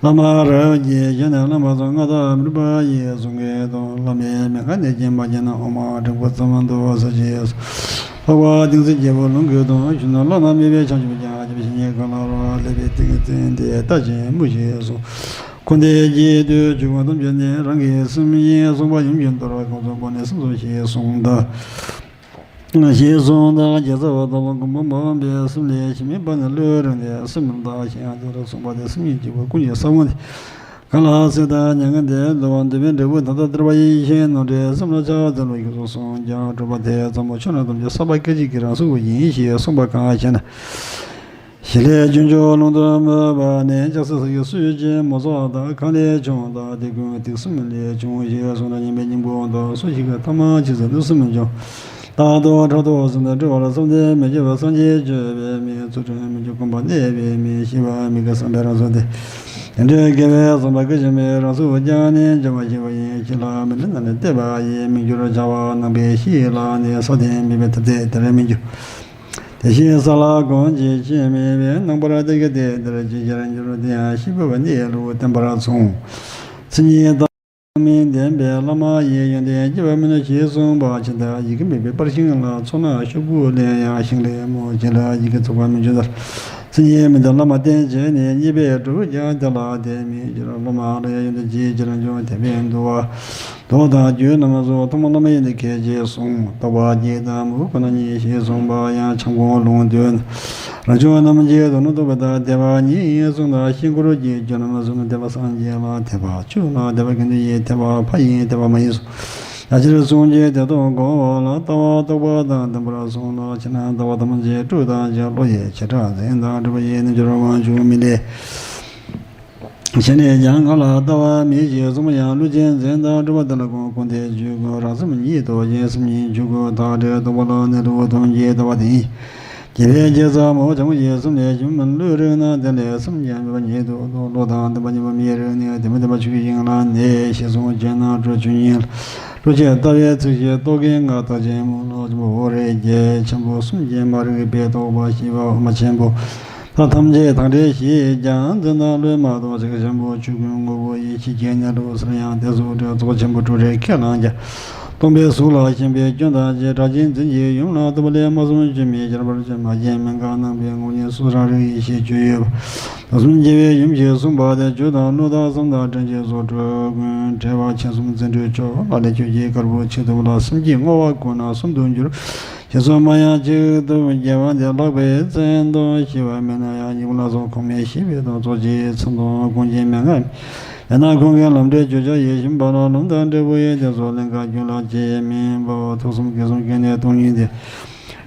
བླ་མ་རབ་ཀྱི་ཞལ་ནས་བླ་མ་ཚོ་མངའ་བདག་མུན་པ་ཡི་གཟུངས་སྐུད་དང་། བླ་མའི་མན་ངག་ནས་ཀྱང་མ་བརྗེད་ན། འོ་མ་སྤྲིན་ཕུང་ཙམ་དུ་ཟ་བྱེད་སོགས། འཕགས་པ་གདུང་སྲས་རྒྱལ་པོ་ལོངས་སྐུ་དང་། གཞོན་ནུ་བླ་ན་མེད་པའི་བྱང་ཆུབ་ཀྱང་། ཞེས་པའི་བཤེས་གཉེན་གང་ལ་རོ་ལེགས་པའི་ཏིང་ངེ་འཛིན་དེ་ལྟ་ཅིང་སྨོ་ཞེས་གསུངས། འཁོར་འདས་ཀྱི་དུས་ཀྱི་ཁོངས་ཐམས་ཅད་ནས་རང་གི་སེམས་ཡིན་གསུངས་པ་ཡུམ་གྱི་མདོར་གང་གསུངས་པ་ནི་སེམས་སོ་ཞེས་གསུངས་དང་། ཞེས་གསུངས་དང་། རྒྱལ་ཚབ་དང་མགོན་པོ་འཕགས་པའི་སེམས་ལས་ཆེས་དམན་པ་ནི་བློས་རིག་ནས་སེམས་ལ་བརྟགས་ཤིང་དེ་ལ་གསུངས་པ་སྟེ། སེམས་ཉིད་གཅིག་པུ་ཀུན་གྱི་ས་བོན་ཏེ། གང་ལ་སྲིད་དང་མྱ་ངན་འདས་འདུལ་བ་འདོད་པའི་འབྲས་བུ་ད་ལྟ་སྟེར་བ་ཡི་ཕྱིར་ནོར་འདྲའི་སེམས་ལ་ཕྱག་འཚལ་ལོ་ཞེས་གསུངས་ཀྱང་གྲུབ་པ་དེ་ཙམ་པོ་ཆོས་རྣམས་ཐམས་ཅད་བསགས་པ་སྐད་ཅིག་གིས་རང་སོ་བོ་ཡིན་ཞེས་གསུངས་པ་གང་ཞེ་ན། ཞི་ལྷས་རྒྱུན་སྤྱོད་ལུང་དུ་སྨོད་པ་ནི། ལྕགས་སྲེག་ས་ཀྱི་སུ་ཅན་མོ་སོགས་དག། གང་ལས་བྱུང་བདག་དེ་ཀུན་ཏིག་གསུམ་ལས་བྱུང་ཞེས་གསུངས་ན། སྙིམ་པའི་སྙིང་པོ་དང་སོ་ཞིག་གི་ཐ་མ་ཇི་སྲིད་དུ་སེམས་བྱུང་། རྟག་ཏུ་ཕྲག་དོག་སེམས་དང་བྲལ་བར་བསམ་སྟེ། མི་བསྐྱོད་པ་སངས་རྒྱས་སྤྱོད་པའི་མིང་། ཚུལ་ཁྲིམས་མི་འགྱུར་སྒོམ་པ་གནས་པའི་མིང་། ཤེས་པ་མི་སྐྱེ་བསམ་པའི་རང་གཟུགས་ཏེ། དེ་འདྲའི་དགེ་བའི་བསམ་པ་སྐད་ཅིག་མའི་རང་གཟུགས་ཀྱང་ནི་འབྱུང་བ་ཞི་བ་ཡིན། ཞི་ལྷ་མི་འདྲ་རྣམས་ནི་བལྟས་པ་ཡིས། མི་འགྱུར་བྱ་བ་རྣམ་པའི་ཤེས་ལ་ནི། ས་སྟེང་མེད་པའི་ཐབས་མཛད་དེར་མི་འགྱུར། དེ་བཞིན་ས་ལ་གང་ཞིག་ཅི་མེད་པའི། སྣང་བར་དེ་སྐད་དེ་དེར་ཇི་ཕྱིར་འགྱུར། དེ་ཡང་ཤེས་པ་ནི་ལུགས་བསྟན་པར་མཚུངས། མཚན་ཉིད་དང་མིང་ལྡན་པའི་བླ་མ་ཡི། ཡོན་ཏན་སྐྱེ་བ་མིན་ནོ་ཞེས་གསུངས་པ་ཇི་ལྟར། ཡི་གེ་མེད་པའི་པར་ཤིང་ལ། ཚོགས་ན་ཤོག་བུ་ལས་ཡང་ཤིང་ལེགས་སྨོ། ཇི་ལྟར་ཡི་གེ་ཚོགས་པ་མི་འབྱུང་ལྟར། མཚན་ཉིད་མིང་དང་བླ་མ་བསྟེན་བྱས་ནས། རྙེད་པས་གྲུབ་ཀྱང་དེ་ལ་དེ་མི་འགྱུར། སློབ་མ་ལ་ཡང་ཡོན་ཏན་ཇི་ཕྱིར་འབྱུང་། དད་པས་འདུལ་བ་མདོ་དང་རྒྱུད་རྣམས་སོ། ཐོག་མར་བླ་མ་ཡི་ནི་ཁྱད་ཅེས་གསུངས། རྟོག་པ་བརྒྱད་དང་མི་འོག་ཁོ་ན་ཉིད། ཞེས་གསུངས་པ་ཡང་འཆམ་གོང་ལུང་དུ། རང་བྱུང་རྣམས་ཀྱི་དོན་ནི་རྟོགས་པ་དང་། དད་པ་ཉིད་ཡིན་གསུངས་དང་། དཀྱིལ་འཁོར་གྱི་རྒྱུད་རྣམས་སུ་ནི། དད་པ་སངས་རྒྱས་ལ་དད་པ་མཆོག་ལ་དད་པ་དགེ་འདུན་ཡིན། དད་པ་ཕ་ཡིན་དད་པ་མ་ཡིན་གསུངས། ཡང་ཕྱིར་གསུངས་ཀྱི་དེ་དག་གོ་བ་ལ། ལྟ་བ་རྟོག་པ་དང་ལྡན་པར་གསུངས་ལ། ཕྱི་ནང་ལྟ་བ་ཐམས་ཅད་སྤྲོས་དང་བཅས། བློ་ཡི་བྱེ་བྲག་འཛིན་དང་སྒྲིབ་པ་ཡི། རྣལ་འབྱོར་དབང་ཕྱུག་མི་ལས། གཞན་ནས་ཀྱང་ང་ལ་ལྟ་བ་མེད་ཅེས་གསུངས་པ་ཡང་བློ་ཅན་འཛིན་དང་སྒྲིབ་པ་དེ་ལ་ཀུན་ཀུན་ཏུ་འཇུག་གོ། རང་སེམས་ཉིད་དུ་གཞན་སེམས་ཉིད་འཇུག་གོ། བདག་འབྲས་རྟོགས་པ་ལ་ནི་ལུགས་མཐུན་གྱི་ལྟ་བ་དེ་ཡིན། རྒྱལ་བའི་རྒྱལ་ཚབ་མོ་བྱང་ཆུབ་སེམས་ལས་བྱུང་། བློས་རིག་ན་དེ་ལས་སེམས་ཀྱང་མེད་པ་ཉིད་དུ་རྟོགས། བློ་དང་ལྡན་པ་གཉིས་པོ་མེད་རིག་ནས། དེ་མི་ལྡན་པ་ཆོས་ཀྱི་དབྱིངས་ལ་གནས། ཞེས་གསུངས་བྱས་ན་འགྲོ་ཆོས་ཉིད་ལ། བློ་ཆོས་ལྟ་བའི་ཚིག་བཞིན་རྟོག་གེའི་ངག་རྟག་ཅན་མོ་ལ། ཆེན་པོ་འོ་རེད་ཀྱི་ཆེན་པོ་གསུམ་གྱིས་མ་རིག་པའི་རྟོག་པ་ཞི་བ་འོ་མ་ཆེན་པོ། ད་ཐམས་ཅད་དང་འབྲེལ་ཞེས་ཀྱང་འཛིན་དང་བློས་མ་རྟོགས། ཆེ་ཆེན་པོ་ཆོས་ཀུན་ངོ་བོ་ཡི། ཕྱི་རྒྱལ་ནས་འགྲོ་སར་ཡང་དེ་སོགས་འདྲ། རྫོགས་ཆེན་པོ་དྲུག་རེ་ཁས་བླངས་ཀྱང་། སྟོང་པའི་གཟུགས་ལ་ཞེན་པའི་སྐྱོན་དང་བཅས། གྲགས་ཅན་འཛིན་གྱི་ཡུམ་ལ་ལྟ་བ་ལས་མ་བཟུང་སྐྱོན་མེད། ཁྱད་པར་ཅན་མ་སྐྱེས་མན་ངག་སྣང་བའི་ངོ་བོ་ཉིད་སོ་སོ་རང་རིག་ཡེ་ཤེས་སྤྱོད་ཡུལ་བ། དུག་གསུམ་སྐྱེ་བའི་ཡུམ་ཞེས་གསུངས་པ་དེ། རྒྱུ་དང་བློ་དང་བསམ་དང་དྲན་གྱི་སོགས་དྲུག་ཀུན། བྲལ་བ་མཁྱེན་གསུམ་འཛིན་གྲོལ་མཆོག་ལ་ལས་ཆོས་ཀྱི་དཀར་པོ་ཆེ་ཐུབ་ལ། སེམས་ཀྱི་བསྔོ་བ་ཀུན་ན་གསུམ་དུ་འགྱུར། ཞེས་གསུངས་པ་ཡང་གཅིག་ཏུ་རྒྱལ་བ་འདི་ལྷག་པའི་མཚན་དང་ཞི་བ་མེད་ན་ཡང་། སྙིང་པོ་སྣ་ཚོགས་གོང་མའི་ཞི་བའི་དང་རྫོགས་ཆེན་མཚན་དང་ཀུན་མཁྱེན་མན་ངག་ཡང་ན་ཀུན་མཁྱེན་ལམ་འབྲས་བརྗོད་བྱ་ཡི། ཞིང་པ་ལ་ལུང་དང་འབྲས་བུ་ཡི། དེ་སོགས་ལིང་ག་རྒྱུད་ལ་ཅི་མིན་པའོ། དུག་གསུམ་གྱི་གསུང་སྐད་ནི་སྟོང་ཉིད་དེ།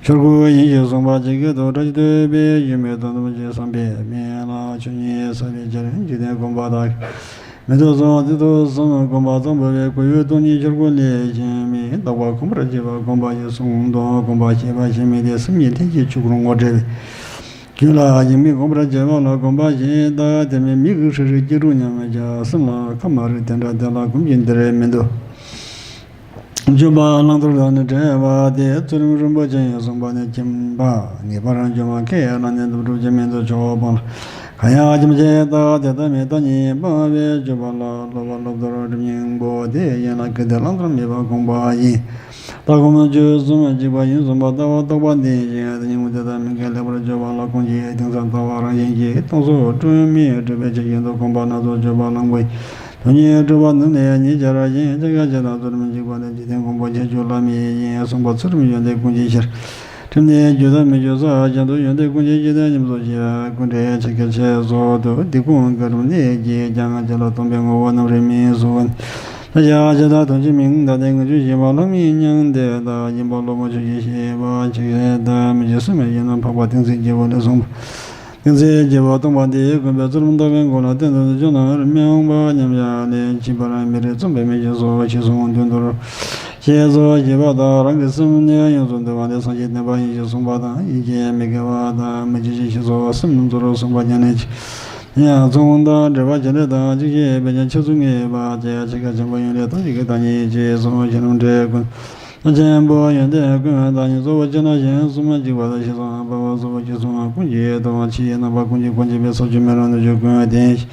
ཆོས་སྐུ་ཡིན་ཞེས་གསུངས་པ་ཇི་སྐད་དུ། བཀྲ་ཤིས་བསྟོད་པའི་ཡུལ་མེད་དོན་དམ་ཅན། བསམ་པས་མེད་ལ་ཆོས་ཉིད་བསགས་པའི་ཕྱིར། འཇིག་རྟེན་སྒོམ་པ་དག་མི་ཐོབ་གསུངས། དེ་དུས་གསུམ་སྒོམ་པ་ཙམ་པོ་བས། གོས་ཡུལ་སྟོང་ཉིད་ཆོས་སྐུ་ལས་གཞན་མེད། རྟག་པ་གོམས་པར་བྱེད་པ་སྒོམ་པ་ཡིན་གསུངས་དང་། སྒོམ་པ་ཤེས་པ་ཤེས་མིན་ཏེ། སེམས་ཉིད་ལྷན་སྐྱེས་ཆོས་སྐུར་ངོ་འཕྲད་པའི། རྒྱུད་ལ་ཡིད་མི་དགོངས་པར་བྱེད་པ་ལ་གོམས་པ་བཞིན་བརྟག་དེ་མིན་མི་གི་ཧྲིག་ཧྲིག་སྐྱིད་སྡུག་མཉམ་མེད་ཀྱང་སེམས་ལ་ཁ་མ་རེག་དེ་འདྲ་དེ་ལ་གོམས་ཀྱི་འདིར་མི་འདུག་འཇུག་པ་བླང་དོར་དང་ནི་བྲལ་བ་སྟེ། ཚུལ་ཁྲིམས་རིན་པོ་ཆེ་ཡིན་གསུངས་པ་ནི། ཁྱིམ་པ་ངེས་པར་འཇུག་པ་ཁས་བླངས་ནས་འདུམ་སྒྲུབ་ཀྱི་མིང་དུ་ཆོག་སྤང་ལ། གང་ཡང་ཁྱིམ་ཆེན་བརྟག་དེ་ལྟ་མིན་བརྟག་གཉིས་སྤང་བའི་སྤྱོད་པ་ལ། སློབ་པ་སློབ་དོར་སྒྲིབ་སྙིང་པོ་དེ་ཡིན་ལ། གལ་ཏེ་བླང་དོར་མེད་པར་གོམས་པ་ཡིན། ལྟ་སྒོམ་སྤྱོད་གསུམ་གཅིག་པ་ཡིན་གསུངས་པ་ལྟ་བ་རྟོགས་པ་ལྡན་ཞིང་། དེ་ཉིད་དེ་ལྟ་མིན་ཁས་ལེགས་པར་སྤྱོད་པ་ལ། ཀུན་གྱི་གཏིང་ཟབ་ལྟ་བ་རང་བཞིན་གྱིས། སྟོང་གསུམ་སྤྲོས་མེད་སྤྲོས་པའི་ཆ་ཤས་སུ་གོམས་པ་སྣ་ཚོགས་སྤྱོད་པ་གླང་པོ་ཡིན། དོན་གཉིས་སྤྲོས་པ་ནུབ་ནས་ཉིད་འཆར་ཞིང་། ཕྱག་རྒྱ་ཆེ་དང་ཚུལ་ཁྲིམས་གཅིག་པ་ནི། འཇིག་རྟེན་གོང་བུ་ཁྱད་ཆོས་ལ་མི་ཡིན་གསུངས་པ། ཚུལ་ཁྲིམས་ཡོན་ཏན་ཀུན་གྱི་ཕྱིར། ཁྲིམས་ནི་རྒྱུ་དང་མི་རྒྱུ་ས་གཞན་དུ། ཡོན་ཏན་ཀུན་གྱི་གཞི་དང་ཉམས་སུ་བྱེད། ཀུན་བྲལ་ཕྱག་རྒྱ་ཆེ་སོགས་དུ། འདི་ཀུན་བཀའ་གྲུབ་གནད་ཀྱིས་ཀྱང་། རྒྱུད་ལ་སྟོང་པའི་ངོ་བོ་རྣམ་རིག་མིན་གསུངས། ལྷ་ཞག་ཕྱེད་དང་དོན་གཅིག་མིན། ད་ལྟའི་ངེས་འབྱུང་ཞེས་པ་ལྷག་མིན་མྱང་འདས་དང་། ཡིན་པ་གློ་བུར་ཆོས་ཅན་ཞེས་པ་ཆགས་ཞེན་དང་མི་འབྱུང་སེམས་ཡིན་ནོ། འཕགས་པ་ཏིང་འཛིན་རྒྱལ་པོ་ལས་གསུངས་པ། ཏིང་འཛིན་རྒྱལ་པོ་སྟོང་པ་འདི། དགོན་པའི་ཚུལ་ཁྲིམས་རྟོགས་པའི་སྒོ་ལ། གཏན་དུ་འཇུག་ན་རིམ་མི་འོང་བ་སྙམ་བཞག་ནས། ཕྱིས་པར་མི་རིགས་རྩོམ་པའི་མི་ཞིག་སོགས་ཞེས་གསུངས། དོན་དུ་ཞེས་སོགས་ཞེས་པ་དང་། རང་གི་སེམས་ནི་ཡོངས་སུ་འདུལ་བ་ནི་སངས་རྒྱས་བསྟན་པ་ཡིན་ཞེས་གསུངས་པ་དང་། ཡིད་ཀྱི་མི་དགེ་བ་དང་མི་འཇིགས་ཞེས་སོགས་སེམས་ནི་རྫོགས་སོ་གསུངས་པ་ཉམས་ལེན་གྱི་ཡང་ཚོགས་དང་འབྲེལ་བ་བྱེད་ལས་དང་། གཅིག་ཤེས་པས་ཀྱང་འཆར་ཚུལ་ངེས་པ་བྱས། འཆར་ཀ་ཆེན་པོ་ཡོན་ཏན་ཐམས་ཅད་ཀྱི་བདག་ཉིད་ཅེས་གསུངས། ཤེས་རབ་འབྲས་ཀུན། ཆེན་པོ་ཡོན་ཏན་ཀུན་བདག་ཉིད་གཙོ་བོ་ཅི་ན་ཞེས་གསུངས། འཇིགས་པ་དང་ཞེས་སོགས་འཕགས་པ་སོགས་ཀྱིས་གསུངས། ཀུན་གྱིས་སྟོན་པ་ཕྱི་ཡི་རྣམ་པ་ཀུན་གྱིས་ཀུན་བྱེད་པའི་ས་བཅུ་མེ་རླུང་རྣམ་བཅུ་ཀུན་ལྡན་ཞིང་།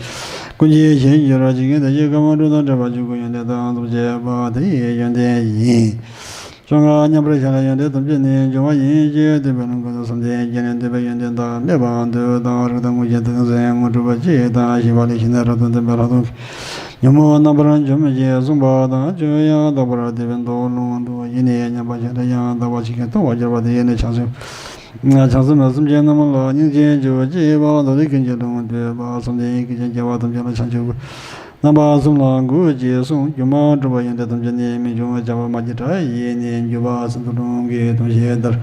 ཀུན་གྱི་གཞིར་གྱུར་པ་ཇི་སྙེད་དེ་བཞིན་ཀ་མ་གྲུབ་དང་བྲལ་བ་བཅུ་དགུ་ཡོན་ཏན་དང་ཐམས་ཅད་པ་དེ་ཡི་ཡོན་ཏན་ཡིན། བཅོ་ལྔ་མཉམ་པར་བཞག་ལ་ཡོན་ཏན་ཐམས་ཅད་ནི་འབྱུང་བ་ཡིན་ཞེས་སྟོན་པའི་ལུང་ཀུན་ཏུ་བསམ་གཏན་བརྒྱད་ནས་འདོད་པའི་ཡོན་ཏན་དང་སྨོན་པ་འདོད་དང་རིགས་དང་དངོས་གཞི་དང་སེམས་དངོས་གྲུབ་པ་སྤྱི་དང་ཞི་བ་ལས་ཕྱི་ནས་རབ་ཏུ་བསྟན་པའི་ལྷག་མཐོང་གི་ཉོན་མོངས་རྣམ་པར་འཇོམས་ཞེས་གསུངས་པ་དང་། ཆོས་ཡང་དག་པར་སྟོན་པའི་མདོ་ལུང་དུ། ཡིད་ནི་མཉམ་པར་བཞག་ལ་ཡང་དག་པ་ཇི་སྙེད་ཡོད་པ་དེ་ཡི་ནི་བྱང་སེམས། བྱང་སེམས་སེམས་ཅན་རྣམས་ལ་སྙིང་རྗེ་ཆེ་བ་སྐྱེས་པ། མདོ་ལས་ཀུན་གྱི་ལུང་བསྟན་པ། བསམ་གཏན་སྐད་ཅིག་སྐྱེ་བ་ཐམས་ཅད་ལ་བྱང་ཆུབ་རྣམ་པ་གསུམ་ལ་འགོད་ཅེས་གསུངས། སྒྱུ་མ་གྲུབ་པ་ཡོན་ཏན་ཐམས་ཅད་ནི། རྨད་བྱུང་བྱ་བ་མ་སྐྱེས་དགྲ་ཡིས་ནི། འགྱུར་བ་སེམས་སུ་ལུང་གིས་སྟོན་བྱེད་ལྟར།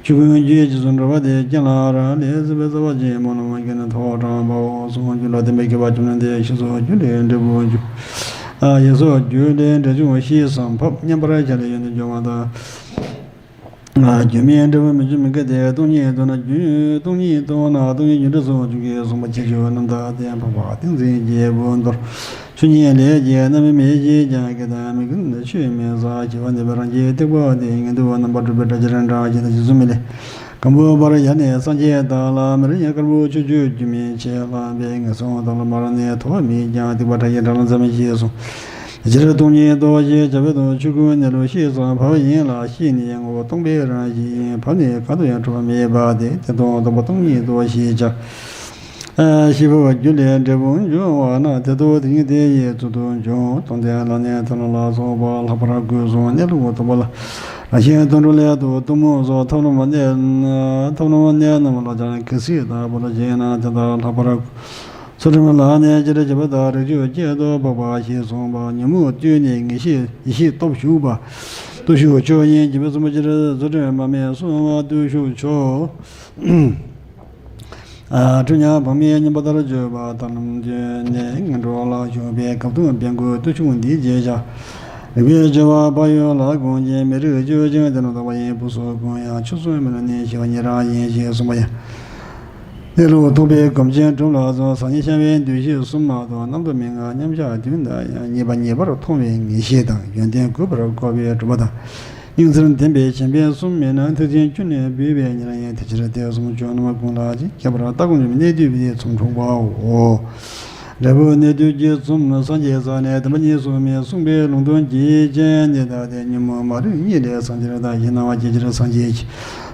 ཆོས་ཀུན་རྒྱུ་ཡི་རྗེས་སུ་འགྲོ་བ་དེ། རྐྱེན་ལ་རག་ལས་ཟིན་པའི་རྩ་བ་ཅན། སྨོན་ལམ་གྱིས་ནི་ཐོག་དྲངས་པའོ་གསུངས། རྒྱུད་ལ་བསྟན་པའི་དགེ་བ་བཅུ་ནི་འདི། ཞེས་སོགས་རྒྱུད་ལས་འབྲས་བུ་འབྱུང་། ཨ། ཞེས་སོགས་རྒྱུད་ལས་འབྲས་བུ་འབྱུང་བ་ཞེས་སམ་ཕབ། མཉམ་པར་བཞག་ལས་ཡོན་ཏན་འབྱུང་བ་དང་། རྒྱུ་མེད་འབྲས་བུ་མི་འབྱུང་མི་འགལ་ཏེ། སྟོང་ཉིད་དོན་ལ་རྒྱུ། སྟོང་ཉིད་དོན་ལ་སྟོང་ཉིད་རྒྱུ་འབྲས་སོགས་བཅུ་གིས་གསུངས་པ་ཁྱད་ཆོས་རྣམ་དག་སྟེ། འཕགས་པ་ཏིང་འཛིན་རྒྱལ་པོ་མདོར། ཆོས་ཉིད་ལས་ཀྱི་རྣམ་སྨིན་མེད་ཅེས་ཀྱང་། སྐད་དང་མི་སྐད་ཆོས་མིན་ས། ཁྱད་པར་འདས་པའི་རང་རྒྱལ་ཐེག་པ་དེ། ངེས་དུ་བ་རྣམ་པར་གྲོལ་བའི་སྒྲ་ཇི་ལྟར་བསྒྲགས་ཞེས་དང་། རྗེ་བཙུན་མི་ལས་སྒམ་པོ་བར་ཡར་ནས་སངས་རྒྱས་བདག་ལ། མི་རིང་ཡང་དཀར་པོ་ཆོས་སྤྱོད་རྒྱུན་མི་འཆད། ལྷག་པའི་ངན་སོང་དག་ལ་མ་རངས་ནས། ཐོབ་པ་མེད་ཀྱང་སྡིག་པ་དགྲ་ཡི་དགྲར་ལ་འཛེམ་ཞེས་གསུངས། དེ་ཕྱིར་སྟོང་ཉིད་རྟོགས་ཞེས་བྱ་བའི་དོན། ཆོས་ཀུན་གནས་ལུགས་ཤེས་སམ་ཕབ་ཡིན་ལ། ཤེས་ནི་ངོ་བོ་སྟོང་པའི་རང་བཞིན་ཡིན། ཕབ་ནི་གང་དུ་ཡང་གྲུབ་པ་མེད་པ་སྟེ། དེ་དོན་རྟོགས་པ་སྟོང་ཉིད་རྟོགས་ཞེས་བྱ། ཨ། ཤེས་པ་རྒྱུད་ལས་འབྲས་བུ་འབྱུང་བ་ན། དེ་རྟོགས་དེ་ཉིད་དེ་ཡི་ཚུལ་དུ་འབྱུང་། སྟོང་ལྡན་ལ་ནི་ཐལ་རླུང་ལ་སོགས་པ། ལྷག་པར་སྒོས་སུ་གནས་ལུགས་རྟོགས་པ་ལ། རང་བཞིན་དོན་གྲུབ་སླད་དུ་གཏི་མུག་སོགས་ཐབས་སློང་གནད། ཐབས་སློང་གནད་རྣམས་ལ་སྦྱར་ནས་གལ་སྲིད་བདག་པོ་ལ་བྱས་ན། དེ་ལྟར་ལྷག་པར་སྒོས་སུ་ཚུལ་ཁྲིམས་ལ་ནི་ཅི་འདྲ་བྱེད་པ་དང་། རིགས་ཆོས་བསྐྱེད་དོ་འཕགས་པ་ཞེས་གསུངས་པ། ཉོན་མོངས་བཏུལ་ནས་ངེས་ཤེས་ཡེ་ཤེས་སྟོབས་ཞུགས་པ། བརྟུལ་ཞུགས་མཆོག་ཡིན་བྱས་པའི་གསུངས་པ་ཕྱིར། ཚུལ་ཁྲིམས་དམར་མེ་བསྲུང་བ་བརྟུལ་ཞུགས་མཆོག། ཨ། ཁྲོ་ཉག་བག་མེད་མཉམ་པ་ལྟར་བརྗོད་པ། ཐབས་ལམ་བརྒྱུད་ནས་ངན་འགྲོ་ལ་ཞུགས་པའི་སྐབས་དུ་བན་དགོས་བརྟུལ་ཞུགས་འདི་བྱས་བཞག་རིག་པའི་སྦྱོར་བ་བག་ཡོད་ལ་གོང་ཆེན། མི་རིགས་བཅུ་ཅན་དེ་རྣམས་རྟོགས་པ་ཡིན། བུ་སོགས་ཀུན་ཡང་ཆོས་སུ་མི་སྣང་ནས། ཞི་བ་ཉིད་རང་ཡིན་ཞེས་གསུངས་པ་ཡང་། གནས་ལུགས་རྟོགས་པའི་སྒོམ་ཆེན་གྲུབ་ལ་སོགས། ཟག་མེད་ཤར་བའི་འདུ་ཤེས་གསུམ་མ་གཏོགས། རྣམ་རྟོག་མན་ངག་མཉམ་གཞག་བདུན་དང་ཡང་། རྙེད་པ་ངེས་པར་མཐོང་བའི་ངེས་ཤེས་དང་། ཡོན་ཏན་གུས་པར་བསྐོར་བའི་གྲུབ་པ་དང་། སྙིང་བརྩེར་ལྡན་པའི་གཞན་ཕན་གསུམ་མེད་ན། ཐེག་ཆེན་ཆོས་ནི་བུད་པའི་ཉེར་ཡིན། དེ་ཕྱིར་དེ་གསུམ་ཆོས་རྣམས་ཀུན་ལ་གཅིག་ཁྱད་པར་ལྟ་སྒོམ་གཉིས་མི་གནས་དུས་པའི་ཚོམ་འཁྲུགས་པའོ། འབྲས་བུ་གནས་དུས་ཀྱི་ཚོམ་སངས་རྒྱས་ས་ནས་བདེན་པ་གཉིས་སུ་མེད་གསུངས་པའི་ལུང་དོན་གྱི་སྤྱན་ནི། ད་དེ་ཉོན་མོངས་མ་རིག་གཉིས་ལས་སངས་རྒྱས་དང་། ཞེ་སྡང་བ་སྐྱེ་ཕྱིར་སངས་རྒྱས་ཀྱི།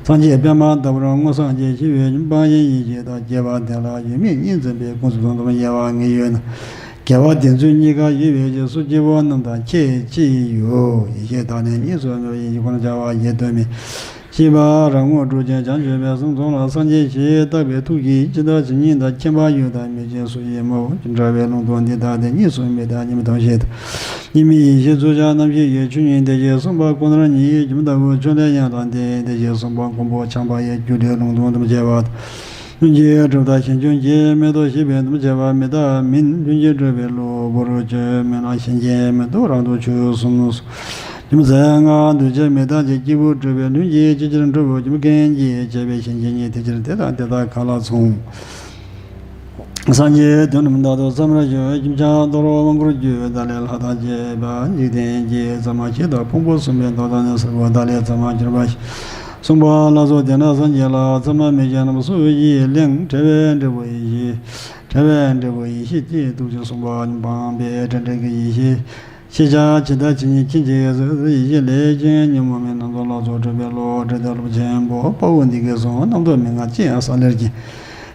སངས་རྒྱས་པདྨ་ཟླ་བར་མངོན་སངས་རྒྱས། ཞི་བའི་སྤང་བྱ་ཡེ་ཤེས་དང་བཅས་པ་དེ་ལ་ཡོད་མེད་གཉིས་འཛིན་པའི་ཀུན་རྫོབ་དོན་དམ་དབྱེ་བ་ལྔས་ཡོད་ན། དགེ་བ་སྡེ་ཚུལ་གཉིས་ཀ་ཡོད་པའི་རྗེས་སུ་སྐྱེ་བོ་རྣམས་དང་ཁྱད་ཅི་ཡོད། ཡེ་ཤེས་དག་ནི་གཉིས་སུ་མེད་པ་ཡིན་གྱི། ཁོ་ན་བྱ་བ་ཡེ་གདོད་མའི་ཤེས་པ་རང་ངོ་སྤྲོད་ཅིང་བྱང་ཆུབ་པའི་སེམས་ཚོགས་ལ་སངས་རྒྱས་ཞེས་བཏགས་པའི་ཐུགས་ཀྱིས་ཇི་ལྟར་ཇི་སྙེད་དང་མཁྱེན་པ་ཡོད་དང་མེད་ཅེས་སུ་ཡི་མོ། འདྲ་བའི་ལུང་དོན་འདི་དག་དེ་གཉིས་སུ་མེད་དང་གཉིས་མེད་དོ་ཞེས་དང་། གཉིས་མེད་ཡེ་ཤེས་ཚུལ་བཞག་རྣམ་ཤེས་ཀྱི་ཆོས་ཉིད་དེ་ཞེས་གསུངས་པ་ཁོ་ནར་ཉིད་སྒྱུ་མ་ལྟ་བུ་ཆོས་ལས་ཡང་དག་སྟེ། དེ་ཞེས་གསུངས་པ་མགོན་པོ་བྱམས་པ་ཡི་རྒྱུད་ལས་ལུང་དོན་དམ་བཅས་པ་དང་། ལྷུན་གྱིས་གྲུབ་མཐའ་གཞན་སྐྱོན་གྱིས་མི་ལྡོག་ཞེས་པའི་དམ་བཅས་པ་མི་རྟག་མིན། ལྷུན་གྱིས་གྲུབ་པའི་གློ་བུར་ཆོས་མིན་ལ་གཞན་གྱིས་མི་རྟོགས་རང་རྟོགས་ཆོས་གསུམ་སོ། རྒྱུ་མཚན་ལྔ། འདུས་བྱས་མི་རྟག་ཅིང་སྐྱེས་བུ་གྲོལ་བའི་ལྷུན་གྱིས་ཇི་ལྟར་འགྲུབ་པ་རྒྱུ་མཚན་གྱིས་བྱས་པའི་གཞན་གྱི་གཉིས་དེ་ཕྱིར་དེ་དང་དེ་དག་ག་ལ་མཚུངས། སངས་རྒྱས་དོན་རྣམས་རྟག་ཏུ་བསམ་པར་བྱ། ཁྱིམ་བྱང་དོ་རུང་དབང་བསྐུར་རྒྱུ། བདག་ལས་ལྷ་དང་བཅས་པ་འཇིག་རྟེན་གྱི་ཚད་མ་བཞི་དང་ཕུང་པོ་གསུམ་པའི་མདོ་དང་ནི་གསལ་བ་བདག་ལས་ཚད་མར་གྱུར་པ་ཞིག་གསུངས་པ་ལ་སོགས་དེས་ན་སངས་རྒྱས་ལ་ཚད་མ་མི་འཆད་རྣམ་པ་སུ་ཡིས་གླེང་། བྲལ་བའི་འབྲས་བུ་ཡེ་ཤེས། བྲལ་བའི་འབྲས་བུ་ཡེ་ཤེས་ཀྱི་ཐུགས་རྗེས་གསུངས་པ་སྤངས་པས་བྲལ་འབྲས་ཀྱི་ཡེ་ཤེས། ཤེས་བྱ་ཇི་ལྟ་ཇི་སྙེད་ཕྱིན་ཅི་གཟིགས། ཡེ་ཤེས་ལས་ཀྱང་ཉོན་མོངས་མེད། རྣམ་རྟོག་ལ་སོགས་གྲོལ་བའི་བློ། འབྲས་དོན་རླབས་ཆེན་པོ། དཔའ་བོ་འདི་སྐད་གསུངས། རྣམ་རྟོག་མི་མངའ་ཅི་ཡང་ས་ལེར་གྱིས།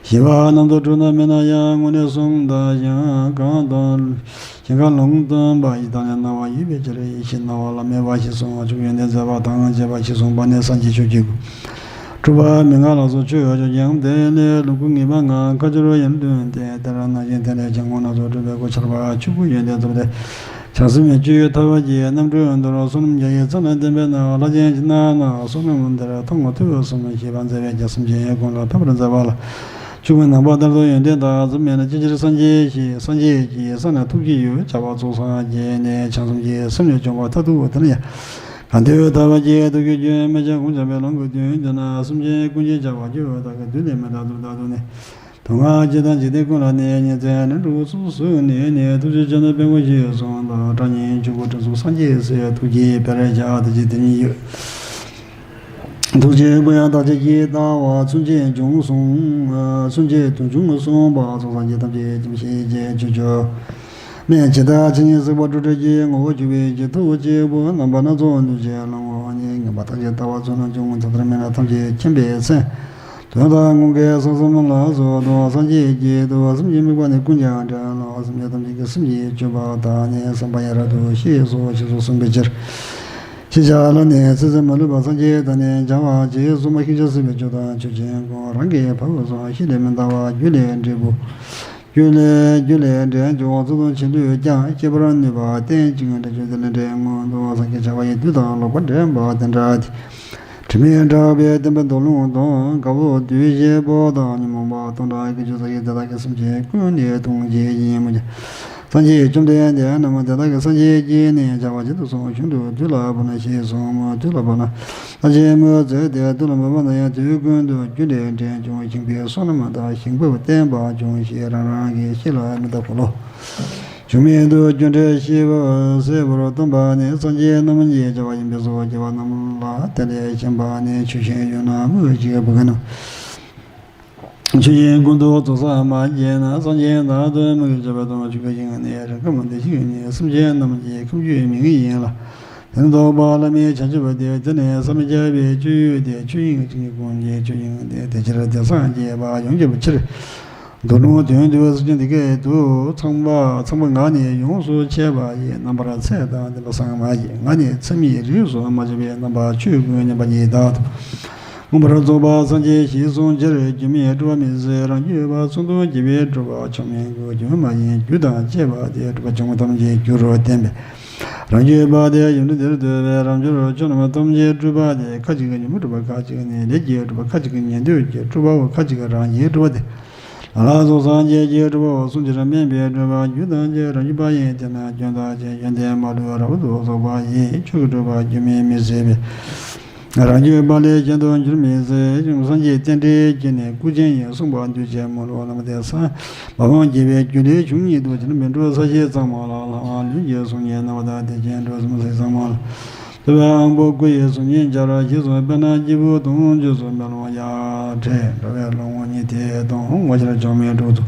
ཞི་བ་རྣམ་རྟོག་གྲོལ་ན་མེད་ན་ཡང་། དངོས་གནས་གསུམ་དང་གཞན་གང་དང་གཞན་གང་ལུང་སྟོན་པ་ཡི་དམ་ལས་སྣང་བ་ཡོད་པའི་ཕྱིར། ཡེ་ཤེས་སྣང་བ་ལ་མོས་པ་ཞེས་གསུངས། ཆོས་ཀྱི་ཡོན་ཏན་མཛད་པ་དང་བཅས་པ་ཞེས་གསུངས་པ་ནི་སངས་རྒྱས་ཆོས་ཀྱི་སྐུ། སྤྲུལ་པ་མི་མངའ་ལ་སོགས་ཆོས་ཡོད་ཀྱང་། དེ་ནི་ལོངས་སྐུ་ངེས་པ་ལྔ་ཁ་སྦྱོར་ཡོན་ཏན་ཏེ། དེ་ལ་སྣང་ཞིང་དེ་ལས་བྱ་ངོ་ལ་སོགས་གྲུབ་པའི་སྐུ་འཆར་བ་ཆོས་སྐུ་ཡོན་ཏན་ཐོབ་སྟེ། བྱང་སེམས་སྤྱོད་ཡུལ་ཐར་པ་གྱི་རྣམ་གྲོལ་མདོར་བསོད་ནམས་བརྒྱ་ཡི་ཚད་ལ་ལྡན་པས་ན། ལྷ་ཆེན་ཕྱི་ནང་ན་བསོད་ནམས་འདིར་ཐོབ་བསྔོ་ཐོས་བསམ་ཞེས་པ་མཛད་པའི་རྒྱ་སེམས་ཅན་ཀུན་ལ་ཕན་པར་མཛད་པ་ལ། ཆོས་སྐུ་ནང་པ་ལྟར་དུ་ཡོན་ཏན་དག་ཙམ་མེད་ན། ཅིའི་ཕྱིར་སངས་རྒྱས་ཞེས། སངས་རྒྱས་ཀྱི་ས་ནས་ཐུགས་ཀྱི་ཡུལ་བྱ་བ་གཙོ་སངས་རྒྱས་ནས་བྱང་སེམས་ཀྱི་སེམས་ལས་བྱུང་བ་མཐར་ཐུག་དེ་ནི་ཡང་། གང་དུ་ཐར་པ་སྐྱེ་ཐུབ་ཀྱི་རྒྱུ། མི་བྱ་གོང་ཆགས་པའི་ལོངས་སྐུའི་དོན་དེ་ན། སེམས་ཅན་ཀུན་གྱི་བྱ་བ་རྒྱུ་དག་གི་བདུད་ལས་མི་འདའ་ཐུབ་ད་དུ་ནི། དུག་ལྔ་སྤྱི་དང་འཇིག་རྟེན་ཀུན་ལ་ནི། ཉིན་མཚན་ལན་གྲུ་སོ་སོ་ནས་ནི། ཐུགས་རྗེ་ཆེ་ན་དཔལ་མགོན་ཞེས་གསུངས་དང་། ཕྲ་ཉིན་ཆོས་སྐུ་དྲིལ་བསུབ་སངས་རྒྱས་སྲས། ཐུགས་ཀྱི་དཔལ་རས་བྱ་དེ་ཅི་དེ་ཉིད་ཡོད། ཐུགས་རྗེ་སྐུ་ཡང་བདག་ཅག་གིས་ལྟ་བ། མཚོན་བྱེད་འབྱུང་གསུམ། མཚོན་བྱེད་དུ་འབྱུང་གསུམ་པ་སོགས་སངས་རྒྱས་ཐམས་ཅད་ཁྱིམ་ཞེས་བྱའི་ཆོས་སྤྱོད། སྨན་ཇི་ལྟར་ཇི་སྙེད་བསྲེགས་པ་དྲུག་སྒྲིལ་གྱི། ངོ་བོ་འགྱུར་བའི་ཕྱིར་ཐུགས་གཅིག་པུ། རྣམ་པ་སྣ་ཚོགས་འདུས་བྱས་ལ་ངོ་བོ་ཉིད། ངེས་པ་ཐམས་ཅད་ལྟ་བ་ཚུལ་རྣམས་འབྱུང་། དེ་ལྟར་མིན་ན་ཐམས་ཅད་མཁྱེན་པའི་མཚན། དོན་དམ་ངོ་འགལ་ས་གསུམ་ལ་སོགས་དང་། སངས་རྒྱས་ཀྱི་ཐུགས་སེམས་ཀྱི་དམིགས་པ་ནི་ཀུན་ཀྱང་བྲལ་ལོ། སེམས་ཅན་ཐམས་ཅད་ཀྱི་སེམས་ཀྱི་སྤྱོད་པ་དག་ནི་བསམ་པ་ཡང་རབ་ཏུ་ཤེས་སོ་ཞེས་སོགས་གསུངས་པའི་ཕྱིར། ཤེས་བྱ་ལ་ནི་ཚེ་ཟད་མ་ལུས་པ། སངས་རྒྱས་དང་ནི་སྦྱར་བ་ཅིག་གསུངས་པ། ཤེས་བྱ་སྲིད་པའི་ཆོས་དང་ཆོས་ཅན་ཀུན། རང་གི་བབས་སུ་ཤེས་ལས་མི་འདའ་བ། རྒྱུ་ལས་འབྲས་བུ། རྒྱུ་ལས་རྒྱུ་ལས་འབྲས་འབྱུང་བ། ཚུལ་དང་བྱེད་ལུས་ཀྱང་། སྐྱེད་པར་ནུས་པ་རྟེན་ཅིང་། འབྲས་བུ་དེ་ལས་འབྲས་མངོན་འདུ་བ། སངས་རྒྱས་བྱ་བ་ཡི་དུས་དང་ལོག་པར་འདྲེན་པ་དེ་འདྲ་སྟེ། དྲི་མེད་གྲགས་པས་བསྟན་པའི་མདོ་ལུང་དང་། དཀར་པོ་བདུད་བཞི་པོ་དང་ཉོན་མོངས་པ་སྟོང་ཕྲག་བརྒྱད་ཅུ་རྩ་བཞི། དེ་དག་གི་སེམས་ཅན་ཀུན་ནི་ལྟུང་བྱེད་ཡིན་མོད་ཀྱང་། སངས་རྒྱས་བཅོམ་ལྡན་འདས་རྣམས་དེ་དག་གི་སངས་རྒྱས་ཀྱིས་ནི་བྱ་བ་བྱེད་དུ་གསུངས། གཞུང་དུ་དུས་ལ་བབ་ན་ཞེས་གསུངས་མོད། དུས་ལ་བབ་ན། ལྷ་ཆེན་མོའི་ཚེ་སྟེ་དུས་ལ་བབ་པ་ན་ཡང་དུས་ཀུན་ཏུ་རྒྱུ་ལས་འབྲས་འབྱུང་། ཞིང་པའི་བསོད་ནམས་དང་ཞིང་པའི་བསྟན་པ་འབྱུང་ཞེས་རང་རང་གི་ཤེས་ལ་མི་རྟག་པ་ལོ། འབྱུང་མེད་དུ་རྒྱུ་འབྲས་ཤེས་པ་གསལ་པོར་སྟོན་པ་ནི་སངས་རྒྱས་རྣམས་ཀྱི་བྱ་བ་ཡིན་པས་སོ། རྒྱལ་བ་རྣམས་ལ་དེ་ལས་གཞན་པ་ནི་ཆོས་གཞན་ཡོད་ན་སྨོས་ཤིག་བུ་ག་ནི། ཆོས་ཀྱི་ཀུན་ཏུ་རྫོགས་སངས་མ་རྒྱས་ན། སངས་རྒྱས་བདག་ཏུ་མི་དགོས་བྱ་བའི་དོན། ཆོས་ཀྱི་ཞིང་ནི་རིགས་ཁམས་བདེ་གཤེགས་ནི། སེམས་ཅན་རྣམས་ཀྱི་ཁམས་ཀྱི་མིང་ཡིན་ལ། དེ་ལ་རྟོག་པ་བླ་མེད་བྱང་ཆུབ་སྟེ། དེ་ནི་བསམ་མི་ཁྱབ་པའི་སྤྱོད་ཡུལ་ཏེ། ཆོས་དབྱིངས་ཀྱི་ཀུན་གྱི་ཆོས་དབྱིངས་ཏེ། དེ་ཕྱིར་དེ་སངས་རྒྱས་པ་ཡོངས་བརྗོད་པའི་ཕྱིར། མདོ་ལུང་དོན་བསྡུས་པ་གསུངས་ཀྱང་འདི་སྐད་དུ། ཚངས་པ་ཚངས་པ་ང་ནི་ཡོངས་སུ་ཆད་པ་ཡི། རྣམ་པར་ཚེ་དང་ལྡན་པ་སངས་མ་རྒྱས། ང་ནི་ཚད་མའི་རིགས་སུ་མ་ཆད་པའི། རྣམ་པ་ཆོས་ཀུན་མཉམ་པ་ཉིད་བདག་ཏུ། མངོན་པར་རྫོགས་པ་སངས་རྒྱས་ཞེས་གསུངས་ཕྱིར། རྒྱུ་མེད་སྤྲོས་པ་མེད་ཟེར། རང་རྒྱུད་པ་ཚུལ་དང་བཅས་པའི་སྤྲོས་པ་ཆགས་མེད་ཀྱི། རྒྱུ་མ་ཡིན་རྒྱུ་དང་བཅས་པ་སྟེ། སྤྲོས་པ་བཅོམ་པ་ཐམས་ཅད་རྒྱུ་རུ་བསྟན་པས། རང་རྒྱུད་པ་དེ་ཡུལ་འདྲ་དེར་འདོད་པས། རང་རྒྱུར་ཆོས་རྣམས་ཐམས་ཅད་སྤྲོས་པ་སྟེ། ཁ་ཅིག་གི་ཉོན་མོངས་སྤྲོས་པ། ཁ་ཅིག་ནི་ལས་ཀྱི་སྤྲོས་པ། ཁ་ཅིག་གི་ཉན་ཐོས་ཀྱི་སྤྲོས་པའོ། ཁ་ཅིག་རང་གི་སྤྲོས་པ་སྟེ། ལ་ལ་སོགས་སངས་རྒྱས་ཀྱི་སྤྲོས་པའོ། གསུངས་ཕྱིར་དམན་པའི་སྤྲོས་པ་རྒྱུ་དང་བཅས། རང་རྒྱུད་པ་ཡི་དེ་ན་སྐྱོན་དང་བཅས། ཡོན་ཏན་མ་ལུས་རབ་ཏུ་རྫོགས་པ་ཡི། ཆོས་ཀྱི་སྤྲོས་པ་རྒྱུ་མེད་མི་སྲིད་པས། རང་རྒྱུད་པ་ལས་གཞན་དུ་འགྱུར་མི་སྲིད་ཅིང་། སངས་རྒྱས་རྟེན་འབྲེལ་གྱིས་ནི་སྐུ་ཅན་ཡིན་གསུངས་པ་འདུས་བྱས་མ་ལུས་པ་ལ། མ་དེ་སངས་མ་འོངས་རྒྱས་པའི་རྒྱུ་ལས་བྱུང་ཉིད་དུ། ཇི་ལྟར་མི་འགྲོ་ས་གཞི་གཙང་མ་ལ། ལྷ་དབང་ལུས་ཀྱི་གཟུགས་བརྙན་རྣམ་པ་དང་། དེ་བཞིན་འགྲོ་སེམས་སྲིད་གཙང་མ་ལ། ལྟོ་བའི་དབང་པོ་སྐུ་ཡི་གཟུགས་བརྙན་འཆར། ཞེས་སོགས། དཔེར་ན་སྐྱེས་བུ་དུང་ཕྱུར་སོགས་མེ་ལོང་ཡར་འཕྲོས་འགྲོ་བའི་ལོ་ངོ་ཉིས་སྟེང་དུ། ངོ་ཤེས་ཆགས་མེད་དྲུག་ཏུ།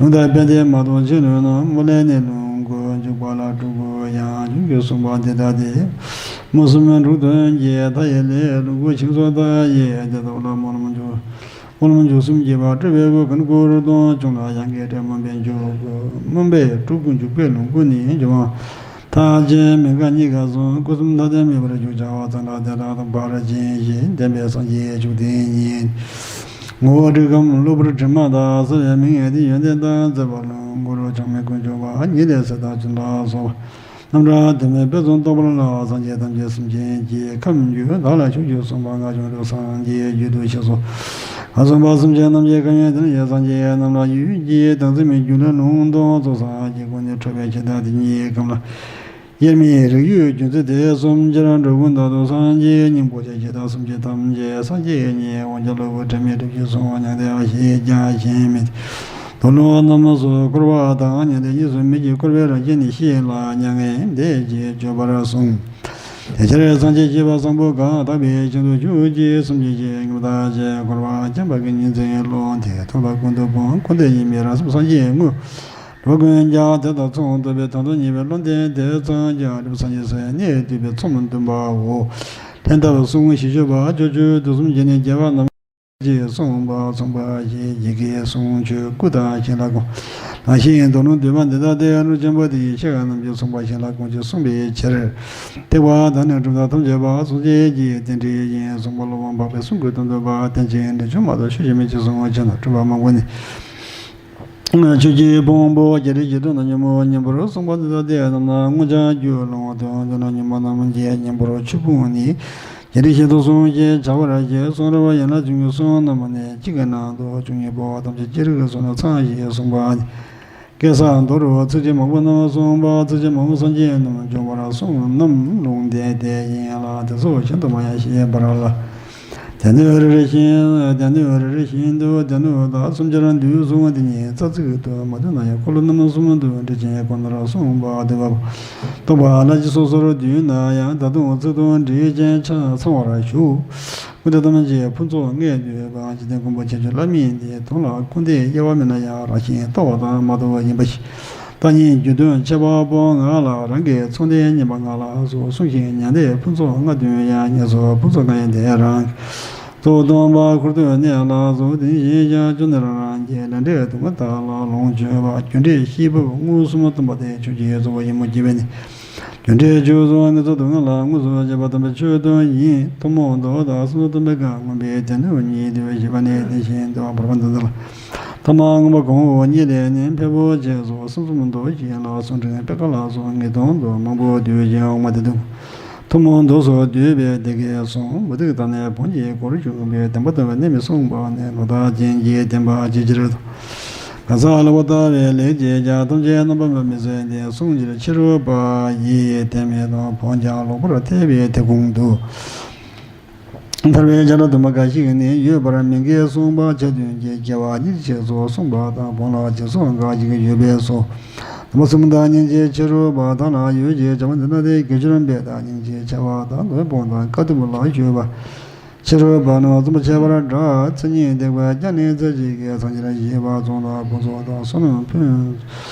ལུང་དང་དཔེ་དེ་མ་གཏོགས་ཅི་ནུས་ན། སྨོན་ལམ་ནི་ལོངས་སྐུ་འཇུག་པ་ལ། སྤྲུལ་སྐུ་ཡང་འཇུག་གི་གསུངས་པ་འདི་ལྟ་སྟེ། སྨོན་གསུམ་དྲུག་དོན་གྱི་མཐའ་ཡས་ལས། ལོངས་སྐུ་ཆིངས་སོགས་མཐའ་ཡས་དེ་དག་ལ། སྨོན་ལམ་འཇུག་སྨོན་ལམ་འཇུག་གསུམ་གྱི་བར། སྤྲུལ་པའི་སྐུ་མགོན་སྐུ་རུ་སྟོན། བྱུང་ལ་ཡང་གི་སྤྲུལ། སྨོན་པའི་འཇུག་སྐུ། སྨོན་པའི་སྤྲུལ་སྐུ་འཇུག་པའི་ལོངས་སྐུ་ནི། འཇུག་དབང་མཐའ་ཅན་མི་འགག་གཉིས་ཀ་གསུམ། སྐུ་གསུམ་མཐའ་ཅན་མེད་པར་འཇུག། བྱ་བ་ཙམ་དང་དེ་དག་དང་བར་ཆད་ཞེས། ལྡན་པའི་སངས་རྒྱས་བཅུ་སྟེ་ཉིད། ངོ་བོ་སྤྲུལ་ཁམས་གློ་བུར་དྲི་མ་དག་བསལ་བའི་མིང་ཡང་སྟེ། ཡོན་ཏན་དང་མཛད་པ་ལོངས་སྐུ་རུ། ཆགས་མེད་ཀུན་འཇུག་པ་ཉིད་ལས་སྲེད་དང་བཅོམ་ལ་སོགས་པ། རྣམ་གྲངས་དུ་མའི་དཔེ་གསུམ་རྟོགས་པ་ལ། སངས་རྒྱས་ཐམས་ཅད་སེམས་ཅན་གྱི། ཁམས་རྒྱུད་བདག་ལ་ཕྱོགས་བཅུར་གསུངས་པ། སྔར་བྱུང་རབ་སངས་རྒྱས་རྒྱུད་དུ་ཞེས་སོགས། སྔར་གསུངས་པ་སེམས་ཅན་རྣམས་ཀྱི་ཁམས་ཡིན། དེ་ནས་སངས་རྒྱས་རྣམས་ལ་ཡུལ་གྱི་བདག་འཛིན་མེད། རྒྱུ་ལས་ལུང་དང་རྫོགས་སངས་རྒྱས་ཀུན་ནས་འཕྲོས་པའི་ཕྱིར། ད་དེ་ཉིད་ཁམས་ལ། དབྱེར་མེད་རིགས་རྒྱུད་རྒྱུ་མཚན་དེ་གསུམ་ཅི་རང་འགྲོ་ཀུན་བདག་ཏུ་སངས་རྒྱས་སྙིང་པོ་ཆེ་ཞེས་དང་སེམས་ཅན་ཐམས་ཅད་སངས་རྒྱས་ཉིད་དབང་ཆ་ལུ་བུ་དྲི་མེད་གྲུབ་ཀྱི་གསུང་བ་མྱང་འདས་པ་ཞེས་ཀྱང་ཞེན་མེད། དོ་ལོ་རྣམ་སྣང་སོགས་འཁོར་བ་དང་མྱང་འདས་གཉིས་སུ་མེད་ཀྱི་འཁོར་བའི་རང་བཞིན་ནི་ཤེས་ལ་མྱ་ངན་འདས་ཞེས་བརྗོད་པར་གསུངས། དེ་ཕྱིར་སངས་རྒྱས་བྱེ་བ་བཟང་པོ་གང་དག་པའི་ཞིང་དུ་བཞུགས་ཀྱི་སེམས་ཅན་ཞིག་ངེས་པར་ཐག་བཅད་འཁོར་བ་འཁྱམས་པ་གི་ཉིན་མཚན་སློང་དེ་ཐོབ་ལ་ཀུན་ཏུ་སྤོང་ཁོ་ནའི་ཡིན་མིན་རང་སེམས་སངས་རྒྱས་དངོས། རོ་ཀུན་ཀྱང་དེ་དང་མཚུངས་ཐུབ་པའི་དོན་དུ་ཉེས་པའི་བློ་ལྡན་དེ་ཙམ་ཀྱང་སྒྲུབ་སངས་རྒྱས་སུ་གནས་ཐུབ་པའི་ཚོམས་བདུན་པའོ། ལྷན་ཐབས་གསུམ་ཞི་སྤྱོད་པ་སྤྱོད་བཅུ་དུས་གསུམ་གྱི་ནི་རྒྱལ་བ་རྣམས་ཀྱིས་གསུངས་པ་མཚུངས་པ་ཞེས་ཡི་གེའི་གསུང་ཆོས་སྐུ་དང་བྱིན་རླབས་ཀུན། ནང་བཞིན་དོ་ལུང་བདུན་མ་འདི་ལྟ་སྟེ། གླུ་ཆེན་པོ་འདི་ཡི་ཕྱེད་ཀ་རྣམས་ཀྱིས་གསུངས་པ་བྱིན་རླབས་ཀུན་གྱིས་གསུངས་པའི་ཕྱིར། ཐེག་པ་དང་ནི་གྲུབ་མཐའ་ཐམས་ཅད་པ་སངས་རྒྱས་ཀྱི་རྟེན་འབྲེལ་ཡིན་གསུངས་པ། སློབ་དཔོན་འཕགས་པའི་གསུང་གི་དོན་བསྡུ་བ་དོན་ཆེན་འགྲེལ་ཆུང་མ་གཏོགས་ཤོད་ཀྱི་མེད་ཅེས་གསུངས་པ་ཕྱིར་ན། གྲུབ་པ་མང་པོ་ནི། ཆོས་ཀྱི་ཕུང་པོ་བརྒྱད་ཁྲི་བཞི་སྟོང་དང་ཉོན་མོངས་གཉེན་པོར་གསུངས་པ་འདི་ལྟ་སྟེ། རྣམ་སྣང་མངོན་བྱང་རྒྱུད་ལུང་དོན་བསྡུ་ན། ཉོན་མོངས་རྣམས་ཀྱི་གཉེན་པོར་ཆོས་ཕུང་ནི། བརྒྱད་ཁྲི་བཞི་སྟོང་གསུངས་ཞེས་བྱ་བར་བཞེད། གསུང་རབ་ཡན་ལག་བཅུ་གཉིས་གསུང་རྣམས་ནི། གཅིག་གི་ནང་དུ་བཅུ་གཉིས་པོ་ཐམས་ཅད་ཅི་རིགས་སུ་ནི་ཚང་ཞེས་གསུངས་པ་ནི། སྐལ་བཟང་མདོ་རུ་ཚིགས་བཅད་མང་པོ་རྣམས་གསུངས་པ། ཚིགས་བཅད་མང་པོ་སངས་རྒྱས་རྣམས་འབྱུང་བར་གསུངས་རྣམས་ལུང་དེ་དེ་ཡིན་ལ། དེ་ཚོ་གཞན་དུ་མ་ཡང་ཞེས་པར་ལ། སྡེ་སྣོད་རེ་རེ་བཞིན། སྡེ་སྣོད་རེ་རེ་བཞིན་དུ་སྡེ་སྣོད་དག་སུམ་ཅུ་ར་བདུན་གསུངས་པ་འདི་ཉིད་རྩ་ཚིག་ཏུ་མ་འདུས་ན་ཡང་འཁོར་ལོ་རྣམ་གསུམ་དུ་འགྲེལ་ཆེན་ཁོ་ནར་གསུངས་པ་འདུས་པ། རྟོག་པ་ལ་ཅི་སོ་སོར་འདུས་ན་ཡང་། ད་དུང་ཚིག་དོན་འགྲེལ་ཆེན་ཆ་ཚང་བར་ཞུ། ཀུན་ཏུ་ཐམས་ཅད་ཕུན་ཚོགས་ལྔས་བསྡུས་པ། འཇིག་རྟེན་ཀུན་པོ་ཁྱད་ཆོས་བླ་མེད་འདི། དོན་ལ་ཀུན་བདེ་དབྱེ་བ་མེད་ན་ཡང་། རང་བཞིན་རྟོགས་པ་དང་མ་རྟོགས་པ་ཡིན་པ་ཞིག། རྟག་གཉིས་རྒྱུ་དོན་ཁྱད་པར་པོ་ལྔ་ལ། རང་གི་ཚོགས་འདི་སྙེད་པ་ལྔ་ལ་སོགས་གསུངས་ཤིང་། མྱང་འདས་ཕུན་ཚོགས་ལྔ་བསྡུས་ཡང་། ངེས་སོ་ཕུན་ཚོགས་ལྔ་ཡི་འདི་རང་གི། གཙོ་བོ་སྟོན་པ་འཁོར་དུ་གནས་ལ་སོགས། དེ་བཞིན་གཤེགས་བཅོམ་ལྡན་རང་རང་གི། ལས་འབྲས་དུ་མ་དག་ལ་ལོངས་སྤྱོད་པ། རྒྱུ་འབྲས་སྐྱེས་བུ་མངོན་སུམ་སྟོན་པ་སྟེ། ཆོས་ཀྱི་གཙོ་བོ་ཡིན་མོད་ཀྱི་བས་ནི། རྒྱུ་འབྲས་ཆོས་སོགས་ངེས་སོ་དུ་ལྔ་ལ་དངོས་སུ་བྱེད་པ་སྟོན་པའི་ཆོས་དོན་ཡིན། ཐུན་མོང་མདོ་དང་གསུང་རབ་སྟོན་པའི་བཀའ། མངོན་པའི་སྡེ་སྣོད་ཉིད་དུ་བཤད་པ་ནི། དེ་བཞིན་དུ་བར་པ་འདི་ཚོ་ལ། ཐ་མ་མངོན་པ་གོང་འོག་གཉིས་ལས་ནི། ཕལ་པོ་ཆེ་སོགས་གསུམ་གསུམ་མདོ་བཞི་ལ་གསུང་འབྲིང་པད་དཀར་ལ་སོགས་ངེས་དོན་དུ་མང་པོ་བསྡུས་ཤིང་། འོག་མ་དེ་དུ་ཐུན་མོང་མདོ་སོགས་བསྡུས་པའི་སྡེ་དགེ་གསུངས། མུ་སྟེགས་དང་ནི་བོན་གྱི་སྒོར་ཞུགས་པའི། བདེན་པ་སྟོན་པའི་གནས་མི་གསུངས་པ་ནི། ལོག་ལྟ་ཅན་གྱི་བདེན་པ་ཇི་ཕྱིར་དང་། གང་ཟག་ལ་ལྟ་བའི་ལེགས་སྤྱད་ཀྱང་། ཐམས་ཅད་རྣམ་པར་སྨིན་པའི་ཚུལ་འདི། གསུངས་ཕྱིར་ཕྱི་རོལ་པ་ཡིས་བསྟན་མི་དང་། བོན་ཀྱང་ལོག་པར་ཐལ་བའི་དེ་ཀུན་ཏུ། ཐར་པའི་བྱ་བྲལ་སྟོན་པ་འགའ་ཞིག་ནི། ཡོད་པར་མིང་གིས་གསུངས་པ་ཆ་མཐུན་གྱི། སྐྱེ་བ་གཉིས་ཀྱི་ཕྱིར་སོགས་གསུངས་པ་དང་། བོན་ལ་སྦྱིན་སོགས་འགའ་ཞིག་ཡོད་པས་སོ། དམ་པ་གསུམ་དང་སྙིང་རྗེ་ཕྱི་རོལ་པ་དག་ལ་ཡོད་ཅེས་བྱ་བ་འདི་ལྟ་སྟེ། དགེ་སྦྱོར་འབད་དང་སྙིང་རྗེ་ཆེ་བ་དང་། དོན་སྤོང་དང་དཀའ་ཐུབ་ལ་གཞོལ་བ། ཕྱི་རོལ་པ་རྣམས་བརྩོན་པ་ཆེ་བར་གྲགས། མཚན་ཉིད་ཐེག་པའི་རྒྱ་ནི་རྩེ་གཅིག་གིས། སངས་རྒྱས་བཞི་པ་ཚོགས་དང་ཕུན་ཚོགས་དང་། བསོད་ནམས་ཕུན་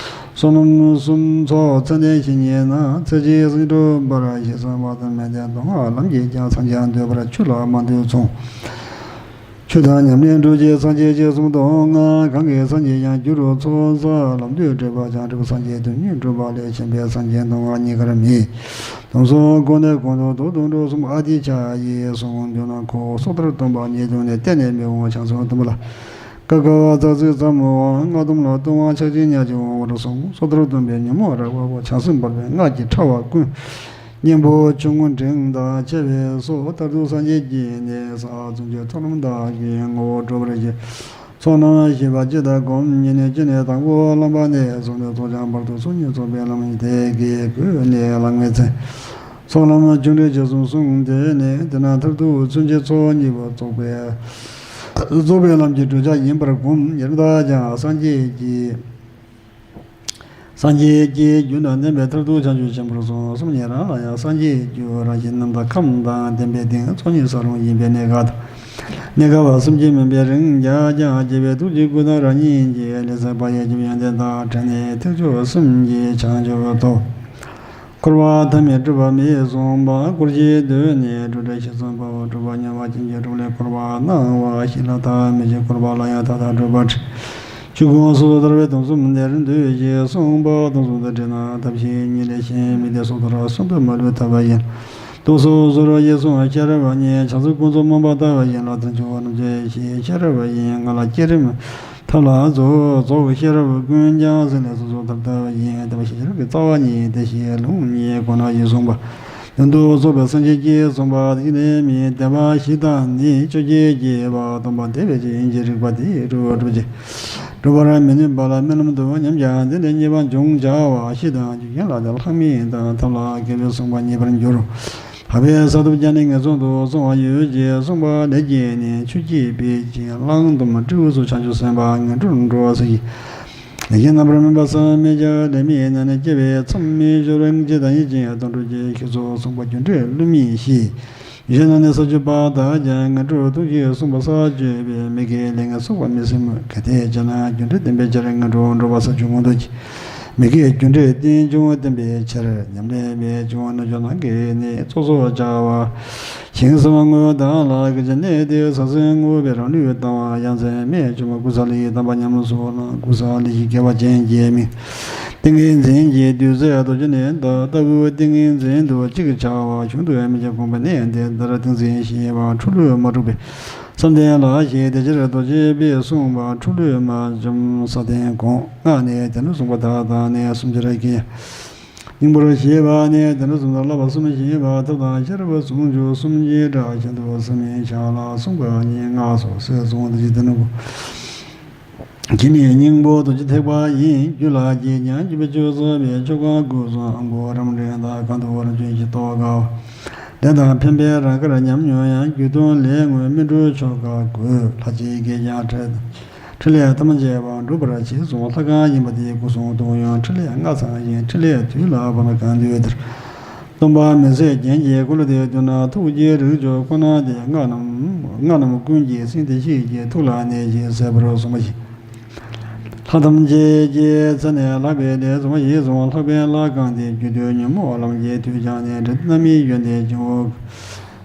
བསོད་ནམས་གསུམ་ཚོགས་ཚད་ལྡན་བཞི་ཉིད་ན། ཚེ་གཅིག་སངས་རྒྱས་འགྲུབ་པར་ཤེས། བསམ་པ་ཙམ་མིན་ཏེ་མདོ་སྔགས་ལམ་གྱིས་ཀྱང་། སངས་རྒྱས་འདོད་པར་ཆོས་ལ་མ་འདུས་མཚུངས། ཆོས་དང་ཉམས་ལེན་སྒྲུབ་བྱེད་སངས་རྒྱས་ཀྱི། གསུམ་སྟོང་ལྔ་གང་གིས་སངས་རྒྱས་ཀྱང་། རྒྱུ་རུ་ཚོགས་བསགས་ལམ་དུ་བགྲོད་པ་ཀྱང་། སྒྲུབ་སངས་རྒྱས་དོན་གཉིས་སྒྲུབ་པ་ལས། ཆེན་པོའི་སངས་རྒྱས་མདོ་སྔགས་གཉིས་ཀར་མེད། དམ་སྲུང་ཀུན་ནས་གོང་དུ་བསྡུ་དོན་སྒྲུབ་གསུམ་ཨ་ཏི་ཤ་ཡིས་གསུངས། མདོར་ན་ཁོ་སོ་ཐར་སྟོན་པ་ཉིད་དུ་ནི། གཏན་ནས་མི་འོང་བྱང་སེམས་སྟོན་པ་ལ། ཀ་ཀ་བ་ཙ་ཚིག་ཙམ་མོ་བ། སྔགས་སྡོམ་ལ་ལྟུང་བ་ཕྱག་ཆེན་ཉག་གཅིག་འོང་བར་གསུངས། སོ་ཐར་སྟོན་པའི་ཉོན་མོངས་རེག་པ་པོ། བྱང་སེམས་འབར་བའི་སྔགས་ཀྱི་ཕྲ་བ་ཀུན། གཉེན་པོ་ཆུང་ངུ་འབྲིང་དང་ཕྱེ་བས་སོ། མཐར་ཐུག་སངས་རྒྱས་ཀྱི་གནས་ས་བརྩོན་འགྲུས་ཐོབ་ལམ་དག་གི་ངོ་བོ་སྒྲུབ་པར་བྱེད། ཚོགས་རྣམས་ཤེས་པ་སྤྱི་དང་སྒོམ་གཉིས་ནི། སྤྱི་ནས་དང་པོ་ལམ་པ་ནས་བཟུང་སྟེ་ཚོགས་ཀྱང་བར་དུ་ཚོགས་གཉིས་རྫོགས་པའི་ལམ་ཡིན་ཏེ། དགེ་བསྐོས་ནས་ལམ་ལྔའི་ཚེ། ཚོགས་ལམ་ཆུང་འབྲིང་ཆེ་གསུམ་གསུངས་ཏེ་ནི། དེས་ན་མཐར་ཐུག་ཚུན་ཆད་ཚོགས་གཉིས་པོ་རྫོགས་པའི་རྫོགས་པའི་ལམ་གྱི་བགྲོད་བྱ་ཡིན་པར་བསྒོམ། ཡང་དག་ཀྱང་སངས་རྒྱས་ཀྱི་སངས་རྒྱས་ཀྱི་རྒྱུད་ལ་གནས་པའི་མཐར་ཐུག་བྱང་ཆུབ་ཆེན་པོར་གསུངས། གསུམ་ཉིད་རང་ལ་ཡང་སངས་རྒྱས་རྒྱུ་རང་བཞིན་རྣམ་དག་ཁམས་དང་ལྡན་པའི་སྟེང་ཚོགས་གཉིས་ས་རུང་ཡིན་པས་གནས་སྐབས་དང་། གནས་སྐབས་སུམ་ཅུ་མིན་པའི་རིང་རྒྱ་ཀྱང་རྒྱལ་བའི་ཐུགས་རྗེ་སྐུ་དང་རང་ཉིད་ཀྱི་ལས་ཚེ་བག་ཡོད་ཀྱི་ཡོན་ཏན་དང་བྲལ་ནས་ཐེག་མཆོག་གསུམ་གྱི་བྱང་ཆུབ་ཐོབ། འཁོར་བ་མཐའ་མེད་སྒྲིབ་པ་མེད་གསུངས་པ། འཁོར་བཅས་གདོད་ནས་སྒྲིབ་བྲལ་ཞི་བསམ་དཔའ་བོ། སྒྲིབ་པ་མྱང་བ་ཅན་གྱི་སྒྲིབ་ལས་འཁོར་བ་སྣང་བ་ཞིག་ལ་ཐ་མལ་གྱི་འཁོར་བ་ལ་ཡང་མཐའ་དག་སྒྲིབ་པ་བྲལ། ཆོས་ཀུན་སོ་སོར་ཐར་པའི་དོན་གསུམ་དེར་འདུས་ཞེས་གསུངས་པ། དོན་གསུམ་དུ་དྲིལ་ན་ཐབས་ཤེས་གཉིས་ལས་གཞན་མེད་དེ། སོ་ཐར་གསུམ་དུ་མ་ལུས་ཐར་པ་ཡིན། དོན་སོ་སོར་ཡེ་གསུངས་ཤེས་རབ་ཉིད། བྱང་སེམས་ཀུན་རྫོབ་སྨོན་པ་ལྟ་བུ་ཡིན་ལ། དོན་ཆུང་བ་རྣམས་ཀྱི་ཤེས་ཤེས་རབ་ཡིན་ང་ལ། བསྐྱེད་རིམ་ཐབས་ལ་རྫོགས་རྫོགས་ཤེས་རབ་ཀུན་ཀྱང་ཟིལ་ལས་སོ་སོར་ཐར་ལྟ་བུ་ཡིན། དེ་བ་ཤེས་རབ་ཀྱི་རྩ་བ་ཉིད་དེ་ཤེས་ལུང་གཉིས་གོ་ན་ཞེས་གསུངས་པ། དོན་དུ་རྫོགས་པའི་སངས་རྒྱས་ཀྱིས་གསུངས་པ་དེ་ནི་མི་བདེན་པ་བཞི་དང་ནི། བཅོ་བརྒྱད་བསྐྱེད་པ་སྡོམ་པ་བདེ་བའི་ཆོས་ཡིན་གྱི། རིགས་པ་དེས་གྲོལ་བ་སྒྲུབ་ཅིང་གྲོལ་བར་མི་ནུས་པ་ལ་རྨི་ལམ་དུ་ཉམས་ཀྱང་དེ་ལས་ཉེས་པ་འབྱུང་བྱ་བ་བཞི་དང་། རྒྱུ་རྐྱེན་ལ་དེ་ལྷག་མིན་དང་ཐབས་ལ་མཁས་པས་གསུངས་པ་ཉེས་པར་འགྱུར། ལྷག་པའི་ས་ཐོབ་ཀྱང་ནི་ངན་སོང་དུ་སོང་བ་ཡོད་ཅེས་གསུངས་པ་ལས་ཀྱིས་ནི། ཆོས་བརྒྱད་སྤེལ་ཅིང་གླང་དུ་མ་སྤྲེའུ་སོགས་བྱང་ཆུབ་སེམས་དཔའ་ངན་འགྲོར་འགྲོ་བ་སོགས་ཀྱི། ལས་ཀྱི་རྣམ་པར་སྨིན་པ་བསམ་མི་ཁྱབ། ལས་མི་རྣམས་ནི་སྐྱེ་བའི་མཚམས་མི་སྦྱོར། སྙིང་རྗེ་དང་ཡིད་ཅན་དོན་གྲུབ་ཀྱི། ཁྱེད་སོགས་གསུངས་པ་རྒྱུ་འབྲས་བསླུ་མེད་བཞི། ཡོད་ན་ནི་ས་བཅུ་པ་དག་ཀྱང་ངན་འགྲོར་ལྟུང་ཞེས་གསུངས་པ་ས་བཅུ་པའི་མི་དགེའི་ལས་ངན་སོགས་པ་མི་སྲིད་མོད། གལ་ཏེ་བྱས་ན་རྒྱུ་འབྲས་བདེན་པའི་ཕྱིར་ངན་འགྲོར་འགྲོ་བ་ས་བཅུ་མངོན་མཐོ་ཆེ། མི་དགེའི་རྒྱུ་འབྲས་རྟེན་འབྱུང་བདེན་པའི་ཕྱིར། ཉམས་ལེན་མེད་འབྱུང་བ་རྣལ་འབྱོར་ནང་གི་ནི། ཚོགས་སོགས་བྱ་བ་ཞིང་གསུམ་དངོས་བདག་ལ། གལ་ཆེ་གནས་དེ་ས་སྲིན་དངོས་པོའི་རང་ལུས་དང་བ། ཡ་མཚན་མེད་འབྱུང་བ་ཀུན་བསགས་ལས་ཀྱི་དམ་པ་ཉམས་སུ་བླང་། ཀུན་བསགས་ལས་ཀྱི་དགེ་བ་ཅན་གྱི་མིང་། ཏིང་ངེ་འཛིན་གྱི་བདུད་རྩི་རྡོ་རྗེ་ནི། ད་ལྟ་བུ་ཏིང་ངེ་འཛིན་དུ་ཅིག་བྱ་བ། གཞུང་དུ་མི་འཆབ་དགོངས་པའི་གནད་འདི་ལྟར། ཏིང་འཛིན་ཞེས་པ་འཁྲུལ་ལུས་མ་གྲུབ་པའི་བསམ་གཏན་ལ་ཞེས། དེ་ཕྱིར་རྡོ་རྗེ་པས་གསུངས་པ། འཁྲུལ་ལུས་མ་འཇོམས་ས་སྟེང་དགོངས། སྔགས་ནི་དེ་འདྲ་གསུངས་པ་དག་དང་ནི། གསུམ་ཆར་གྱི་སྙིང་པོར་བཤད་པ་ནི། དེ་འདྲ་གསུངས་པ་བསླབ་པ་གསུམ་བཤད་པ། ཐབས་དང་ཤེས་རབ་ཟུང་འཇུག་གསུམ་གྱི་སྒྲ་གཞན་དུ་བསམ་མི་བྱ་ལ། གསུངས་པ་ཉིད་སྔགས་སོ། ཟེར་གསུངས་པ་དེ་ཇི་ལྟར་ན་གོ། དེ་ནི་སྙིང་པོ་རྡོ་རྗེ་ཐེག་པ་ཡིན། རྒྱུད་ལ་སྐྱེས་ཀྱང་བཅུ་པའི་ཆོས་ཟབ་པའི་ཆོ་ག་དགུ་གསུམ་ཨ་མགུ་རམ་འདྲེན་དང་གང་དུ་བར་གྱུར་གྱི་རྟོགས་དཀའ་བ། ལས་དང་ཕན་པའི་རང་དགར་ཉམས་མྱོང་ཡང་། རྒྱུད་དོན་ལས་དངོས་སྨིན་གྲོལ་ཆོ་ག་དགུ། ལྷ་གཅིག་སྐྱེས་ཀྱང་ཕྲིན་ཕྲིན་ལས་ཐམས་ཅད་པ་འགྲུབ་པར་བྱེད་གསུངས། ལྷ་གང་ཡིན་པ་དེ་སྐུ་གསུང་ཐུགས་ཡོན། ཕྲིན་ལས་ལྔ་ཚང་ཞིང་ཕྲིན་ལས་དུས་ལ་བབ་ན་གང་འདུལ་དེར། སྟོང་པ་མི་ཟད་རྒྱན་གྱི་འཁོར་ལོ་དེ་བསྡུ་ན། ཐུགས་རྗེའི་རིགས་མཆོག་ཁོ་ན་སྟེ། སྔགས་རྣམས་སྔགས་རྣམས་ཀུན་གྱི་སེང་སྟེ་ཤེས་ཀྱི་ཐུགས་ལ་གནས་ཤིང་གསལ་པོར་གསུངས་པ་ཞིག། ལྷ་ཐམས་ཅད་ཀྱི་མཚན་ནས་ལྷག་པའི་ལས་གསུངས་པ་ཡིན་གསུངས། ལྷག་པའི་ལྷ་གང་དེ་རྒྱུད་དུ་ཉོན་མོངས་ལམ་གྱི་མཐུས་ཀྱང་ནི། འབྲས་རྣམ་སྨིན་ཡོན་ཏན་སྦྱིན་ངོ་།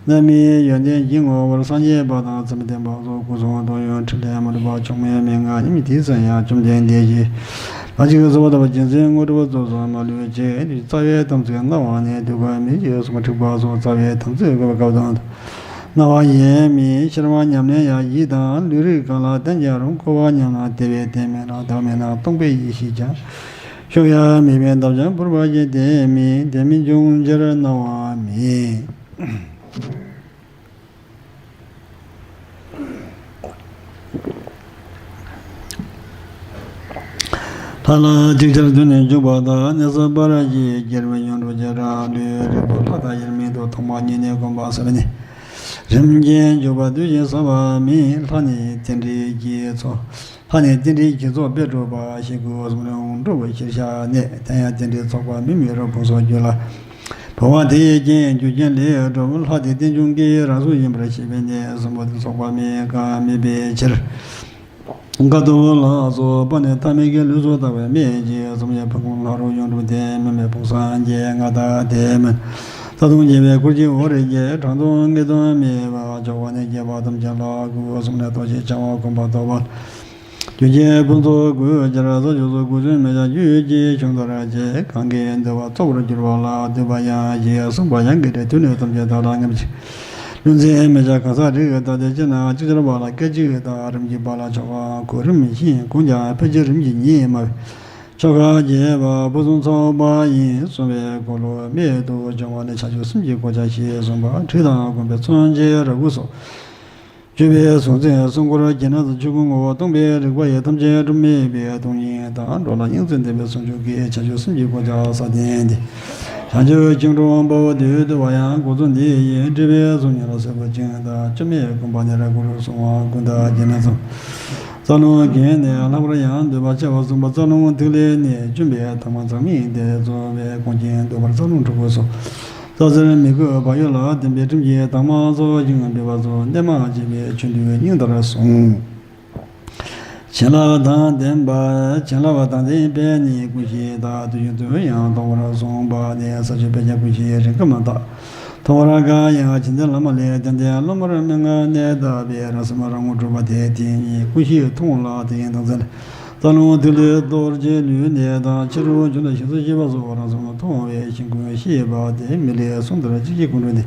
རྣམ་སྨིན་ཡོན་ཏན་སྦྱིན་ངོ་བོར། སངས་རྒྱས་པ་དང་བྱམས་པ་བསྟན་པ་སོགས། སྐུ་གསུང་ཐུགས་ཡོན་ཕྲིན་ལས་མ་འགྲུབ་པ་ཕྱོགས་མེད་མན་ངག་ཉིད་དེ་ཙམ་ཡང་། བཅོམ་ལྡན་འདས་ཀྱིས་ལྷ་གཅིག་གསོལ་བ་བཏབ་པ་རྗེས་འཛིན་དངོས་གྲུབ་རྫོགས་སོ་མ་ལུས་བྱེད། རྩ་བའི་དམ་ཚིག་གནང་བ་ནི། དུས་འཁོར་མི་ཕྱེད་གསུངས་པ་ཁྲིགས་པ་སོགས། རྩ་བའི་དམ་ཚིག་དགོས་པའི་སྐབས་དང་དུ། གནང་བ་ཡིན་མིན་ཤེས་རབ་ཉམས་ལེན་ཡང་ཡིད་དང་ལུས་རིགས་གང་ལ་བསྟན་ཀྱང་རུང་། འཁོར་བ་ཉམས་ལ་དེ་བས་བསྟན་མིན་ལ། བདག་མེད་ན་སྟོང་པའི་ཡེ་ཤེས་ཀྱང་། ཤོག་ཡང་མེད་པའི་འདབ་ཆགས་ཕུར་པ་བཞིན། དེ་མིན་དེ་མིན་འབྱུང་ཕྱིར་གནང་བ་མིན། ལྷ་ལ་ཅིག་ཅར་དུ་ནི་འཇུག་པ་དང་། གནས་ས་པར་གྱི་རྒྱལ་པོའི་ཡོན་ཏུ་ཅི་ར་ལུས་རིགས་པོ་ལྷ་དང་དབྱེར་མེད་དུ་ཐོག་མ་ཉིད་ནས་བསྒོམ་པ་ཟབ་ནི། རིམ་གྱིས་འཇུག་པ་དུས་གཅིག་ཟབ་པ་མིན། ལྷ་ནི་རྟེན་འབྲེལ་གྱི་ཚོགས། ལྷ་ནི་རྟེན་འབྲེལ་གྱི་ཚོགས་དཔེ་གྲུབ་པ། ཞིག་སྐུ་གསུང་རབ་འགྲོ་བའི་ཕྱིར་ཤར་གནས། དེ་ཡང་རྟེན་འབྲེལ་ཚོགས་པ་མི་མི་རུ་ཕུན་སུམ་ཚོགས་རྒྱུད་ལ། འཕོ་བ་དེ་ཡི་རྐྱེན་རྒྱུ་རྐྱེན་ལས་གྲུབ། ལྷ་དེ་རྟེན་འབྱུང་གི་རང་གཟུགས་ཡིན་པར་ཤེས་པས་ནི། གསུམ་པོ་དེ་ཚོགས་པ་མེད་ཀ་མེད་པའི་ཕྱིར། དཀའ་ཐུབ་ལ་སོགས་པ་ནི་ཐ་མལ་གྱི་ལུས་སུ་བཏགས་པའི་མེད་ཅིང་། གསུམ་ཡང་ཕུང་ཁུང་ལྷ་རུ་ཡོངས་གྲུབ་སྟེ། མི་མེད་ཕུང་སངས་རྒྱས་མངའ་བདག་དེ་མིན། རྩ་ལྟུང་བྱས་པའི་སྐུར་གྱི་འོག་རིལ་གྱི། གྲངས་ལྟུང་ངེས་ལྟུང་མེད་པ་ཆོག་པ་ནི། རྒྱས་པ་ཐམས་ཅད་ལ་དགུ། གསུམ་ནི་ལྟོ་ཆས་བྱ་བ་གོམས་པ་ལྟོ་བ། རྒྱུ་རྐྱེན་ཕུན་ཚོགས་དགུ་ཆར་ས་ཕྱོགས་སུ་དགུ་ཚུན་མི་བྱ་རྒྱུད་ཀྱི་གཞུང་ལྟར་བྱས། གང་གིས་འདུལ་བ་རྫོགས་པར་འགྱུར་བ་ལ། འདུས་པ་ཡང་ཞེས་གསུངས་པ་ཡང་གི་སྒྲས་དུས་ནི་ཐམས་ཅད་བདག་ལ་ངེས་པ་ཅིག། ལུས་འཛིན་མི་བྱ་གང་ཟག་རིགས་ལྟ་སྟེ། སྤྱིར་ན་ཅིག་ཅར་བ་ལ་སྐད་ཅིག་དང་། རིམ་གྱིས་པ་ལ་ཆོ་ག་གོ་རིམ་བཞིན། གུང་ཀྱང་ཕལ་ཆེར་རིམ་གྱིས་ཉིད་སྨྲ་བའི་ཆོ་ག་རྒྱས་པ་ཕུན་སུམ་ཚོགས་པ་ཡིན་གསུངས་པའི་འཁོར་ལོ་རྨད་དུ་བྱུང་བ་ནི་ཕྱག་མཆོག་གསུམ་གྱི་གོ་ཆ་ཞེས་གསུངས་པ། ཁྲིད་དང་དགོན་པའི་མཚོན་བྱེད་ར་གུར་སོགས། བཅུ་པའི་གཟུངས་ཚིག་གསུང་འཁོར་གྱི་ནང་དུ་ཆོས་སྐུ་ངོ་བོ་སྟོང་པའི་རིག་པ་ཡི་ཐམས་ཅད་སྒྲུབ་མེད་པའི་སྟོང་ཉིད་དང་འགྲོ་ལ་སྙིང་བརྩེ་ལྡན་པའི་ཟུང་འཇུག་གི་བྱང་ཆུབ་སེམས་ཀྱི་གོ་ཆ་ས་བརྟན་ཏེ། བྱང་ཆུབ་སེང་འབྲུག་དཔའ་བོ་དེའི་བསྡུ་བ་ཡང་འགོ་ཚུགས་འདི་ཡི་སྒྲིབ་པའི་གཟུགས་བརྙན་ལ་སོགས་པ་ཅན་དང་། བཅོམ་ཡས་དགོངས་པ་ནི་ར་གུར་སོགས་ཀུན་བརྟགས་ཀྱི་ནང་ཚུད། རྩ་རླུང་གིས་ནི་ལྷག་པར་ཡང་འདུས་པ་ཆེ་བ་གསུངས་པ། རྩ་རླུང་ཐིག་ལེ་ནི་བཅོམ་པའི་དྭངས་མ་མཛངས་མིན་ཏེ། རྫོགས་པའི་དགོངས་ཀྱིས་འདུལ་བར་རྩ་རླུང་དྲུག་པོ་སོགས། རྩ་རྩེར་མི་བསྐོས་བག་ཡོད་ལ་ལྡན་པའི་སྤྲིན་གྱི་དྭངས་མ་སོགས་ཤིང་འབེབས་པ་སོགས་གནས་མ་བྱས་པའི་ཆོས་འདུལ་སྙིང་ལྟར་གསུངས། བྱིན་རླབས་དང་ལྡན་པ། བྱིན་རླབས་དང་ལྡན་པས་ནི་ཀུན་གཞི་དག། དུས་གཞན་དུ་ཡང་མཐོང་བར་གསུངས་པ་ནི། ས་བཅུ་པའི་ཀྱང་ཀུན་གཞི་རིམ་ཁམས་དག། མཐོང་བར་དཀའ་ཡང་བྱིན་ལྡན་བླ་མ་ལས། ཏན་ཏན་རློམ་པར་མི་མངའ་གནས་དག་པའི། རང་སེམས་རང་ངོ་གྲུབ་པ་དེ་དེ་ཉིད་ཀུན་གཞི་མཐོང་ལ་དེ་ཡི་སྣང་ཚུལ། རྩ་རླུང་ཐིག་ལེ་གཏོར་བྱེད་ལུས་གནད་དང་། ཕྱི་རུ་འབྱུང་དང་ཞིང་སོགས་ཤེས་པ་སོགས། རང་སེམས་མཐོང་བའི་ཞིང་ཀུན་ཤེས་པ་དེ། མི་ལས་གསུངས་ལྟར་གཅིག་གིས་ཀུན་གྲོལ་ནས།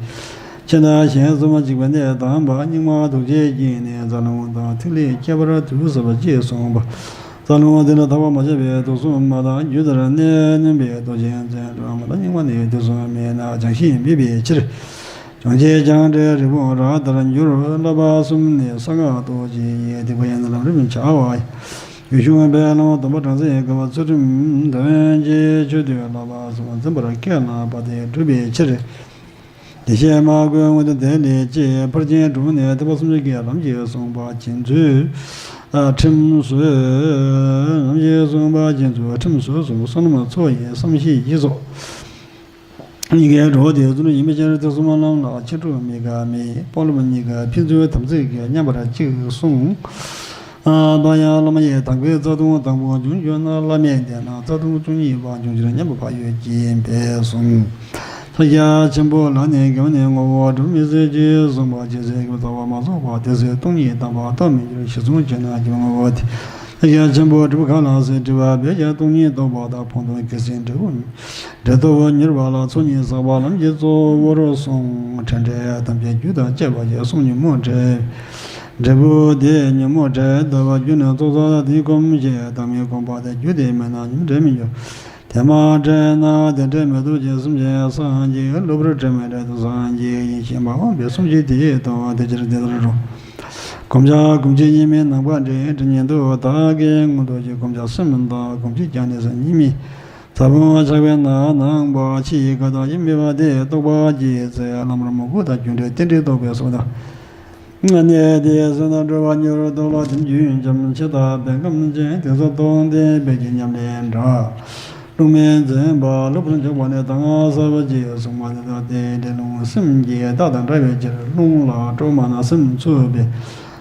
ཕྱི་ནང་གཞན་གསུམ་གཅིག་པའི་གནད་དམ་པ། སྙིགས་མ་དུག་ཅན་གྱི་ནི་རྩ་རླུང་དང་། ཐིག་ལེ་ཁྱད་པར་དུས་ཟབ་ཅེས་གསུངས་པ། རྩ་རླུང་དེ་ལ་ཐར་པ་མ་བྱས་པའི་དུག་གསུམ་མ་དག་རྒྱུ་དེར་གནས་ནུས་པའི་རྡོ་རྗེ་འཛིན་གྲོལ་མ་དག་སྙིགས་མ་ནི་དུས་སུ་མེད་ན་བྱང་ཞིང་སྨིན་པའི་ཕྱིར། བྱང་ཆུབ་རྒྱ་གྲོལ་རི་བོང་རྭ་ལྟར་འགྱུར། བསླབ་པ་གསུམ་ནི་གསང་སྔགས་རྡོ་རྗེ་ཡི། སྡིག་པ་ཡན་ལམ་རིམ་བྱ་བ་ཡི། ཡུལ་གཞུང་འཕེལ་ལམ་སྡོམ་པ་གྲངས་ཚད་དགུ་པ་ཚུལ་ཁྲིམས་དོན་གྱི་ཆོས་སྡུད་བསླབ་པ་གསུམ་འཛིན་པར་ཁས་བླངས་པ་དེ་སྒྲུབ་པའི་ཕྱིར། བདེ་གཤེགས་མ་དགོས་མངོན་དུ་དེ་ལས་སྐྱེས། ཕར་ཕྱིན་དྲུག་ནས་ཐེག་པ་གསུམ་ཆར་གྱི་ལམ་གྱིས་གསུངས་པ་བཞིན་མཛོད། ཁྲིམས་བཟོད། ལམ་གྱིས་གསུངས་པ་བཞིན་མཛོད། ཁྲིམས་བཟོད་གསུམ་བསོད་ནམས་ཚོགས་ཡིན་བསམ་ཤེས་བཞི་སོགས། གཉིས་ཀའི་གྲོགས་དེ་ཚུལ་ཡིན་པའི་ཕྱིར། ཐེག་གསུམ་ལམ་ལ་ཕྱིན་དྲུག་མི་དགའ་མེད། སྤོང་ལམ་གཉིས་ཀ་ཕན་ཚུན་དམ་ཚིག་གིས་མཉམ་པར་གཅིག་གསུངས། ཨ། ད་ཡང་བླ་མ་ཡི་དམ་པའི་རྩ་ལྟུང་དང་པོ་འབྱུང་གྱུར་ན། བླ་མས་བསྟན་ན་རྩ་ལྟུང་བཅུ་གཉིས་པ་འབྱུང་ཕྱིར་སྙམ་པའི་བག་ཡོད་ཀྱིས་འབད་གསུངས། ཕྱག་རྒྱ་ཆེན་པོ་ལ་ནི་དགེ་བ་ནི་ངོ་བོ་སྒྲུབ་མི་སྲིད་ཅེས་གསུངས་པ་ཇི་སྲིད་དགེ་བའི་རྩ་བ་མ་རྫོགས་པ་དེ་སྲིད་སྟོང་ཉིད་དམ་པ་རྟོགས་མི་འགྱུར། གཞི་བཟུང་བྱས་ན་དགེ་བའི་ངོ་བོ་དེ། ཕྱག་རྒྱ་ཆེན་པོ་སྒྲུབ་གང་ལགས་སོ། སྒྲིབ་པ་བས་ཀྱང་སྟོང་ཉིད་རྟོགས་པ་དང་། ཕོ་དང་རྒྱལ་སྲས་འབྲས་བུ་འབྲས་སྟོབས་མྱུར་བ་ལ་ཚོགས་གཉིས་བསགས་པ་ལམ་གྱི་གཙོ་བོར་གསུངས། འཕྲལ་འཕྲལ་ཐམས་ཅད་རྒྱུ་དང་བཅས་པ་ཡི་གསུང་ཉོན་མོངས་བྲལ། འབྲས་བུ་དེ་ཉོན་མོངས་བྲལ་དུ་བ་རྒྱུ་ནི་ཚོགས་བསགས་དེ་སྒོམ་ཞེས་བདག་མེད་སྒོམ་པ་དེ་རྒྱུ་དེ་མེད་ན་ཉོན་མོངས་བྲལ་མི་འགྱུར། དེ་མ་བྲལ་ན་དེ་འབྲས་མེད་དོ་ཅེས་གསུམ་གྱིས་སངས་རྒྱས། གློ་བུར་འབྲས་མེད་འབྲས་དུ་སངས་རྒྱས་ཡིན་ཞེས་མ་འོངས་པའི་གསུང་གཞི་དེ་ཡི་དོན་དེ་ཕྱིར་དེ་ལྟར་རོ། བསྒོམ་བྱ་སྒོམ་བྱེད་གཉིས་མེད་ནམ་མཁའ་འདྲའི་དྲི་ཉིད་དུ་བདག་གིས་མངོན་རྟོགས་ཀྱི་བསྒོམ་བྱ་སེམས་དང་སྒོམ་བྱེད་ཀྱང་ནི་སེམས་གཉིས་མེད། ས་བོན་ཆགས་པས་ན་ནང་པ་ཕྱི་ཡི་ཀ་དག་ཡིན་མིན་པ་དེ་རྟོགས་པ་གྱིས་ཚེ་བླ་མར་མོས་གུས་དང་རྒྱུ་འབྲས་རྟེན་འབྲེལ་རྟོགས་པའི་སོགས་དང་། གནས་དེ་སེམས་དང་འགྲོ་བ་མྱུར་རྟོགས་ལ་དེ་རྒྱུན་འབྱམས་ཆེ་དང་བན་སྐམ་ཅན་དེ་ཚོ་སྟོང་ལྡན་པའི་གི་ཉམས་ལེན་འདྲ། རླུང་མེད་འཛིན་པ་གློ་བུར་འཇུག་པ་ནི་ད་སྔ་ས་བ་གྱིས་གསུངས་པ་དེ་དང་དེ་འདྲའི་རླུང་སེམས་ཀྱི་རྟགས་དང་འདྲ་བའི་ཕྱིར། རླུང་ལ་སྤྲོ་མ་ན་སེམས་འཚུབ་པས།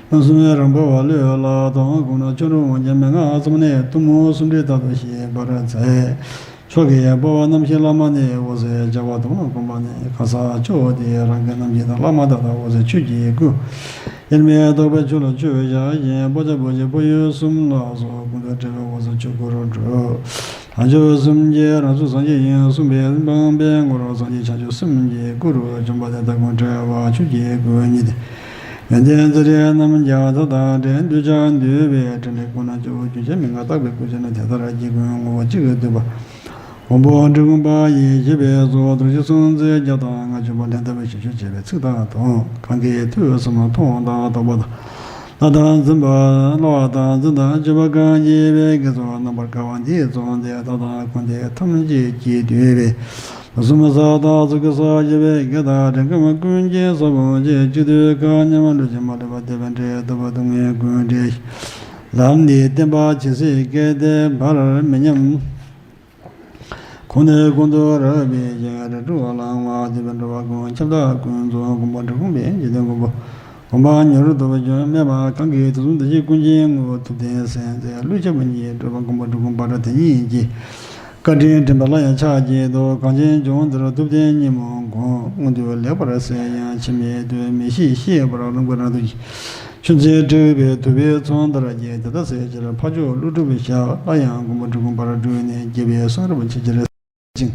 རླུང་སེམས་རང་འབར་བ་ལུས་ལ་དོན་དགོངས་ན་ཆོ་འཕྲུལ་དབང་གྱུར་མན་ངག་ཙམ་ནས་གཏུམ་མོ་སུམ་སྒྲིལ་ལྟར་དུ་ཤེས་པར་འཚལ། མཆོག་གི་དཔའ་བ་རྣམ་བཞི་བླ་མ་ནི། འོད་ཟེར་བྱ་བ་དུ་མར་བཀོད་པ་ནི། གང་ཟག་མཆོག་དེ་རང་གི་རྣམ་བཞི་དང་། བླ་མ་དག་དང་འོད་ཟེར་ཆོས་ཀྱི་སྐུ། དབྱེར་མེད་རྟོགས་པའི་ཆོས་ལ་ཆུ་བཞག་བཞིན། ཕོ་བྱ་བུ་བྱ་ཕོ་ཡུལ་གསུམ་ལ་སོགས། ཀུན་ཏུ་བྲལ་བའི་འོད་ཟེར་ཆོས་སྐུ་རུ་གྲུབ། བྱང་ཆུབ་སེམས་ཀྱི་རང་གཟུགས་སངས་རྒྱས་ཡིན་གསུངས་པས། སྤངས་པའི་ངོ་བོ་སངས་རྒྱས་བྱང་ཆུབ་སེམས་ཀྱི་སྐུ་རུ་བྱོན་པ་དེ་དག་ཀུན་བྲལ་བ་ཆོས་ཀྱི་སྐུ་ཉིད་དེ། ཡོན་ཏན་རྩ་བྲལ་རྣམ་རྒྱལ་དག་དང་འདྲེས། འདུས་བྱས་འདུས་པའི་དྲི་མེད་སྐུ་ན་སྤྱོད་པ་རྒྱུན་ཆད་མི་མངའ་བརྟག་པའི་སྐུ་ཅན་ནི། དེ་ལྟར་རྒྱལ་ཀུན་ངོ་བོ་གཅིག་གིས་བསྡུས་པ། མགོན་པོ་འབྲི་གུང་པ་ཡི་བཞེད་པའི་གཙོ་བོ་རྡོ་རྗེ་སྲོང་བཙན་རྒྱལ་དང་ལྔ་བཅུ་པ་ལྷན་ཐབས་པའི་ཞབས་ཞུ་བྱས་པའི་ཚིག་དག་དང་། གང་གི་ཐོས་བསམ་མཐོང་དང་རྟོགས་པ་དང་། བསླབ་དང་འཛིན་པ། བསླབ་པ་དང་འཛིན་དང་སྤྱོད་པ་གང་བགྱིས་པའི་དགེ་ཚོགས་རྣམ་པར་དཀར་བ་འདིས་བརྩམས་ཏེ། བདག་དང་འཁོར་འདས་ཐམས་ཅད་ཀྱིས་བསྡུས་པའི་ལོ་གསུམ་ས་དང་ཚོགས་ཀྱི་ས་བཞི་པའི་དགེ་དང་འདྲེན་ཁམས་ཀུན་གྱི་ས་བོན་གྱི་བཅུད་དུས་གང་ཉམས་ལུས་ཀྱི་མ་ལུས་པ་སྡེ་པའི་འབྲས་རྟོགས་པ་སྡུག་བསྔལ་ཀུན་བྲལ་ཞིང་། ལམ་འདི་བསྟན་པ་ཇི་སྲིད་སྐྱེ་བདེ་བར་མི་ཉམས། གོང་ནས་གོང་དུ་རབ་འཕེལ་ཞིང་རབ་འཕེལ་བ་ལའང་བ་དེ་བས་འགྲོ་བ་ཀུན་ཁྱབ་བདག་ཀུན་རྫོགས་མགོན་པོ་འབྲི་གུང་པའི་འཇིག་རྟེན་མགོན་པོ། དགོངས་པ་མྱུར་ཐོབ་འགྱུར་མེད་པ་གང་གིས། དུས་གསུམ་བདེ་གཤེགས་ཀུན་གྱི་ངོ་བོ་ཐུབ་བསྟན་སེམས་རྩེ་བློས་འཆར་བ་ཉིད་སྒྲུབ་པ་མགོན་པོ་འབྲི་གུང་པ་ར་དེ་ཉིད་ཀྱི། བཀའ་དྲིན་དྲན་པ་ལ་ཡང་ཕྱག་བགྱིད་དོ། གངས་ཅན་ལྗོངས་འདིར་ཐུབ་བསྟན་ཉིན་མོའི་མགོན། མངོན་འདོད་ལེགས་པར་གསལ་ཡང་ཆེས་མི་འདོད། མི་ཤེས་ཤེས་པར་རློམ་པའི་རང་དུ་གྱུར། ཆུ་འཛིན་དྲེགས་པའི་དུད་པའི་ཚོགས་འདིར་སྐྱེས། དེ་དག་སེལ་ཕྱིར་འཕགས་མཆོག་ཀླུ་སྒྲུབ་ཞབས། སླར་ཡང་མགོན་པོ་འབྲི་གུང་པར་སྤྲུལ་ནས། རྒྱལ་བའི་གསུང་རབ་ཆེས་ཆེར་ཅིང་།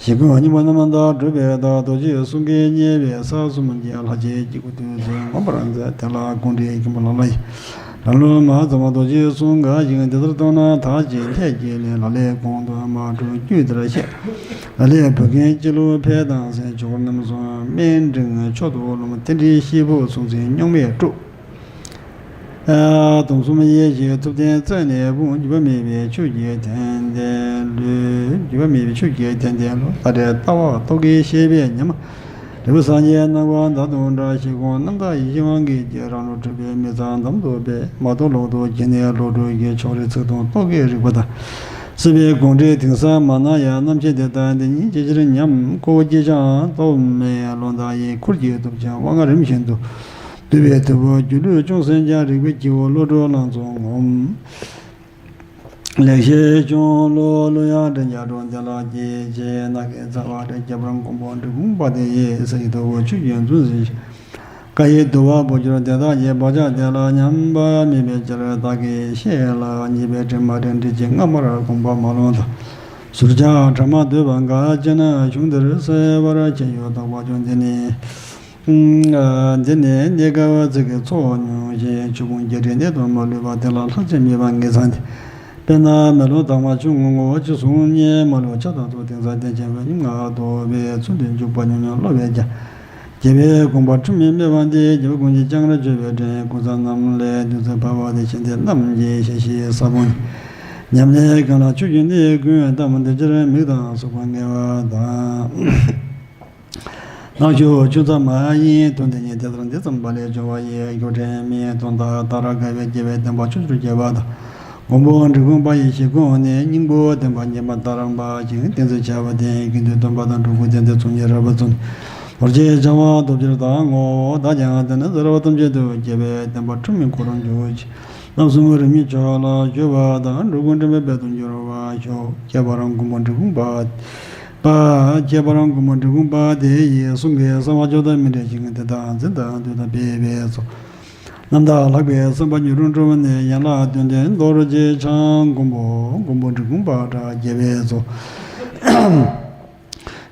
ཞིང་ཀུན་རྙིང་པ་རྣམས་དག་སྒྲུབ་པའི་བདག་རྡོ་རྗེའི་གསུང་གིས་མཉེས་པའི་ས་གསུམ་གྱི་ལྷ་རྗེ་སྐྱེ་དགུ་དུས་མཚན་མངོན་པར་མཛད། དེ་ལ་དགོངས་ཏེ་མཁན་པོ་ལ་ལ་ཡིས། ལམ་ལུགས་མ་ཚང་བ་རྡོ་རྗེའི་གསུང་འགའ་ཞིག་འདི་ལྟར་བསྟན་ན། བདག་གིས་ལྷད་ཀྱིས་ལན་ལ་ལས་གོང་དུ་མ་གྲུབ་རྒྱུད་འདིར་བཤད། ལ་ལས་བོད་ཀྱི་སྤྱི་ལུགས་འཕེལ་དང་ཟད། ཆོས་སྐོར་རྣམ་གསུམ་སྨིན་འབྲིང་མཆོག་ཏུ་རློམ། རྟེན་འབྲེལ་ཤེས་བུ་གསུང་ཚིག་རྙོག་མེད་དཀྲུགས། སྡོམ་གསུམ་ཡེ་ཤེས་ཐུབ་བསྟན་རྩད་ནས་སྤོང་། འགྱུར་བ་མེད་པའི་ཆོས་ཀྱི་དོན་ལྡན་ལུས། འགྱུར་བ་མེད་པའི་ཆོས་ཀྱི་དོན་ལྡན་ལུས། ལྟ་བྲལ་ལྟ་བ་རྟོག་གེའི་ཤེས་པས་ཉམས། འབྲས་བུ་སངས་རྒྱས་རྣམ་པ་མདའ་དང་འདྲ། ཤེལ་གོང་རྣམ་དག་ཡེ་ཤེས་དབང་གིས་རྒྱས། རང་ལུགས་གྲུབ་པའི་མི་གཙང་འདམ་དུ་སྦས། མ་རྟོགས་ལོག་ཏུ་གྱུར་ནས་ལོག་སྒྲུབ་ཀྱི། ཕྱོགས་རིས་ཚིག་དང་རྟོག་གེའི་རིག་པ་དང་། སྲིད་པའི་དགོངས་འགྲེལ་དེང་སང་མ་སྣང་ཡང་། རྣམ་མཁྱེན་དེ་ལྟ་འདི་ཉིད་ཇི་ཕྱིར་ཉམས། ཀོ་ཅི་ཅང་སྟོབས་མེད་བློ་འདའ་ཡི། ཁུར་གྱིས་གཏུབ་ཅིང་དབང་ལྔ་རིམ་བཞིན་དུ། བསྡུས་པའི་ཐུབ་པ་སྒྱུ་ལུས་ཅུང་ཟད་ཀྱང་། རིག་པའི་སྐྱེ་བོ་བློ་གྲོས་ལང་ཚོ་ངོམས། ལེགས་བཤད་ལྗོངས་ལུ་གླུ་དབྱངས་འདྲ་རྒྱ་སྒྲོག་འདི་ལ་སྐྱེས་བྱས། ནགས་ཀྱི་ཚལ་པ་འདྲ་རྒྱ་བར་མགོན་པོ་འབྲི་གུང་པ་དེ་ཡི། ས་ཡི་ཐོག་ཆུ་ཡི་འཛུམ་ཟེར་ཞིང་། ཀ་ཡི་དུ་བ་བོ་གྱུར་དེ་དག་གི། བག་ཆགས་དེ་ལ་ཉམས་པ་མེད་པའི་ཕྱིར། བདག་གིས་ཤེས་ལ་ཉེས་པའི་དྲི་མ་དྲན། འདྲིས་ཀྱི་རྔ་མར་གོམ་པ་མ་ལོང་དང་། ཟུར་ཆག་བྲ་མ་འདོད་པ་འགའ་ཅི་ན། གཞུང་འདིར་གསལ་བར་ཁྱེད་ཡོད་དོགས་པ་ཅུང་འདི་ནི། འདི་ནི་གནས་སྐབས་ཚིག་གི་ཚོགས་མྱོང་ཞིང་ཆོས་ཕུང་བརྒྱད་ཁྲིའི་གནད་དུ་མ་ལུས་པ་དེ་ལ་ལྷག་བཅས་མེད་པ་ངེས་ཚང་སྟེ། དཔེར་ན་མེ་ལོང་དྭངས་མ་ཆུང་ངུ་ངོ་བོ་ཅི་གསུང་སྙན་མ་ལུས་ཆ་དང་ཚོགས་དེང་སང་བསྟན་བྱ་བའི་ཉིན་ང་རྟོགས་པའི་ཚུལ་དུ་འཇུག་པ་ཉུང་ཉུང་སློབ་པའི་རྒྱ། རྒྱལ་བའི་དགོངས་པ་འཁྲུལ་མེད་སྨྲས་པ་འདི་རྒྱལ་བ་ཀུན་གྱི་སྤྱན་སྔར་བརྗོད་པའི་དྲིན་ཀུན་བཟང་རྣམས་ལས་འདུན་ཚོད་འཕར་བ་དེ་བཞིན་ཏེ་རྣམས་ཀྱི་ཞལ་བཞེས་ས་བོན། ཉམས་ལེན་གང་ལ་ཆོས་ཀྱི་གནས་ཀུན་གདམས་འདི་ཕྱིར་མིག་དང་སོགས་པ་མངལ་བ་དང་། ནག་ཕྱོགས་ཆུ་མཚམས་མ་ཡིན་དོན་དེ་ཉིད་དེ་ལྟར་འདི་ཙམ་པ་ལས་སྦྱོར་བ་ཡི་སྒོ་འདྲེན་མིན་དོན་དག་ལྟར་དགའ་བའི་དགེ་བའི་བསྟན་པ་ཕྱོགས་བཅུར་རྒྱས་པ་དང་། མགོན་པོ་འབྲི་གུང་པ་ཡི་ཞིག་དགོངས་ནས་སྙིང་པོ་བསྟན་པ་ཉི་མ་ལྟར་འབར་ཞིང་བསྟན་ཚུལ་བྱ་བ་དེ་དགེ་འདུན་སྟོན་པ་དང་འགྲོ་ཀུན་བསྟན་ཏེ་ཚོགས་གཉིས་རབ་ཏུ་འཛིན། རྡོ་རྗེ་འཆང་དབང་སྟོབས་ཆེར་དང་ངོ་བོ་དག་ཀྱང་དེ་ནི་ཟེར་བ་ཐམས་ཅད་དུ་རྒྱལ་བའི་བསྟན་པ་འཁྲུལ་མེད་ཁོ་རང་རྒྱུ་ཅིག་རྣམ་གསུམ་རིམ་གཉིས་ཕྱོགས་ལ་བཞུགས་པ་དང་འགྲོ་ཀུན་འདྲེན་པའི་དཔལ་དུ་འགྱུར་བར་ཤོག་ཁྱད་པར་མགོན་པོ་འབྲི་གུང་པ། པ། ཁྱད་པར་མགོན་པོ་འབྲི་གུང་པ་དེ་ཡི་གསུང་གི་གསང་བ་ཕྱོགས་དང་མི་འབྲལ་ཞིང་དེ་དག་འཛིན་དང་འདུལ་དང་སྤེལ་བའི་ཚོགས། རྣམ་དག་ལྷག་པའི་བསམ་པ་མྱུར་དུ་འགྲུབ་ནས་ཡན་ལག་བདུན་ལྡན་རྡོ་རྗེ་འཆང་མགོན་པོ་མགོན་པོ་འབྲི་གུང་པ་དྲག་རྒྱལ་བའི་ཚོགས།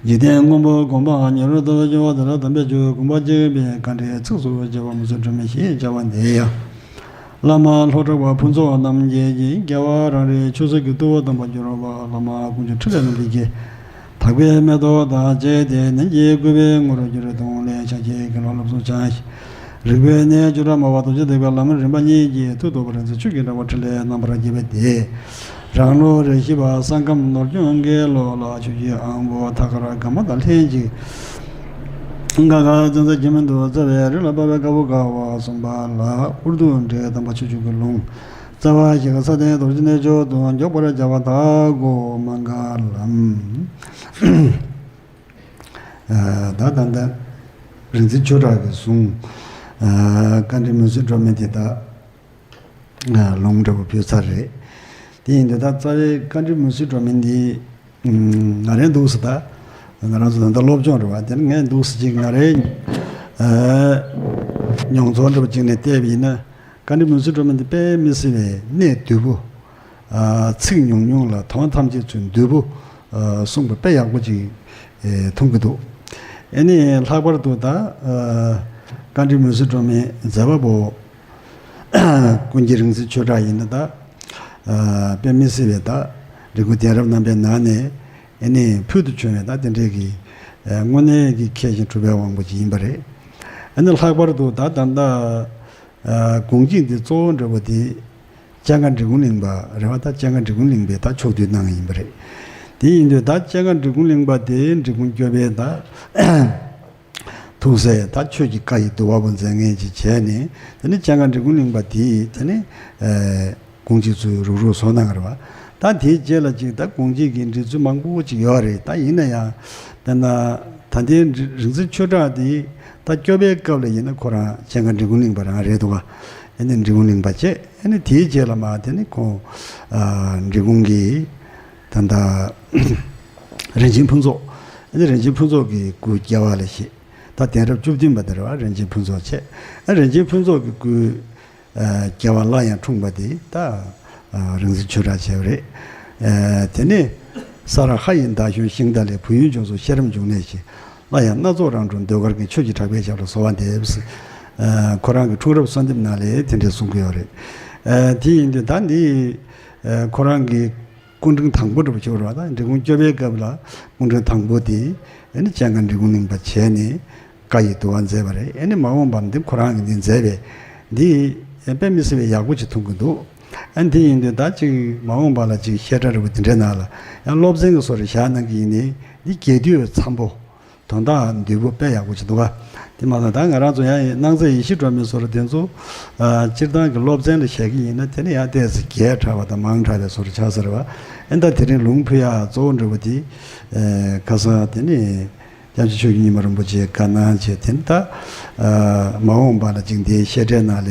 འཇིག་རྟེན་མགོན་པོ་དགོངས་པ་མྱུར་དུ་འབྱུང་བ་དེ་ལ་དམ་པའི་ཆོས་དགོངས་པ་གཅིག་པའི་བཀའ་འདྲིའི་ཚིགས་སུ་བཅད་པ་མུ་སི་སྒྲོན་མེ་ཞེས་བྱ་བ་འདི་ཡང་། བླ་མ་ལྷོ་བྲག་པ་ཕུན་ཚོགས་རྣམ་རྒྱལ་གྱིས་རྒྱལ་བ་རང་རིག་ཆོས་ཟབ་ཀྱི་ཏུ་བོ་དམ་པ་འགྱུར་བ་བླ་མ་ཀུན་མཆོག་འཕྲིན་ལས་རྣམ་རྒྱལ་གྱིས། དག་པའི་མེ་ཏོག་དང་བཅས་ཏེ་ནན་གྱིས་བསྐུལ་བའི་ངོ་རུ་གྱུར་གདོང་ལས་ཕྱག་རྒྱའི་དགེ་སློང་སློབ་གསོ་སྦྱངས་ཤིང་། རིག་པའི་གནས་བཅུ་དྲུག་སྨྲ་བ་རྡོ་རྗེ་ཐེག་པའི་བླ་མ་རིམ་པ་གཉིས་ཀྱིས་ཐུགས་རྟོགས་པ་རིག་འཛིན་ཆོས་ཀྱི་འབྲེལ་བ་འཕྲིན་ལས་རྣམ་པར་རྒྱས་པ་དེས། རང་ལུགས་རེ་ཞིག་པ་ས་ཁམས་ནོར་སྐྱོང་གི་ལོ་ལ་ཆོས་ཀྱི་དབང་པོ་ཐ་སྐར་དགའ་མ་དང་ལྷན་ཅིག་ཀ་ཁ་ཙན་ཙན་གྱི་མིང་དུ་རྩ་བའི་རི་ལ་བབས་པའི་དཀར་པོ་དཀར་བ་གསུམ་པ་ལ་ཨུར་དུ་འདྲེ་དམ་པ་ཆོས་ཆོས་ཀྱི་ལུང་། རྩ་བ་ཞིག་ས་སྟེང་རྡོ་རྗེ་གནས་མཆོག་ཏུ་མགྱོགས་པར་བྱ་བ་དག་གོ་མ་ག་ལམ། ད་ད་ད་རིག་འཛིན་ཆོས་གྲགས་ཀྱི་གསུང་། བཀའ་འདྲི་མུན་སེལ་སྒྲོན་མེ་དེ་དག་ལུང་འདྲ་པོ་ཕུལ་ཚར་རེད། དེ་ཡིན་དུས་ད་རྩ་བའི་བཀའ་འདྲི་མུན་སེལ་སྒྲོན་མེ་འདི་ང་རའི་འདུག་སེ་ད་ང་རང་ཚོ་ད་ལྟ་སློབ་སྦྱོང་རེད་བ། དེ་ནི་ངའི་འདུག་སེ་ཅིག་ང་རའི་མྱོང་ཚོར་འདྲ་པོ་ཅིག་ནས་བལྟས་པ་ཡིན་ན། བཀའ་འདྲི་མུན་སེལ་སྒྲོན་མེ་འདི་དཔེ་མི་སྲིད་པའི་གནད་བསྡུས་པོ། ཚིག་ཉུང་ཉུང་ལ་དོན་ཐམས་ཅད་ཚུལ་བསྡུས་པོ་གསུངས་པ་དཔེ་ཡག་པོ་ཅིག་མཐོང་གི་འདུག་ཨ་ནི་ལྷག་པར་དུ་ད་བཀའ་འདྲི་མུན་སེལ་སྒྲོན་མེའི་མཛད་པ་པོ་ཀུན་མཁྱེན་རིག་འཛིན་ཆོས་གྲགས་ཡིན་ན་ད་དཔེ་མི་སྲིད་པའི་ད་རེ་སྐུལ་གདན་རབས་རྣམ་པའི་ནང་ནས་ཨ་ནི་ཕུལ་དུ་བྱུང་བའི་ད་དེ་འདྲའི་གི་དངོས་གནས་ཀྱི་མཁས་ཤིང་གྲུབ་པའི་དབང་པོ་ཅིག་ཡིན་པ་རེད། ཨ་ནི་ལྷག་པར་དུ་ད་ད་ལྟ། ཨ་དགོངས་གཅིག་འདི་གཙོ་བོ་འདྲ་པོ་དེ་སྤྱན་སྔ་འབྲི་གུང་གླིང་པ་རེད་བ། ད་སྤྱན་སྔ་འབྲི་གུང་གླིང་པས་ད་ཕྱོགས་བསྡུས་གནང་ཡིན་པ་རེད། དེ་ཡིན་དུས་ད་སྤྱན་སྔ་འབྲི་གུང་གླིང་པ་དེ་འབྲི་གུང་སྐྱོབ་པའི་ད་ཐུགས་སྲས་ད་ཆོས་ཀྱི་བཀའ་ཡི་བསྡུ་བ་པོ་མཛད་མཁན་ཅིག་བྱས་ནས། དེ་ནི་སྤྱན་སྔ་འབྲི་གུང་གླིང་པ་དེས་དེ་ནི་ཨ་དགོངས་གཅིག་ཚུལ་རུག་རུག་བཟོ་གནང་རེད་བ། ད་དེའི་རྗེས་ལ་ཅིག་ད་དགོངས་གཅིག་གི་འབྲི་ཚུལ་མང་པོ་ཅིག་ཡོད་རེད། ད་ཡིན་ན་ཡང་དཔེར་ན་ད་ལྟའི་རིག་འཛིན་ཆོས་གྲགས་དེ་ད་སྐྱོབ་པའི་སྐབས་ལ་ཡིན་ན་ཁོ་རང་སྤྱན་སྔ་འབྲི་གུང་གླིང་པ་རང་རེད་འདུག་ག་ཨ་ནི་འབྲི་གུང་གླིང་པ་བྱས། ཨ་ནི་དེའི་རྗེས་ལ་མ་དེ་ནི་ཁོང་ཨ་འབྲི་གུང་གི་ད་ལྟ་རིན་ཆེན་ཕུན་ཚོགས། ཨ་ནི་རིན་ཆེན་ཕུན་ཚོགས་ཀྱི་སྐུ་སྐྱེ་བ་ལ་བཞེས། ད་གདན་རབས་བཅུ་བདུན་པ་དེ་རེད་བ། རིན་ཆེན་ཕུན་ཚོགས་བྱས། ཨ་རིན་ཆེན་ཕུན་ཚོགས་ཀྱི་སྐུ་ཨ་སྐྱེ་བ་སླར་ཡང་འཁྲུངས་པ་དེ་ད་ཨ་རིག་འཛིན་ཆོས་གྲགས་བྱས་པ་རེད། ཨ་དེ་ནས་ས་ར་ཧ་ཡི་མདའ་གཞུ་ཤིང་རྟ་ལས། བོད་ཡུལ་ལྗོངས་སུ་ཤེས་རབ་འབྱུང་གནས་ཤིང་། སླར་ཡང་སྣ་ཚོགས་རང་གྲོལ་ཟློས་གར་གྱིས། ཆོས་ཀྱི་གྲགས་པའི་ཞབས་ལ་གསོལ་བ་འདེབས། ཨ་ཁོ་རང་གི་འཁྲུངས་རབས་གསོལ་འདེབས་ནང་ལས་དེ་འདྲས་གསུང་གི་ཡོད་རེད། ཨ་དེ་ཡིན་དུས་ད་འདི་ཨ་ཁོ་རང་གི་སྐུ་ཕྲེང་དང་པོ་འདྲ་པོ་ཞིག་རེད་བ། ད་འབྲི་གུང་སྐྱོབ་པའི་སྐབས་ལ་སྐུ་ཕྲེང་དང་པོ་དེ་ཨ་ནི་སྤྱན་སྔ་འབྲི་གུང་གླིང་པ་བྱས་ནས་བཀའ་ཡི་བསྡུ་བ་མཛད་པ་རེད། ཨ་ནི་མ་འོངས་པར་འདི་ཁོ་རང་གིས་འདི་མཛད་པས་འདི་དཔེ་མི་སྲིད་པའི་ཡག་པོ་ཅིག་མཐོང་གི་འདུག་ཨ་འདི་ཡིན་དུས་ད་ཅིག་མ་འོངས་པ་ལ་ཅིག་བཤད་གྲྭ་འདྲ་པོ་འདི་འདྲའི་ནང་ལ་ཡང་སློབ་ཚན་གྱི་བཟོ་འདྲ་བཞག་གནང་གི་ཡིན་ནའི་འདི་རྒྱས་བསྡུས་མཚམས་པོ། དོན་དག་འདུས་པོ་དཔེ་ཡག་པོ་ཞིག་འདུག་ག་དེ་མ་ཟད་ད་ང་རང་ཚོ་ཡང་སྣང་ཚད་ཡེ་ཤེས་སྒྲོན་མེ་སོགས་དེ་ཚོ་ཨ་སྤྱིར་བཏང་གི་སློབ་ཚན་ལ་བཞག་གི་ཡིན་ན། དེ་ནི་ཡང་ཏོག་ཙམ་རྒྱས་དྲགས་པ་དང་མང་དྲགས་པའི་བཟོ་འདྲ་ཆགས་ས་རེད་བ། ཨེ་ད་དེ་རིང་ལུང་ཕུལ་ཡག་གཙོ་བོ་འདྲ་པོ་དེ་ཨ་ཁ་སང་དེ་ནི་སྐྱབས་རྗེ་ཆོས་ཀྱི་ཉི་མ་རིན་པོ་ཆེས་བཀའ་གནང་བྱས། དེ་ནི་ད་ཨ་མ་འོངས་པ་ལ་ཅིག་འདིའི་བཤད་གྲྭའི་ནང་ལ་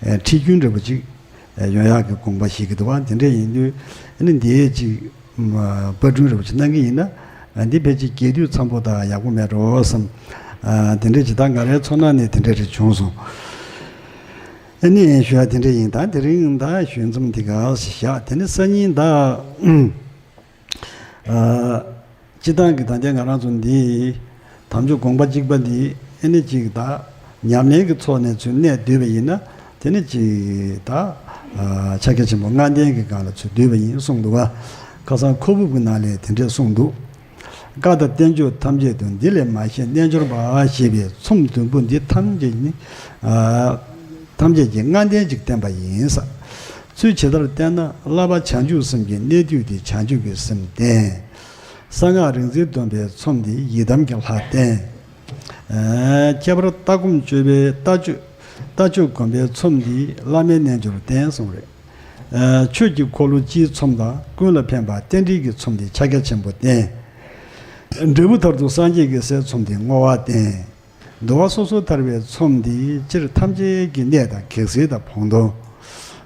ཨ་ཁྲིད་རྒྱུན་འདྲ་པོ་ཅིག་ཡོང་ཡག་གི་དགོངས་པ་བཞེས་ཀྱི་འདུག་བ། དེ་འདྲ་ཡིན་དུས་ཨ་ནི་འདིའི་ཅིག་མ་པར་སྐྲུན་འདྲ་པོ་ཅིག་གནང་གི་ཡིན་ན། ཨ་འདི་ཕལ་ཆེར་རྒྱས་བསྡུས་མཚམས་པོ་དང་ཡག་པོ་མེད་འགྲོ་བསམ། ཨ་དེ་འདྲ་ཅིག་ད་ང་རའི་ཚོར་སྣང་ནས་དེ་འདྲ་རེ་བྱུང་སོང་། ཨ་ནི་ཞུ་ཡག་དེ་འདྲ་ཡིན། ད་དེ་རིང་ད་ཞུ་མཚམས་འདི་ག་ཞིག་བཞག་དེ་ནི་སང་ཉིན་ད་ཨ་སྤྱིར་བཏང་གི་ད་ལྟའི་ང་རང་ཚོ་འདི་དམ་ཆོས་དགོངས་པ་གཅིག་པ་འདི་ ཨེ་ནི་ཅིག་ད་ཉམས་ལེན་གྱི་ཚོགས་ནས་ཚུར་གནས་བསྡུས་པ་ཡིན་ན། དེ་ནི་ཅིག་ད་ཨ་ཕྱག་རྒྱ་ཆེན་པོ་ལྔ་ལྡན་གྱི་སྒང་ལ་ཚུར་བསྡུས་པ་ཡིན་གསུངས་འདུག་བ། ཁ་སང་ཁོ་བུ་གི་ནང་ལས་དེ་འདྲས་གསུངས་འདུག་བཀའ་དང་བསྟན་བཅོས་ཐམས་ཅད་དུ། འདི་ལས་མ་གཞན་རྣལ་འབྱོར་པ། ཞེས་པའི་ཚོམས་བདུན་པོ་འདི་ཐམས་ཅད་ནི་ཨ་ཐམས་ཅད་ཀྱི་ལྔ་ལྡན་ཅིག་བསྟན་པ་ཡིན་ས། ཚུལ་ཇི་ལྟར་བསྟན་ན། བསླབ་པ་བྱང་ཆུབ་སེམས་ཀྱི་གནད་བསྡུས་ཏེ། བྱང་ཆུབ་ཀྱི་སེམས་བསྟན། གསང་སྔགས་རིག་འཛིན་སྡོམ་པའི་ཚོམས་འདི། ཡི་དམ་གྱི་ལྷ་བསྟན། ཨ་ཁྱད་པར་ལྟ་སྒོམ་སྤྱོད་པའི་ལྟ་སྤྱོད་ལྟ་སྤྱོད་སྒོམ་པའི་ཚོམས་འདི། བླ་མའི་རྣལ་འབྱོར་བསྟན་གསུངས་རེད། ཨ་ཆོས་ཀྱི་འཁོར་ལོ་སྤྱིའི་ཚོམས་དང་། ཀུན་ལ་ཕན་པ་རྟེན་འབྲེལ་གྱི་ཚོམས་འདི། ཕྱག་རྒྱ་ཆེན་པོ་བསྟན། འབྲས་བུ་མཐར་ཐུག་སངས་རྒྱས་ཀྱི་སའི་ཚོམས་འདི། བསྔོ་བ་བསྟན། འདུལ་བ་སོ་སོར་ཐར་པའི་ཚོམས་འདི། སྤྱིར་ཐམས་ཅད་ཀྱི་གནད་དང་གེགས་སེལ་དང་བོགས་འདོན།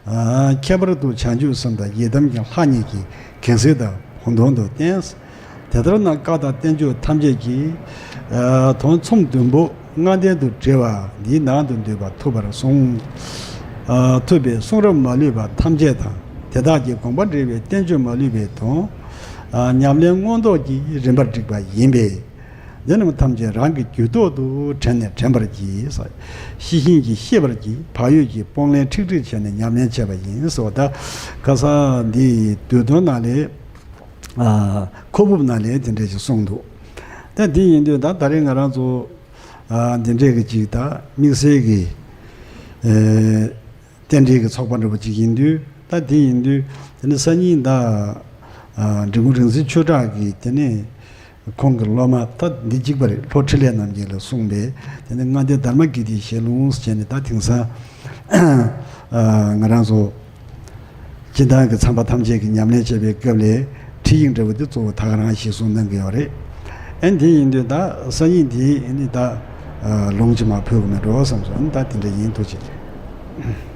ཨ་ཁྱད་པར་དུ་བྱང་ཆུབ་སེམས་དང་ཡི་དམ་གྱི་ལྷ་གཉིས་ཀྱི་གེགས་སེལ་དང་བོགས་འདོན་དུ་བསྟན། དེ་ལྟར་ན་བཀའ་དང་བསྟན་བཅོས་ཐམས་ཅད་ཀྱི་ཨ་དོན་ཚོམས་བདུན་པོ་ལྔ་ལྡན་དུ་དྲིལ་བ་འདིའི་ནང་དུ་འདུས་པ་ཐུབ་པར་གསུངས། ཨ་ཐུབ་པའི་གསུང་རབ་མ་ལུས་པ་ཐམས་ཅད་དང་། དེ་དག་གི་དགོངས་པ་འགྲེལ་བའི་བསྟན་བཅོས་མ་ལུས་པའི་དོན། ཨ་ཉམས་ལེན་མངོན་རྟོགས་ཀྱི་རིམ་པར་བསྒྲིགས་པ་ཡིན་པས། འདི་རྣམས་ཐམས་ཅད་རང་གི་རྒྱུད་ཐོག་ཏུ་དྲན་ནས་དྲན་པར་གྱིས། ཤེས་བཞིན་གྱིས་ཤེས་པར་གྱིས། བག་ཡོད་ཀྱིས་སྤོང་ལེན་ཁྲིག་ཁྲིག་བྱས་ནས་ཉམས་ལེན་བྱས་པ་ཡིན་ཟེར་བ། ད་ཁ་སང་འདི་བསྡུས་དོན་ནང་ལས་ཨ་ཁོ་བུ་ནང་ལས་དེ་འདྲ་ཞིག་གསུངས་འདུག་ད་འདི་ཡིན་དུས་ད་ད་རེས་ང་རང་ཚོ་ཨ་འདི་འདྲས་ཀྱི་ཅིག་ད་དམིགས་བསལ་གྱི་ཨེ་རྟེན་འབྲེལ་གྱི་ཚོགས་པ་འདྲ་པོ་ཅིག་ཡིན་དུས། ད་དེ་ཡིན་དུས་དེ་ནི་སང་ཉིན་ད་ཨ་འབྲི་གུང་རིག་འཛིན་ཆོས་གྲགས་ཀྱིས་དེ་ནས་ཁོང་གི་སློབ་མ་ད་འདི་གཅིག་པ་རེད། ལྷོ་འཕྲིན་ལས་རྣམ་རྒྱལ་ལ་གསུངས་པས། དེ་ནས་ལྔ་ལྡན་དྷརྨ་ཀིརྟིའི་ཞལ་ལུང་ཟེར་ནས། ད་དེང་སང་ཨ་ང་རང་ཚོ་སྤྱི་བཏང་གི་ཚན་པ་ཐམས་ཅད་ཀྱིས་ཉམས་ལེན་བྱེད་པའི་སྐབས་ལ་ཁྲིད་ཡིག་འདྲ་བོ་འདི་གཙོ་བོ་ད་ག་རང་གཞིར་བཟུང་གནང་གི་ཡོད་རེད། ཨ་ནི་དེ་ཡིན་དུས་ད་སང་ཉིན་འདི་ཨ་ནི་ད་ཨ་ལུང་ཅིག་མར་ཕུལ་དགོས་མེད་འགྲོ་བསམ་སོང་། ཨ་ནི་ད་དེ་འདྲ་ཡིན། ཐུགས་རྗེ་ཆེ།